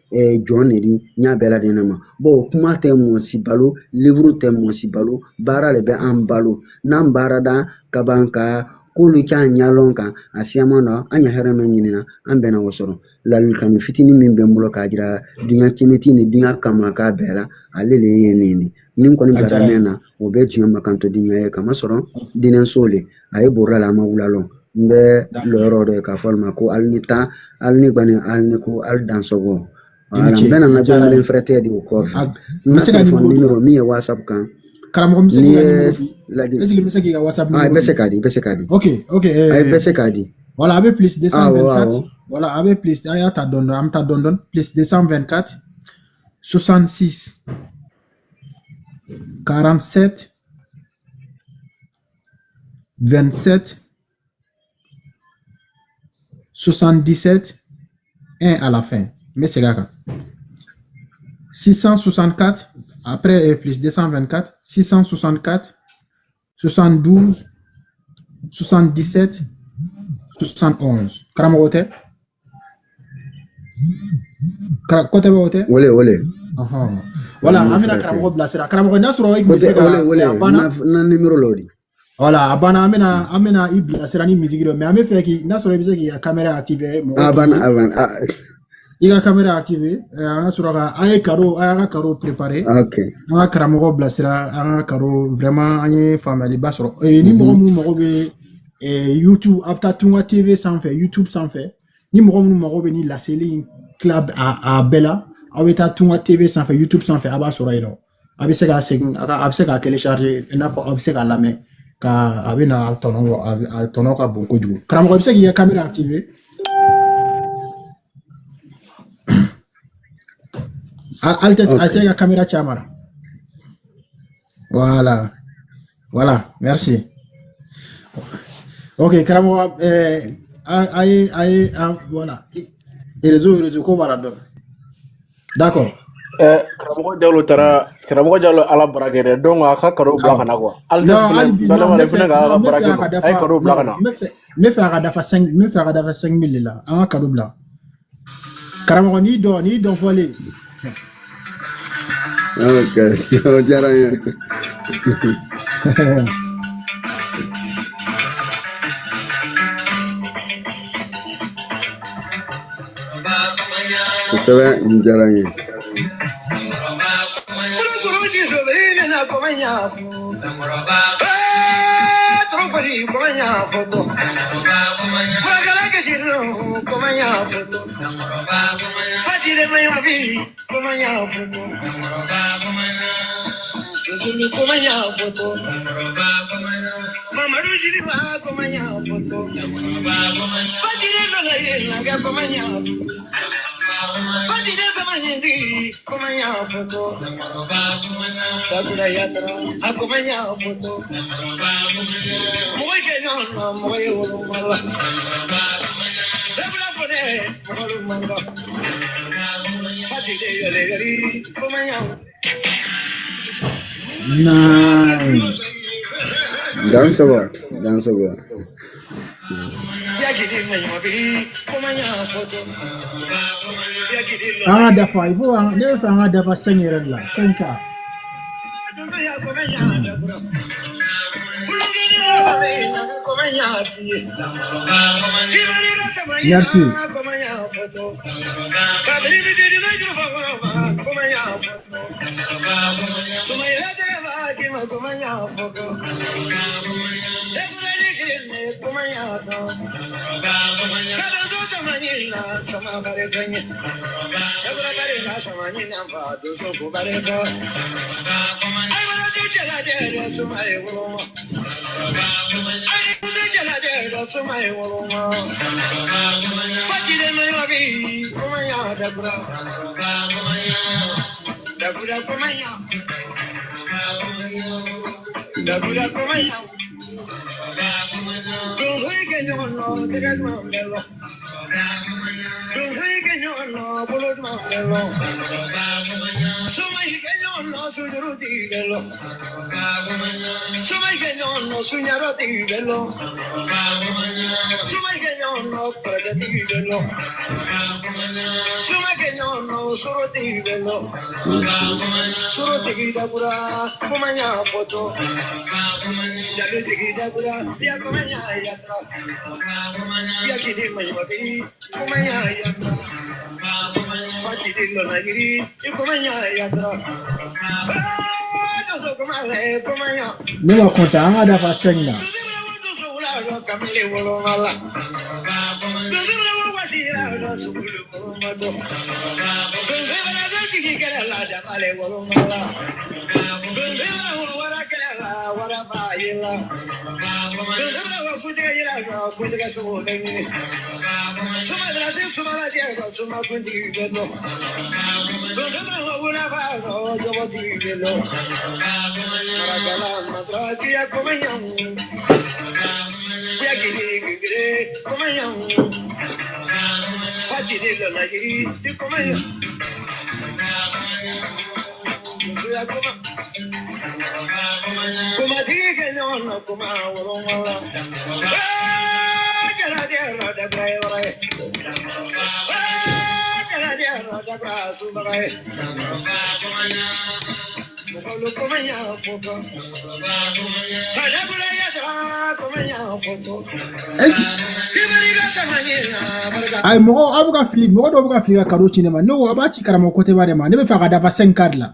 jɔn de di ɲa bɛɛ lajɛlen ma. Bon, kuma tɛ mɔgɔ si balo, livre tɛ mɔgɔ si balo, baara de bɛ an balo. N'an baara da ka ban ka k'olu k'an ɲɛlɔn kan, a siyaman na an ye hɛrɛ min ɲinina, an bɛna o sɔrɔ. Ladilikan fitinin min bɛ n bolo k'a jira duɲa kimiti ni duɲa kamaka bɛɛ la, ale le ye nin de. Ni n kɔni A bilara diyara n min ye. na, o bɛ diɲɛ ma kan to duɲa ye kamasɔrɔ dinɛso le a ye borola la, a ma wula lɔn. N bɛ lɔyɔrɔ dɔ ye k'a fɔ ma ko hali ni tan, hali ni gbani, hali ni ko hali dansɔgɔ. I ni Wala, n ce, bɛna n a ka diyara n jɔnbelen ye. fɛrɛ tɛ de o kɔfɛ. A N n bɛ ka se ka telefɔni nimoro di nimero min ye WhatsApp kan, karamɔgɔ, n bɛ se n'i k'i ka ye nimoro di? lajɛ. Est ce que n bɛ se k'i ka WhatsApp Ah, i nimoro bɛ se di? k'a di, i bɛ se k'a di. Ok. A i bɛ se k'a di. Voilà, a bɛ plus Awɔ, 224. awɔ. Voilà, a bɛ plus, an y'a ta dɔɔni dɔɔni, an bɛ taa dɔɔni dɔɔni. Plus 224 66 47 27 77 1 à la fin. N bɛ segin a kan. 664 après plus 224 664 72 77 71. Karamɔgɔ tɛ? Kɔtɛbɛ o tɛ? Wele wele. Ɔhɔn. Voilà, N an bɛna fɛrɛ tɛ. karamɔgɔ bilasira. Karamɔgɔ, n'a sɔrɔ i tun Ko bɛ se tɛ ka wele wele a banna. Na nimero l'o di. Voilà, a banna, an bɛna i bilasira ni misigi dɔ, mais an bɛ fɛ k'i n'a sɔrɔ i bɛ se k'i ka caméra activer mɔgɔw A k'i banna, ye. a banna. Ah, I ka caméra activer, an ka sɔrɔ ka an ye cadeau, an y'an ka cadeau préparer. Ok. An ka karamɔgɔ bilasira, an ka cadeau, vraiment an ye faamuyaliba sɔrɔ. Ni mɔgɔ minnu mago bɛ YouTube, a bɛ taa Tunga TV sanfɛ, YouTube sanfɛ. Ni mɔgɔ minnu mago bɛ ni laseli in tila a bɛɛ la, aw bɛ taa Tunga TV sanfɛ, YouTube sanfɛ, a b'a sɔrɔ yen nɔ. A bɛ se k'a segin, a bɛ se k'a télécharger, i n'a fɔ aw bɛ se k'a lamɛn ka a bɛ na tɔnɔ bɔ, a tɔnɔ ka bon kojugu. Karamɔgɔ, i bɛ se k'i ka caméra activer. Hali tɛ a Ok. se ka caméra caman. Voilà. Voilà, merci. Ok, karamɔgɔ, a ye a voilà. Réseau ko b'a la dɔɔni. D'accord. Karamɔgɔ Jalo taara, karamɔgɔ Jalo ala baara kɛ dɛ. Donc a ka cadeau bila Awɔ. ka na quoi. Altesse Non, fɛnɛ hali bi, non, dalen n b'a la bɛ i fɛnɛ fɛ, ka ala non, ka n bɛ baara fɛ kɛ a nɔ. ka A ye dafa, cadeau bila ka non, na. n bɛ fɛ a ka dafa 5, n bɛ fɛ a ka dafa 5000 de la. An ka cadeau bila. Karamɔgɔ n'i dɔn, n'i dɔn fɔlen. Ok, o diyara n ye. Kosɛbɛ, nin diyara n ye. Nine. Dan sɔgɔ, dan sɔgɔ. An ka dafa, il faut, ne bɛ fɛ an ka dafa 5 yɛrɛ de la, 5K. Merci. Ne b'a compter, an ka dafa 5 la. Est-ce Ayi, mɔgɔ aw bɛ ka fili, mɔgɔ dɔw bɛ ka fili ka cadeau ci ne ma. Ne ko a b'a ci karamɔgɔ Koteba de ma. Ne bɛ fɛ a ka dafa 5K de la.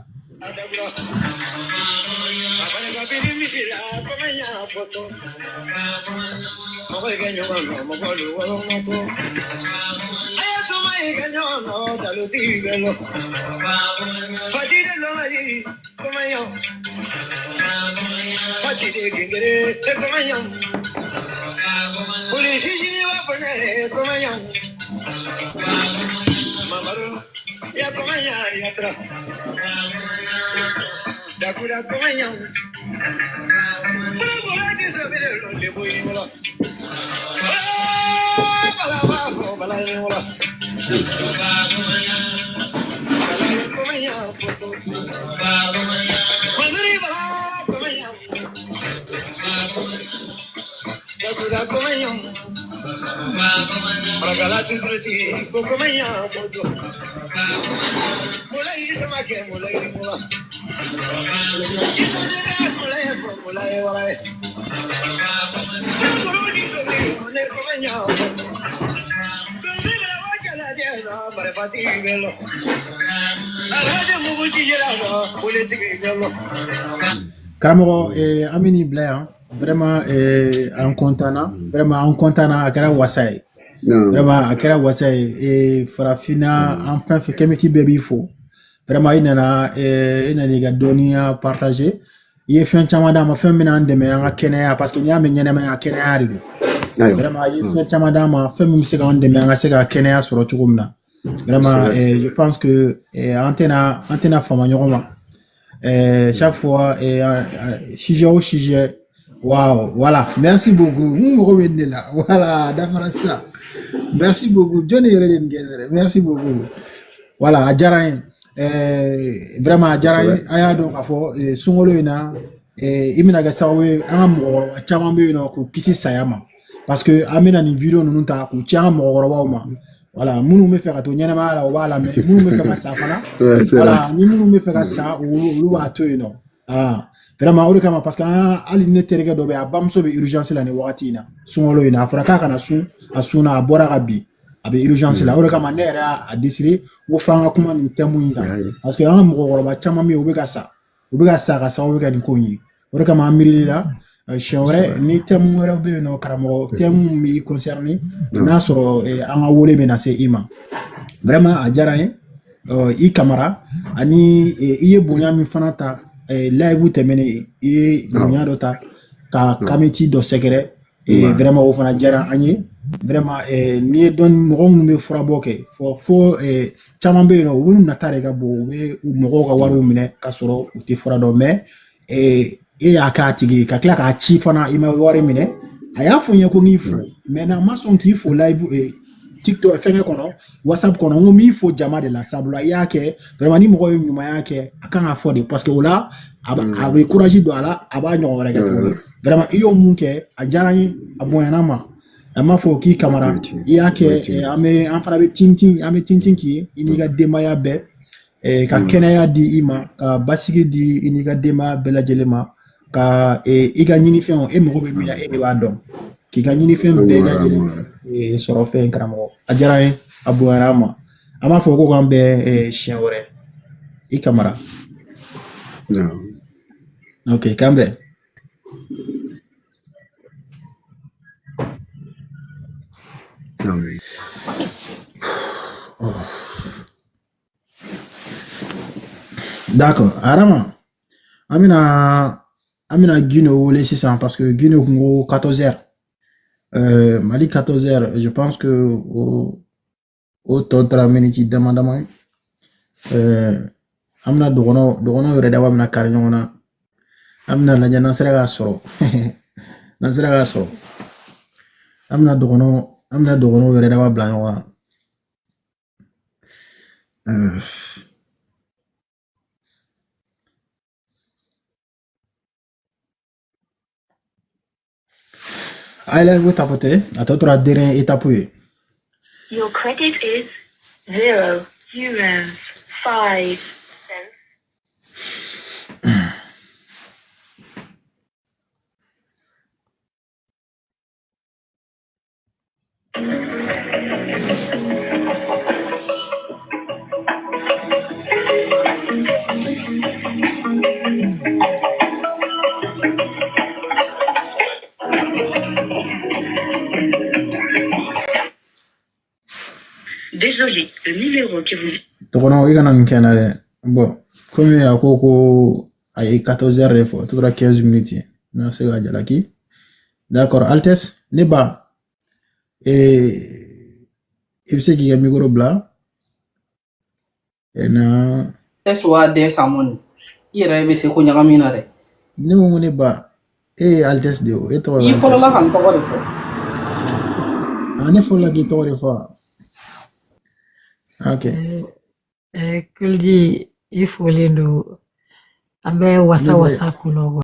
Karamɔgɔ, an bɛ nin bila yan. Vraiment, an content na. Vraiment, an content na, a kɛra wasa ye. Vraiment, a kɛra wasa ye. Farafinna, an fɛn fɛn kɛmɛti bɛɛ b'i fo. Vraiment, i nana, i nana i ka dɔnniya partager. I ye fɛn caman d'an ma, fɛn min bɛna an dɛmɛ an ka kɛnɛya, parce que n'i y'a mɛn ɲɛnɛmaya, kɛnɛya de don. Vraiment, i ye fɛn caman d'an ma, fɛn min bɛ se k'an dɛmɛ an ka se ka kɛnɛya sɔrɔ cogo min na. Vraiment, je pense que an tɛna fama ɲɔgɔn ma. Chaque fois, sujet o sujet. Waouh, voilà. Merci beaucoup. Voilà, dafara sisan. Merci beaucoup. Jɔnni yɛrɛ de nin kɛ yɛrɛ. Merci beaucoup. Voilà, a diyara n ye. Vraiment, a diyara n ye. An y'a dɔn k'a fɔ sunkalo in na, i bɛna kɛ sababu ye an ka mɔgɔkɔrɔba caman bɛ yen nɔ k'u kisi saya ma. Parce que an bɛna nin vidéo ninnu ta k'u ci an ka mɔgɔkɔrɔbaw ma. Voilà, minnu bɛ fɛ ka to ɲɛnamaya la, u b'a lamɛn. Minnu bɛ fɛ ka sa fana, voilà, ni minnu bɛ fɛ ka sa, olu b'a to yen nɔ. Ah, vraiment, o de kama, parce que an hali ne terikɛ dɔ bɛ yen, a bamuso bɛ urgence la nin wagati in na, sunkalo in na, a fɔra k'a kana sun, a sunna, a bɔra ka bin, a bɛ urgence la. O de kama ne yɛrɛ y'a décidé n ko f'an ka kuma nin thème in kan, parce que an ka mɔgɔkɔrɔba caman bɛ yen, u bɛ ka sa, u bɛ ka sa ka sababu kɛ nin ko in ye. O de kama an miirili la, siɲɛ wɛrɛ ni thème wɛrɛ bɛ yen nɔ, karamɔgɔ, thème min b'i concerné, n'a sɔrɔ an ka wele bɛ na se i ma. Vraiment, a diyara n ye. I Kamara, ani i ye bonya min fana ta live tɛmɛnen, i ye bonya dɔ ta ka kamiti dɔ sɛgɛrɛ, vraiment o fana diyara an ye. Vraiment, n'i ye dɔn mɔgɔ minnu bɛ furabɔ kɛ, fo caman bɛ yen nɔ, olu nata de ka bon, u bɛ mɔgɔw ka wariw minɛ k'a sɔrɔ u tɛ fura dɔn, mais e y'a k'a tigi ye ka tila k'a ci fana, i ma wari minɛ. A y'a fɔ n ye ko n k'i fo, mais n'a ma sɔn k'i fo live TikTok fɛnkɛ kɔnɔ, WhatsApp kɔnɔ, n ko n b'i fo jama de la, sabula i y'a kɛ. Vraiment, ni mɔgɔ ye ɲumanya kɛ, a kan ka fɔ de, parce que o la a bɛ courage don a la, a b'a ɲɔgɔn wɛrɛ kɛ tuguni. Vraiment, i y'o mun kɛ, a diyara n ye, a bonyana n ma. A m'a fɔ k'i Kamara, i y'a kɛ, an bɛ, an fana bɛ tintin, an bɛ tintin k'i ye, i n'i ka denbaya bɛɛ, ka kɛnɛya di i ma, ka basigi di i n'i ka denbaya bɛɛ lajɛlen ma, ka i ka ɲinifɛnw, e mago bɛ min na, e de b'a dɔn, k'i ka ɲinifɛn bɛɛ lajɛlen sɔrɔ fɛn. Karamɔgɔ, a diyara n ye, a bonyana an ma. An b'a fɔ ko k'an bɛn siɲɛ wɛrɛ. I Kamara. Ok, k'an bɛn. D'accord, Arama, an bɛna Guinée wele sisan, parce que Guinée kun ko 14 heures. Mali 14 heures, je pense que o tɔ taara miniti dama dama ye. An bɛna dɔgɔnɔ yɛrɛ dama bɛna kari ɲɔgɔn na. An bɛna lajɛ n'an sera k'a sɔrɔ. N'an sera k'a sɔrɔ. An bɛna dɔgɔnɔ yɛrɛ dama bila ɲɔgɔn na. A ye live tapoter, a tɔ tora dernier étape ye. Your credit is €0.05. Désolé, le numéro que vous... Dɔgɔnɔ, i kana nin kɛ n na dɛ. Bon, komi a ko a ye 14 heures de fɔ, a tora 15 minutes ye. N'a se ka jalaki. D'accord, Altesse, ne ba, i bɛ se k'i ka micro bila. Na. Altesse wa den Samoni, i yɛrɛ bɛ se ko ɲagami na dɛ. Ne ko ne ba, e ye Altesse de ye o, e tɔgɔ ye I fɔlɔla ka n tɔgɔ de fɔ. Ah, ne fɔlɔla k'i tɔgɔ de fɔ. Ok. Kulji, I folen don. An bɛ Ne wasa bɛ wasa kɔnɔ.